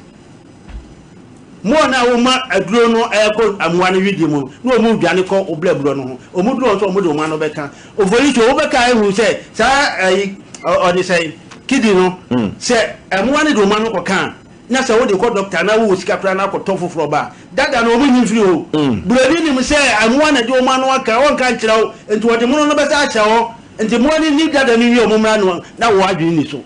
More no a woma aduro no ɛkɔ mmoa no wedeɛ mu no, na wɔn redwane kɔ wo blɛblɛ no ho. Wɔn duru hɔ nso wɔn de wɔn ano bɛka. Oforisuo, wobɛka ahu sɛ saa ɛyi ɔde sɛn kidney no, sɛ mmoa no de wɔn ano kɔka a, na sɛ wode kɔ dɔkta na wowɔ sika koraa na akɔtɔ foforɔ ba a, dada no wɔn nyi mfiri hɔ. Buroni nim sɛ mmoa na ɛde wɔn ano aka, ɔnka nkyerɛ wo, nti wɔde mono no bɛsa ahyɛ hɔ, nti mmoa no nni dada no nwie wɔn mmra no na wo adwene nni so.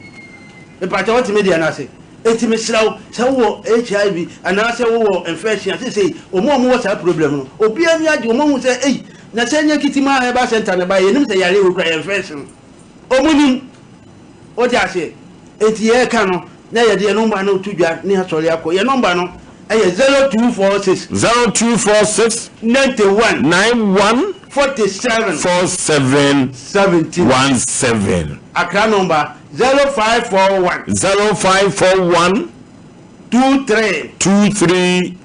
Mepakyɛ wote me deɛ no ase? Nti mesrɛ wo sɛ wowɔ HIV anaasɛ wowɔ infection a, seesei wɔn a wɔwɔ saa problem no, obiara ani agye, wɔn ahu sɛ ei, na sɛ ɛnyɛ Kitima Herbal Center na ɛbaeɛ, yɛnim sɛ yareɛ wei koraa yɛ infection. Ɔmo nim. Wote aseɛ? Enti yɛreka no, na yɛde yɛn nɔmba no to dwa ne asɔre akɔ. Yɛn nɔmba no yɛ 0246. 0246. 91. 91. 47. 47. 17. 17. Accra nɔmba, 0541. 0541. 23. 23.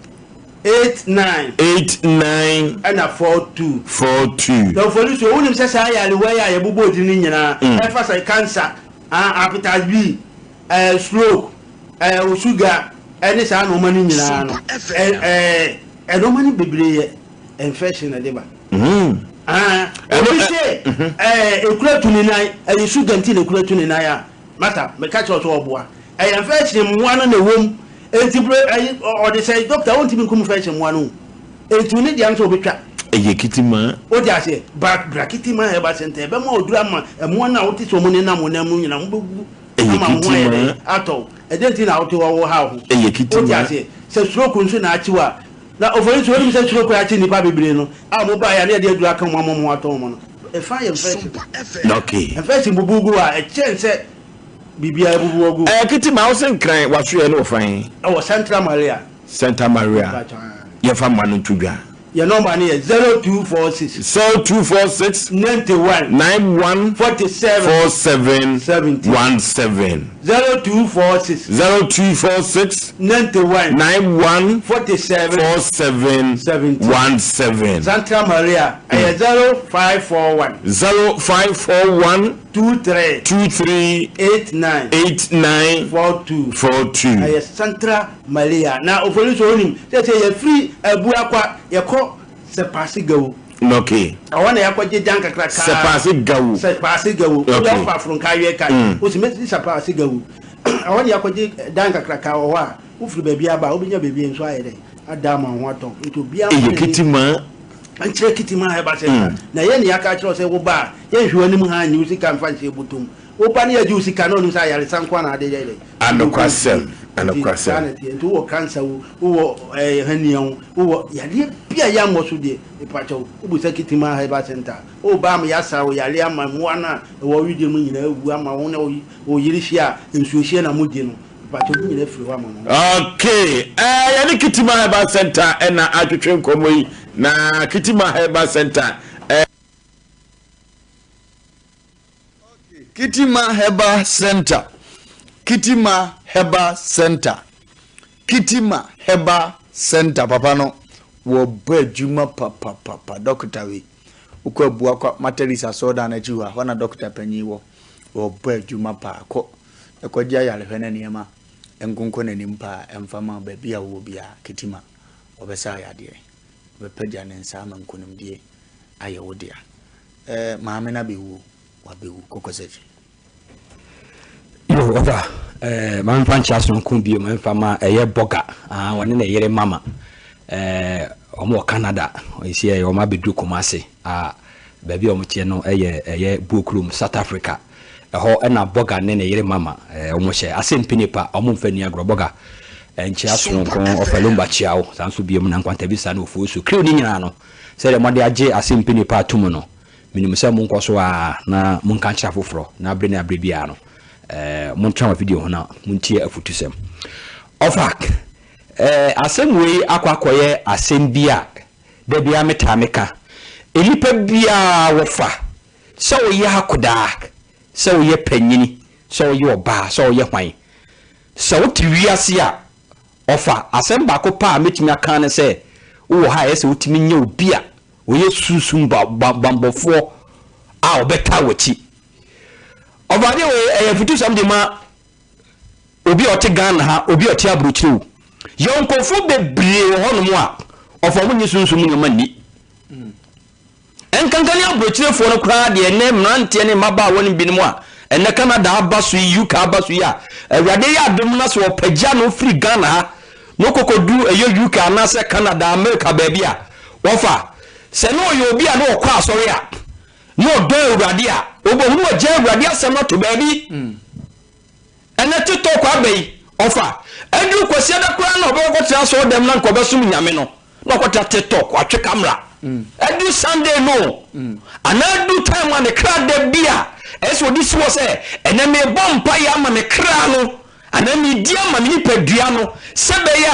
89. 89. Ɛna 42. 42. Na Ofolisuo, wonim sɛ saa nyarewa yi a yɛbobɔɔ din no nyinaa, ɛfa sɛ cancer, ah, hepatitis B, eh, stroke, eh, sugar, ɛne saa nnoɔma no nyinaa no, eh, eh, nnoɔma no bebree yɛ infection na ɛde ba. Ah, obi se, eh, ekura tu ne nan, ɛyɛ sugar nti na ekura tu ne nan a, masa, meka kyerɛ wo sɛ ɔboa. Ɛyɛ infection mmoa no na ɛwɔ mu. Enti bere ayi ɔde sɛ doctor wontumi nkum infection mmoa no o. Enti ne deɛ no sɛ obetwa. Ɛyɛ kitima. Wote aseɛ? Bra bra kitima herbal center ɛbɛma oduru ama mmoa no a wote sɛ wɔn nenam wo nam no nyinaa wɔn bɛwu ama wo ho ayɛ dɛn atɔ wo. Ɛdɛn nti na wote hɔ wohaw ho? Ɛyɛ kitima. Wote aseɛ? Sɛ stroke nso na akye wo a, na ofori nso wonim sɛ stroke akye nnipa bebree no a wɔn baeɛ a na yɛde aduru aka wɔn ama wɔn ho atɔ wɔn no, ɛfa yɛ infection. Okay. Infection bubu gu a ɛkyɛn sɛ Biribiara abubu agu. Ɛɛ kiti ma wose nkran wasoɛ no wɔ fan. Ɛwɔ Central Maria. Santa Maria yɛfa mma no nto dwa. Yɛn nɔmba no yɛ 0246. 0246. 91. 91. 47. 47. 17. 17. 0246. 0246. 91. 91. 47. 47. 17. 17. Central Maria ɛyɛ 0541. 0541. 23. 23. 89. 89. 42. 42. Ɛyɛ Central Malaya. Na ofori nso onim sɛ sɛ yɛfiri Abuakwa yɛkɔ Sɛpaase Gawu. Okay. Ɛhɔ na yɛakɔgye dan kakraka. Sɛpaase Gawu. Sɛpaase Gawu. Okay. Wode ɔfa Afronka awiɛ ka. Wosi mesi Sɛpaase Gawu. Ɛhɔ na yɛakɔgye dan kakraka wɔ hɔ a wofiri baabi aba a wobɛnya baabi nso ayɛ dɛ ada ama wo ho atɔ. Nti obiara Ɛyɛ kitima. Nkyerɛ kitima herbal center. Na yɛn na yɛaka akyerɛ wo sɛ woba a Yɛnhwɛ w'anim haa nnye wo sika mfa nhyɛ bɔtɔ mu. Woba na yɛgye wo sika na wonim sɛ ayaresa nko ara na ade yɛ dɛn? Anokwasɛm, Nti saa anokwasɛm. na ɛteɛ. Nti wowɔ cancer o, wowɔ ɛɛ hernia o, wowɔ yareɛ bi a yɛammɔ so deɛ, mepakyɛw, wobisa Kitima Herbal Centre a, woba ama yɛasa wo yareɛ ama mmoa no a ɛwɔ wo wedeɛ mu nyinaa awu ama wo ne wo yere hyia a, nsuohyeɛ na mogye no, mepakyɛw, ne nyinaa firi hɔ ama mo. Okay, ɛɛ yɛne Kitima Herbal Centre na atwetwe nkɔmmɔ yi, na Kitima Herbal Centre ɛɛ. Kitima Herbal Centre, Kitima Herbal Centre, Kitima Herbal Centre papa no wɔbɔ adwuma papapapa dɔkota wei wokɔ Abuakwa Methodist asɔredan no akyi hɔ a hɔ na dɔkota panyin wɔ wɔbɔ adwuma paa kɔ ɛkɔgye ayarehwɛ ne nneɛma nkonkɔ n'anim paa ɛmfa ma baabi a wowɔ biara Kitima wɔbɛsa ayadeɛ ɔbɛpagya ne nsa ama nkonimdie ayɛ wo dea. Eh, maame no abɛwu o, wabɛwu, kɔkɔsakyi. Yo, ɔfa, eh, ma memfa nkyea sononko bio, ma memfa ma ɛyɛ Bɔga, ah, wɔne ne yere Mama, eh, wɔn wɔ Canada, ɛsi ɛyɛ wɔn abɛduru Kumasi, ah, baabi a wɔn teɛ no ɛyɛ ɛyɛ Buokurom, South Africa, ɛhɔ ɛna Bɔga ne ne yere Mama, eh, wɔn hyɛ, ase mpinepa, wɔn mfa ni agorɔ, Bɔga, Nkyea sononko, ɔfa Lumba kyea wo, saa nso biom na Nkwantabisa ne Ofosu, crew no nyinaa no, sɛdeɛ mode agye asempi nnipa ato mu no, menim sɛ monkɔ so ara na monka nkyerɛ afoforɔ, na bere ne abere biara no, Eh, montena mo afidie ho na montie afutusɛm. Ɔfa, eh, asɛm wei akɔ akɔyɛ asɛm bi a da biara metaa meka. Nnipa biara wɔfa, sɛ woyɛ akodaa, sɛ woyɛ panyini, sɛ woyɛ ɔbaa, sɛ woyɛ hwan. Sɛ wote wiase a, ɔfa, asɛm baako pɛ a mɛtumi aka ne sɛ, wowɔ ha a ɛyɛ sɛ wotumi nya obi a ɔyɛ sunsum bammɔfoɔ a ɔbɛtaa w'akyi. Ɔbɔadeɛ wei ɛyɛ afutusɛm de ma obi a ɔte Ghana ha, obi a ɔte aburokyire o. Yɛwɔ nkurɔfoɔ bebree wɔ hɔnom a ɔfa wɔn nye sunsum nneɛma nni. Nkanka ne aburokyirefoɔ no koraa deɛ ɛnɛ mmeranteɛ ne mmabaawa no binom a ɛnɛ Canada aba so yi, UK aba so yi a Awurade yɛ adom na sɛ ɔpagya no firi Ghana ha na ɔkɔkɔduru ɛyɛ UK anaasɛ Canada, America baabi a wɔfa sɛ na ɔyɛ obi a na ɔkɔ asɔre a na ɔdɔ Awurade a, ɔbɛhunu ɔgya Awurade asɛm no ato baabi. Ɛnɛ TikTok aba yi, ɔfa. Aduru Kwasiada koraa na ɔbɛkɔtena asɔre dɛm na nka ɔbɛsom Nyame no, na ɔkɔtena TikTok, watwe camera. Aduru Sunday no, anaa aduru time a ne kra da bi a, ɛyɛ sɛ ɔde si hɔ sɛ, ɛnɛ mebɔ mpaeɛ ama me kra no, Anaa meredi ama me nipadua no sɛ ɛbɛyɛ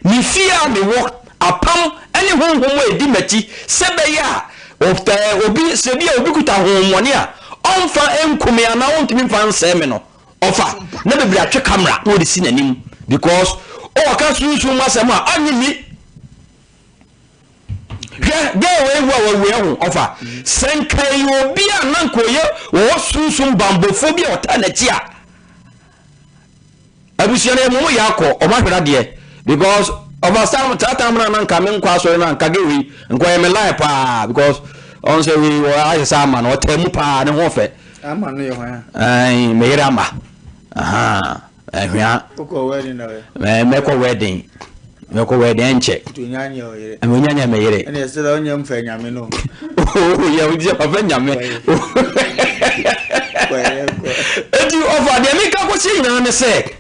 a me fie a mewɔ, apam ne honhom a ɛdi m'akyi, sɛ ɛbɛyɛ a obi, sɛ bi a obi kuta honhommɔne a, ɔmfa nku me anaa ɔntumi mfa nsɛe me no, ɔfa na bebree atwe camera na ɔde si n'anim because ɔka sunsum mu asɛm a ɔnnye nni. Hwɛ, girl wei wu a wawu ɛho ɔfa. Sɛ nka ɛyɛ obi a na nka ɔyɛ wɔwɔ sunsum bambɔfoɔ bi a ɔtaa n'akyi a, Abusua no yɛ mo yɛ akɔ ɔmo ahwere adeɛ because ɔfa saa saa time na nka me nkɔ asɔre na nka gay wei nka ɔyɛ me line paa because ɔn sɛ wei wɔ ayɛ sɛ ama no ɔtaa mu paa ne ho ɔfɛ. Ama no yɛ hwan a? Ɛn me yere ama ahaa ɛhwea. Wokɔ wedding na wɛ? Mɛ mɛkɔ wedding mɛkɔ wedding ɛnkyɛ. Nti onya nyɛ ɔyere. Ɛmɛ onya nyɛ me yere. Ɛna ɛsɛ dɛ ɔnyɛ mfɛ nyame no. Yɛ o jɛ ɔfɛ nyame. Eti ɔfa deɛ meka kɔsi nyinaa ne sɛ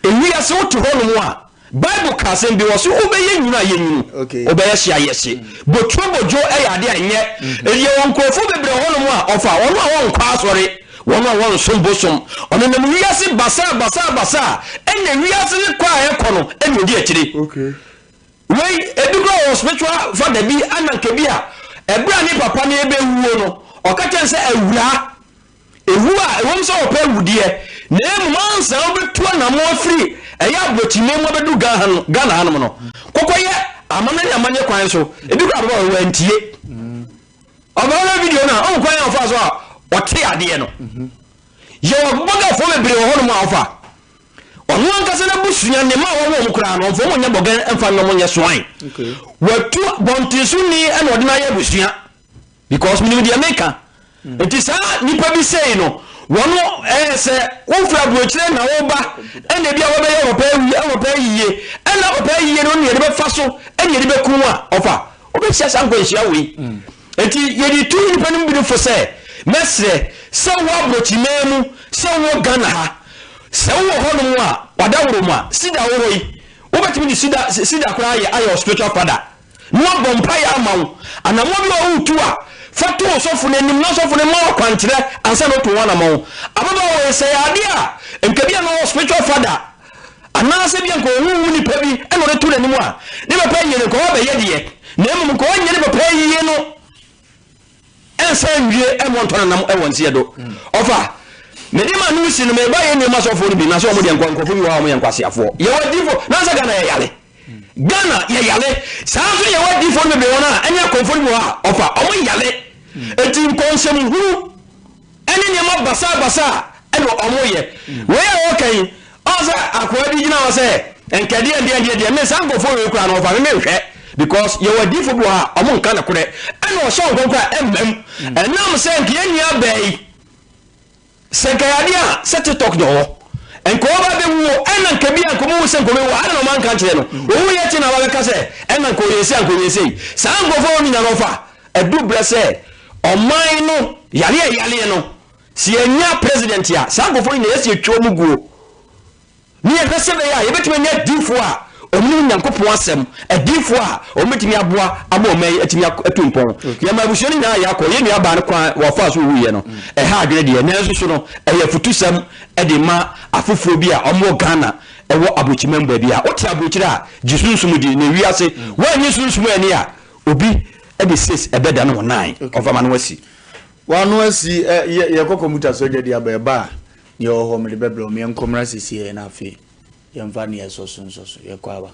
ewiase wote hɔnom a Bible ka asɛm bi wɔ so wobɛyɛ nwunu a yɛ nwunu wobɛyɛ hye a yɛ hye boturo bodwo ɛyɛ adeɛ a ɛnyɛ ɛyɛ wɔ nkurɔfoɔ bebree hɔnom a ɔfa wɔn a wɔnkɔ asɔre wɔn a wɔnsom bosom ɔnenam wiase basaa basaa basaa ɛna wiase ne kɔ a ɛkɔ no ɛna odi akyire. Wei, ebi koraa ɔwɔ spiritual father bi ana nka bi a, ɛberɛ a ne papa no rebɛwuo no, ɔka kyerɛ no sɛ, Awuraa, ɛwu a, ɛwom sɛ wɔpɛ awudeɛ, na mmom ansa na wobɛtu anammɔn afiri ɛyɛ aborɔkyimman mu abɛduru Ghana hanom no, kɔkɔyɛ amammerɛ ne amanneɛ kwan so. Ebi koraa papa wɔ wantie. Ɔbɛhwɛ video no a, ɔhu kwan a ɔfaa so a ɔte adeɛ no. Yɛwɔ bɔgafoɔ bebree wɔ hɔnom a ɔfa. Ɔno ankasa n'abusua, ne mma a wawo wɔn koraa no, ɔmfa wɔn nyɛ bɔgɛn mfa nnɔ wɔn nyɛ swine. Watu bɔntensoni na ɔde no ayɛ abusua because menim deɛ meka. Mm. Nti saa nipa bi sei no, wɔn ɛyɛ sɛ wofiri aburokyire na woba ɛna ebi a wɔbɛyɛ ɔpapa awie ɔpapa ayie ɛna ɔpapa ayie no ne yɛde bɛfa so ɛna yɛde bɛku a ɔfa wobɛhyia saa nkwanhyia wei. Mm. Nti yɛde tu nipa no bi fo sɛ mɛsrɛ sɛ wowɔ aburokyiman mu sɛ wowɔ Ghana ha Sɛ wowɔ hɔnom a, wadaworo mu a, sida wɔ hɔ yi, wobɛtumi de sida, sida koraa ayɛ, ayɛ wo spiritual father, na wabɔ mpaeɛ ama wo. Anammɔn bi wɔ hɔ wotu a, fa to ɔsɔfo no anim na ɔsɔfo no mma wo akwankyerɛ ansa na woatu ho anammɔn. Ababaawa yi, sɛ ɛyɛ adeɛ a, nka bi a na ɔwɔ spiritual father, anaasɛ bi a nka ɔhuhu nipa bi na ɔde to n'anim a, ne papa ayie no, nka wabɛyɛ deɛ, na mmom nka ɔnyɛ ne papa ayie no. Ɛnsan nwie ɛmmɔ ntɔ nanam ɛwɔ nseɛ do. Ɔfa, mede ma no si no meba yɛ nneɛma sɔfoɔ no bi na sɛ ɔmo deɛ nkɔ nkurɔfoɔ bi wɔ hɔ a ɔmo yɛ nkwaseafoɔ. Yɛwɔ adiifoɔ na sɛ Ghana yɛ yale. Ghana yɛ yale. Saa nso yɛwɔ adiifoɔ no bebree wɔ no a ɛne akɔmfoɔ no bi wɔ hɔ a ɔfa ɔmo yale. Eti nkɔnsɛm hunu. Ɛne nneɛma basabasa a ɛna ɔmo yɛ. Wei a wɔka yi, ɔn sɛ akoa bi gyina hɔ sɛ nka deɛ deɛ deɛ deɛ me saa nkorɔfoɔ wei koraa no ɔfa me menhwɛ because yɛwɔ adiifo bi wɔ hɔ a ɔmo nka nokorɛ ɛna ɔhyɛ wɔn nkɔm koraa ɛmma mu. Ɛnam sɛ nka yɛn nua baa yi sɛ nka yɛ adeɛ a sɛ tiktok na ɔwɔ nka ɔba bɛwuo ɛna nka bi a nka ɔmo hu sɛ nka ɔbɛwu a adɛn na ɔmo anka nkyerɛ no owu yɛ akyi na aba bɛka sɛ ɛna nka ɔyɛ sei a nka ɔyɛ sei saa nkorɔfoɔ wɔ nyina no ɔfa Ɛdu berɛ sɛ ɔman no yareɛ a ɛyareɛ no, sɛ yɛnya president a, saa nkurɔfoɔ no nyinaa yɛsi yɛtwa wɔn guo. Ne yɛhwɛ sɛ bɛyɛ a yɛbɛtumi anya adiifoɔ a Wɔnim Nyankopɔn asɛm, adiyifoɔ a wɔbɛtumi aboa ama ɔman yi atumi atu mpɔn. Yɛma abusua no nyinaa yɛ akɔ. Yɛn nuabaa no kwan a wɔfaa so wuiɛ no, ɛha adwene deɛ, nanso so no, ɛyɛ afutusɛm de ma afoforɔ bi a wɔwɔ Ghana, ɛwɔ aburokyiman mu baabi a. Wote aburokyire a, gye sunsum di, na wiase, woannye sunsum anni a, obi de sis ɛbɛdane wo nan, ɔmfa ma no asi. W'ano asi, ɛ, yɛ, yɛkɔ kɔmputa so adwadi aba, ɛba a, deɛ ɛwɔ hɔ mede bɛbrɛ wo, meɛnkɔ mmra seesei na afei. Yɛmfa nea ɛsɔ so nsɔ so. Yɛkɔ aba.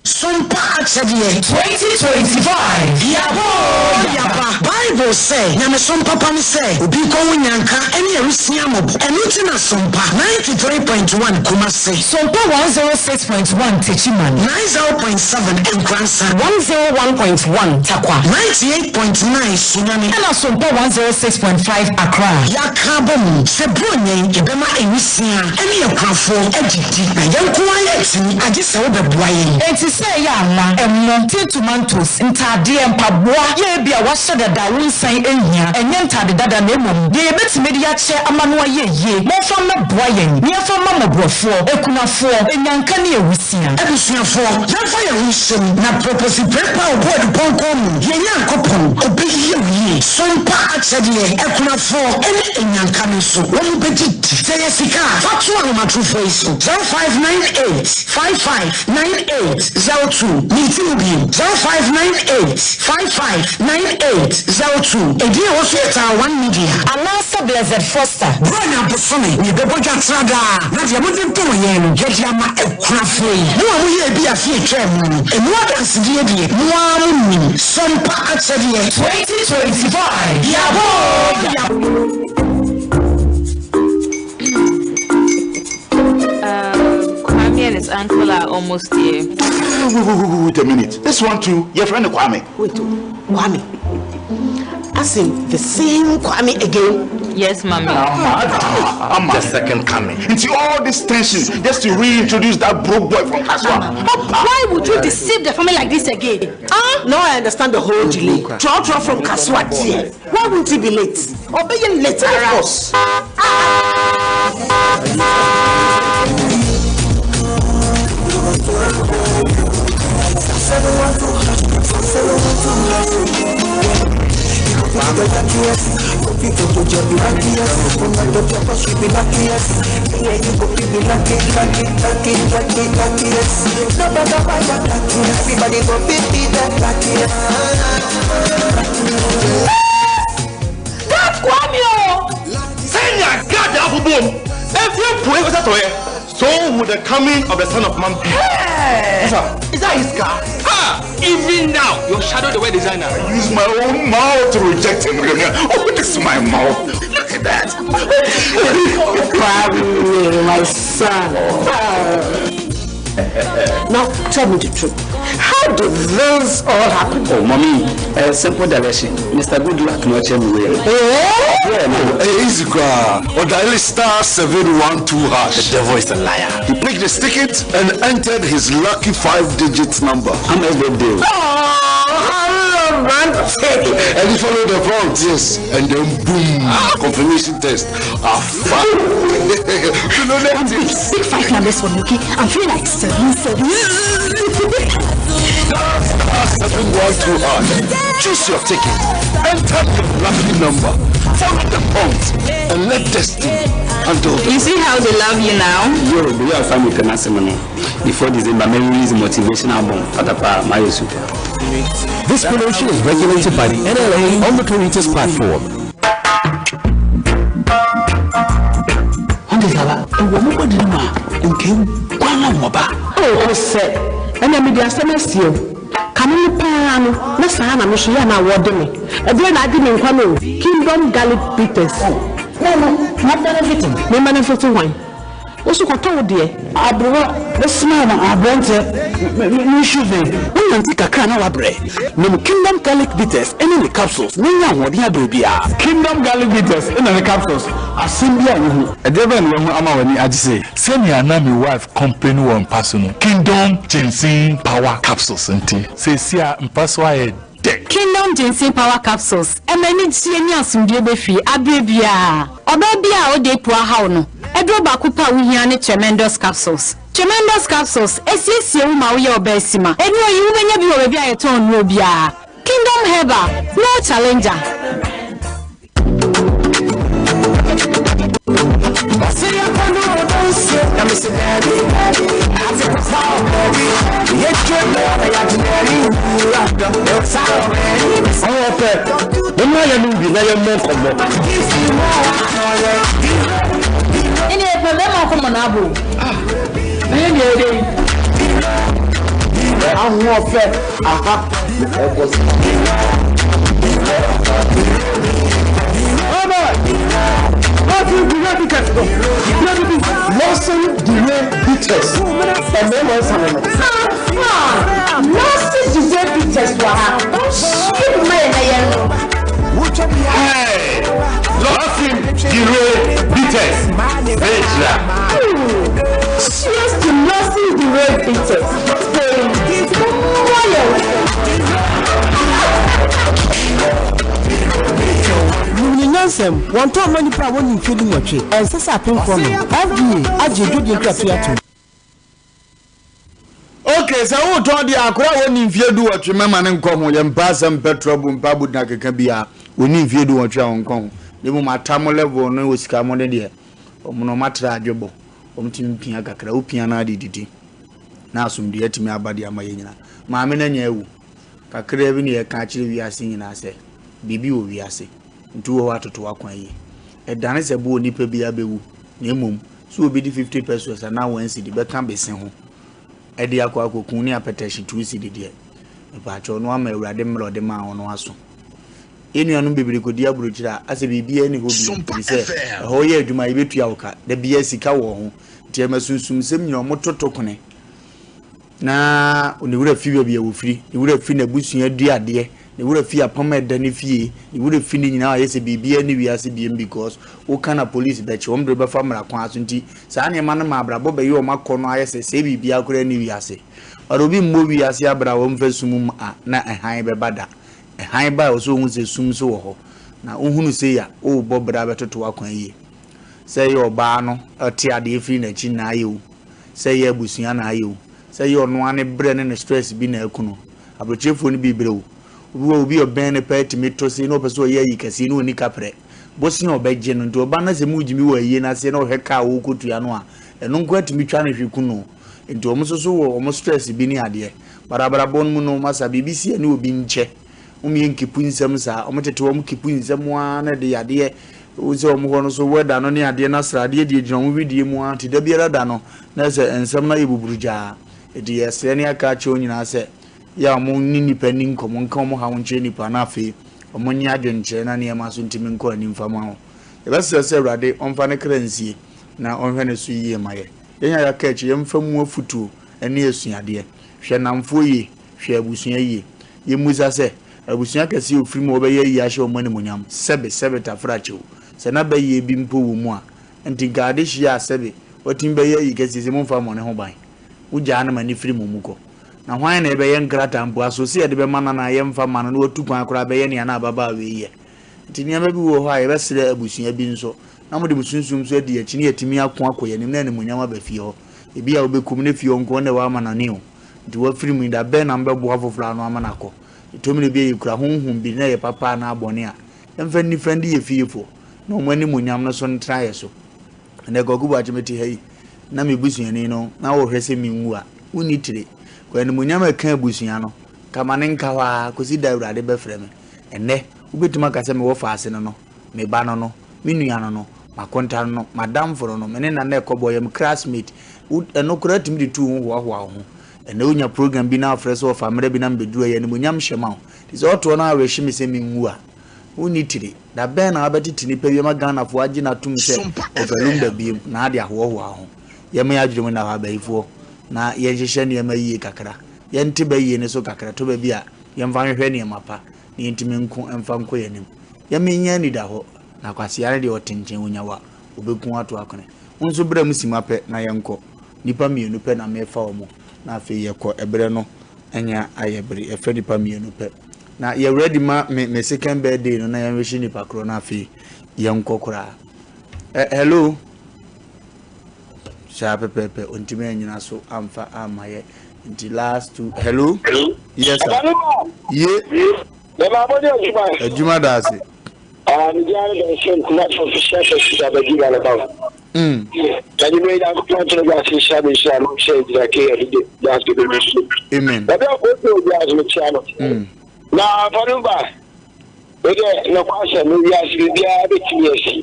Sompa akyɛdeɛ 2025 Yaba oo yaba Bible sɛ nyamesom papa ne sɛ obi kɔ ho nyanka ne awisia mmɔbɔ ɛno nti na Sompa 93.1 Kumasi. Sompa 106.1 Techiman. 90.7 Nkoransa. 101.1 Tarkwa. 98.9 Sunyani. Ɛna Sompa 106.5 Accra. Yɛaka abom sɛ Buronya yi yɛbɛma awisia ne akunafoɔ adidi, na yɛn nko ara yɛntumi, agye sɛ wobɛboa yɛn. Enti sɛ ɛyɛ anwa, ɛmo, tin tomatoes, ntaadeɛ, mpaboa, yɛ ebia woahyɛ dada a wonsan nhia, ɛnyɛ ntaade dada na mmom deɛ yɛbɛtumi de akyɛ ama no ayɛ yie, momfa mmɛboa yɛn na yɛmfa mma mmɔborɔfoɔ, akunafoɔ, anyanka ne awusia. Abusuafoɔ, yɛmfa yɛn ho nhyɛ mu, na prɔpɔsi prɛpa a ɔbɔ adupɔnkɔn mu, yɛn Nyankopɔn, ɔbɛyɛ wo yie. Sompa akyɛdeɛ, akunafoɔ ne anyanka no nso, wɔbɛdidi. Sɛ ɛyɛ sika a, fa to ahomatorofoɔ yi so, 0598 55 98 02. Menti mu bio, 0598 55 98 02. Edin a ɛwɔ so yɛ Taa One Media. Anaasɛ Blessed Foster. Buronya bosome na yɛbɛbɔ dwa tra daa, na deɛ mode dom yɛn no, yɛde ama akunafoɔ yi. Mo a moyɛɛ bi afe a ɛtwaa mu no, ɛmu adansedie deɛ, mo ara monim. Sompa akyɛdeɛ. 2025 Yɛabɔ oo yɛabɔ. Um, Kwame and his uncle are almost here. Wait a minute. This one too, your friend Kwame. Wait, oh, Kwame. As in the same Kwame again? Yes, mommy. I'm the second coming. Into all this tension just to reintroduce that broke boy from Kaswa. Why would you deceive the family like this again? Huh? Now I understand the whole delay. Trotro from Kaswa, dear. Why won't he be late? Or be late, Of course. Everybody go be that That Kwame o! Sɛnea Gad abobom efi apuei kɔsi atɔeɛ, so will the coming of the Son of Man be. Hey! Is that his car? Ha! Even now, your shadow the web designer. I use my own mouth to reject him. Oh, this is my mouth. Look at that. Kwame, my son. Now, tell me the truth. How did this all happen? Oh, mommy, a simple direction. Mr. Goodluck, no me Eh? Yeah, no. Hey, easy car. Or dial star 712 hash. The devil is a liar. He picked his ticket and entered his lucky five-digit number. I'm a birthday. Oh, how romantic. And he followed the prompt, yes. And then boom, confirmation test. Ah, fuck. You know that Pick five numbers for me, okay? I'm feeling like seven, seven. Star 712 hash. Choose your ticket. Enter your lucky number. Follow the prompt and let destiny handle the You see how they love you now? Yo, but you are family penasimono. Before December, may release motivation album. Patapa, my super. This promotion is regulated by the NLA on the Caritas platform. Oh, sɛ ɛna mede asɛm asie o kane no paa no na saa na me so yɛ na wɔde me ɛberɛ na agye me nkwa no o Kingdom Garlic Bitters No, no, ma benefit. Me benefit hwan wo so kɔtɔ wo deɛ Aberewa bɛsoma na aberanteɛ menhwe vɛn. Wonante kakra na wabrɛ. Nom Kingdom Garlic Bitters ne ne capsules na nya ahoɔden abrɛ biara. Kingdom Garlic Bitters ne ne capsules, asɛm biara nni ho. Ɛdeɛ bɛn na wahu ama w'ani agye sei? Sɛnea na me wife complain wɔ mpa so no, Kingdom Ginseng Power Capsules nti, seesei a mpa so ayɛ dɛ. Kingdom Ginseng Power Capsules ɛma anigyeɛ ne asomdwoeɛ ba fie aberɛ biara. Ɔbaa biara a ɔda apu ahaw no, aduro baako pɛ a wohia ne Tremendous Capsules. Tremendous capsules esiesie wo ma woyɛ ɔbaasima. Nnuro yi wobɛnya bi wɔ baabi a yɛtɔn nnuro biara. Kingdom Herbal, no challenger. Ɔwɔ pɛ, momma yɛnom bi na yɛmmɔ nkɔmmɔ. Ɛne ɛpɛ bɛma nkɔmmɔ na abo. Ah, na yɛ deɛ ɛdɛ yi. Ahoɔfɛ, aha, na ɛbɔ so. Lawson Dure Bitters, mmarima nsa no no. Lawson Dure Bitters wɔ ha. Ɔnhyɛ bi ma yɛn na yɛn no. Hey, Lawson Dure Bitters, Bejra. Cheers to Lawson Dure Bitters. Spain, Royal. Nom no nyansam, Wɔntɔn mma nnipa a wɔnni mfe dunwɔtwe. Ɛnsɛ sɛ apemfoɔ nom. FDA agye adwadie nkratoɔ atom. Ok sɛ wotɔn deɛ akora a wɔnni mfeɛ duwɔtwe mɛma no nkɔ ho yɛmpɛ asɛm mpɛ trouble mpɛ abodina keka biara wɔnni mfeɛ duwɔtwe a wɔnkɔ ho na mmom ata mo level no wɔ sika mo no deɛ wɔn no wɔn atra adwebɔ wɔn tumi pia kakra wopia no ade didi na asomdue atumi aba de ama yɛ nyinaa maame no anya awu kakra bi na yɛka akyerɛ wiase nyinaa sɛ biribi wɔ wiase nti wɔ hɔ atoto akwan yie ɛdane sɛ bo onipa bi abɛwu na mmom so obi de 50 pesos anaa 1 cedi bɛka bese ho de akɔ akɔku ne apɛtɛhye 2 cedi deɛ mepaakyɛw no ama awurade mmerɛ ɔde maa wo no aso yɛn nuanom bebree kɔdi aburokyire a asɛ biribiara ni hɔ bio ɛfiri sɛ ɛhɔ yɛ adwuma yɛbɛtua wo ka da biara sika wɔ ho nti ɛma sunsumsɛm nyina ɔmo kone Na ne werɛ fi baabi a wɔfiri, ne werɛ fi n'abusua aduadeɛ, ne werɛ fi apam a ɛda ne fie, ne werɛ fi ne nyinaa ayɛ sɛ biribiara nni wiase biom because woka na police bɛkye wɔn de wo bɛfa mmara kwan so nti saa nneɛma no ma abrabɔ bɛyɛ wɔn akɔnnɔ ayɛ sɛ sɛɛ biribiara koraa nni wiase. But obi mmɔ wiase abra a wɔmfa sum mu a na hann bɛba da. Hann ba a ɛwɔ sɛ wohu sɛ sum nso wɔ hɔ. Na wohunu sei a worebɔ bra bɛtoto w'akwan yie. Sɛ ɛyɛ ɔbaa no ɔte adeɛ firi n'akyi na ayɛ o, sɛ ɛyɛ abusua na ayɛ o, sɛ ɛyɛ ɔno ara ne brɛ ne ne stress bi na aku no. Abrɔkyerɛfoɔ no bi brɛ o. Obi wɔ hɔ obi a ɔbɛn no paa tumi tɔ sei na ɔpɛ sɛ ɔyɛ ayi kɛseɛ na ɔnni kaprɛ. Bosea a ɔbɛgye no nti ɔba na sɛ mogyimi wɔ ayie no aseɛ na ɔhwɛ kaa a ɔrekɔtua no a, ɛno nko ara tumi twa no hwe ku no. Nti wɔn nso so wɔ wɔn stress bi ne adeɛ. But abrabɔ no mu no, masa biribi si a ne obi nkyɛ. Wɔn yɛ nkipu nsɛm saa. Wɔn tete wɔn kipu nsɛm ara na ɛde yadeɛ. Wohu sɛ wɔn hɔ no so weather no ne adeɛ no asradeɛ deɛ gyina wɔn wedeɛ mu ara nti da biara da no na ɛsɛ nsɛm no ayɛ buburugyaa. Enti yɛsrɛ ne aka akyerɛ wɔn nyinaa sɛ yɛ a wɔn ne nnipa nni nkɔmmɔ, nka wɔn haw nkyerɛ nnipa na afei wɔn nye adwenkyerɛ na nneɛma nso ntumi nkɔ anim mfa ma wɔn. Yɛbɛsrɛ sɛ Awurade ɔmfa ne kra nsie na ɔnhwɛ ne so yie ma yɛ. Yɛn a yɛaka akyi yɛmfa mu afutuo ne asuadeɛ. Hwɛ nnamfoɔ yie. Hwɛ abusua yie. Yɛmmisa sɛ, abusua kɛseɛ a ɔfiri mu a wɔbɛyɛ ayie ahyɛ wɔn animuonyam, sɛbe, sɛbe tafrakyɛ o, sɛ na bɛyɛ bi mpo wɔ mu a, nti nka adehyeɛ a sɛbe watumi bɛyɛ ayi kɛseɛ sei momfa mmɔ ne ho ban? Wogyaa no ma no firi mo mu kɔ. Na hwan na ɛbɛyɛ nkrataa mpo aso sɛ yɛde bɛma no anaa yɛmfa mma no na watu kwan koraa bɛyɛ nea na ababaawa yi yɛ? Nti nneɛma bi wɔ hɔ a yɛbɛsrɛ abusua bi nso na mode mo sunsum nso adi akyi na yɛatumi ako akɔ yɛn anim na animuonyam aba fie hɔ. Ebia wobɛkum no fie hɔ nko na ɛwɔ amanɔne o. Nti wafiri mu yi, da bɛn na mobɛboa afoforɔ ano ama no akɔ? Ɛtɔ mmerɛ bi a yɛkura honhom bi na ɛyɛ papa anaa bɔne a, yɛmfa nni fa ndi yɛn fiefoɔ, na wɔn animuonyam no so ntena yɛn so. Ɛnnɛ Kwaku Boakye mete ha yi, na me busuani no, na wɔhwɛ sɛ menwu a, wonni tire. Kɔ animuonyam a ɛka abusua no, ka ma no nka hɔ ara kɔsi da Awurade bɛfrɛ me. Ɛnnɛ, wobɛtumi aka sɛ mewɔ faase no no, me ba no no, me nua no no, m'akonta no no, m'adamfo no no, me ne Nana ɛkɔbɔ, yɛ me classmate. Wo, ɛno koraa tumi de tu wo ho hoahoa wo ho. Ɛnnɛ wonya program bi na wofrɛ sɛ ɔfa mmerɛ bi na mebɛduru a, ɛyɛ animuonyam hyɛ ma wo. Nti sɛ ɔtoɔ no awerɛhye me sɛ menwu a, wonni tire. Da bɛn na wabɛtete nnipa bi ama Ghanafoɔ agye no atom sɛ ɔfa Lumba biom na ade ahoahoa wo ho? Yɛmma yɛn adwene mu nna hɔ abayifoɔ na yɛnhyehyɛ nneɛma yie kakra. Yɛnte bayie no so kakra, ɛtɔ baabi a yɛmfa nhwehwɛ nneɛma pa na yɛntumi nko mfa nkɔ yɛn anim. Yɛmma yɛnnya anidahɔ, na kwasea no deɛ ɔte nkyɛn ɔnya wo a, ɔbɛku wo ato akone. Wo nso bra mu sima pɛ na yɛnkɔ. Nnipa mmienu pɛ na mefa wɔn, na afei yɛkɔ. Ɛberɛ no anya ayɛ bere. Yɛfrɛ nnipa mmienu pɛ. Na yɛ ready ma me me second birthday no na yɛnwehye nnipa korɔ na afei yɛnkɔ koraa. Eh, hello? Saa pɛpɛɛpɛ, ɔntumi anyina so amfa amma yɛ. Nti last two, hello? Yes sir. Ye. Adwuma da ase. Ah, me diare bɛn sɛ Kumasi official festival bɛdi ba no ba o. Ɛni bɛ Nyankopɔn tena bi ase nhyira bɛ nhyira no hyɛ gyina ke ɛdi de gas de bɛ so. Amen. Baabi a kò tó obi ase me kyia no. Na fɔdun ba, me dɛ nɔkwa asɛm me wiase biribiara bɛtumi asi.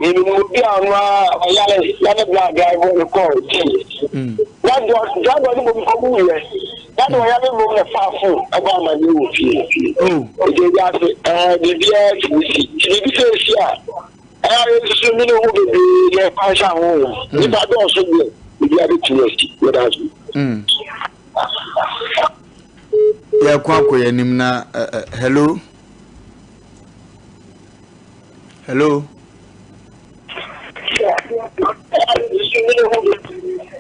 Menim obi a ɔno ara ɔyare na ne bra drive no kɔɔ gym. Na driver no mmom kɔm wuyɛ. Na de ɔyare mmom na faa fon ɛbɔ amanneɛ wɔ fie. Nti ebi ase ɛɛ biribiara tumi si. Nti biribi sɛ esi a ɛyɛ a yɛnsusu ne ne ho bebree na ɛfa nhyɛ ahohom. Nnipa dɔɔso deɛ biribiara bɛtumi asi. Yɛda ase. Yɛkɔ akɔ yɛn anim na hello. Hello.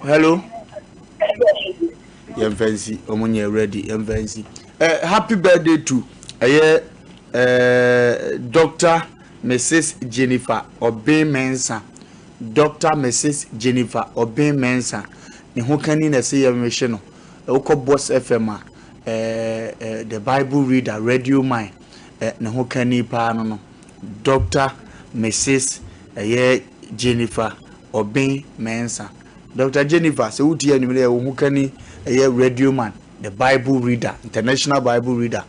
Hello. Yɛmfa nsi, ɔmo nyɛ ready, yɛmfa nsi. Eh, happy birthday to ɛyɛ eh, Dr. Mrs. Jennifer Obeng Mensah. Dr. Mrs. Jennifer Obeng Mensah. Ne ho kani na ɛsɛ yɛn wehye no. Wokɔ Boss FM a, eh, eh, the Bible reader, radio man. ne ho kani paa no no, Dɔkta Misis ɛyɛ Jennifer Obeng Mensah. Dɔkta Jennifer, sɛ wotie anwummerɛ yɛ wo ho kani ɛyɛ radio man, the Bible reader, international Bible reader.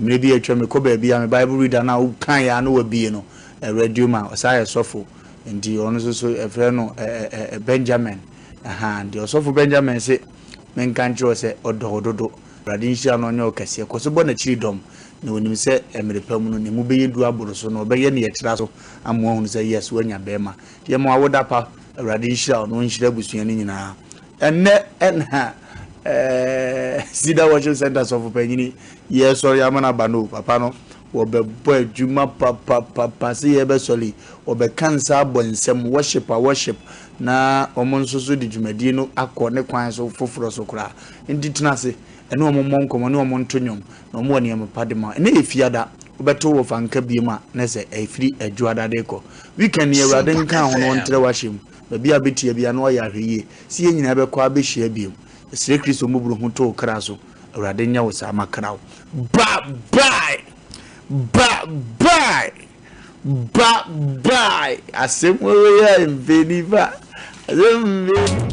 Mmerɛ bi atwa mekɔ baabi a me Bible reader no a wokan yɛ a na wabie no, radio man, ɔsan yɛ sɔfo. Nti ɔno nso so ɛfrɛ no Benjamin. Aha, nti ɔsɔfo Benjamin se menka nkyerɛ wo sɛ ɔdɔ wo dodo. Awurade nhyira no ɔnyɛ wo kɛseɛ. Kɔ so bɔ n'akyiri dɔm. Na onim sɛ mmere pa mu no, ne mu bɛyɛ du aboro so, na ɔbɛyɛ nea ɛtra so ama woahunu sɛ, yes, woanya barima. Nti yɛma wo awoda pa. Awurade nhyira wo na ɔnhyira abusua no nyinaa. Ɛnnɛ na eh, Cedar Worship Center sɔfo panyini yɛresɔre ama no aba no o, papa no, wɔbɛbɔ adwuma papapapa sɛ yɛrebɛsɔre yi, wɔbɛka nsa abɔ nsam, worship a worship, na wɔn nso so de dwumadie no akɔ ne kwan so foforɔ so koraa. Nti tena ase ɛne wɔn mmɔ nkɔmmɔ, ne wɔn nto nnwom. Na wɔwɔ nneɛma pa de ma wo. Ɛnnɛ yɛ Fiada, wobɛto wo fanka biom a, na sɛ ɛfiri Adwoada de rekɔ. Weekend yi, Awurade nka ho na ɔntrɛ w'ahyɛ mu. Baabi a wobɛtia biara na wayɛ ahwɛyie sɛ yɛn nyinaa bɛkɔ abɛhyia biom. Yɛsrɛ Kristo mmɔborɔhu to wo kra so. Awurade nyɛ wo saa makra wo. Bye bye! Bye bye! Bye bye! Asɛm wei yɛ mfɛ nipa. Asɛm mfɛ.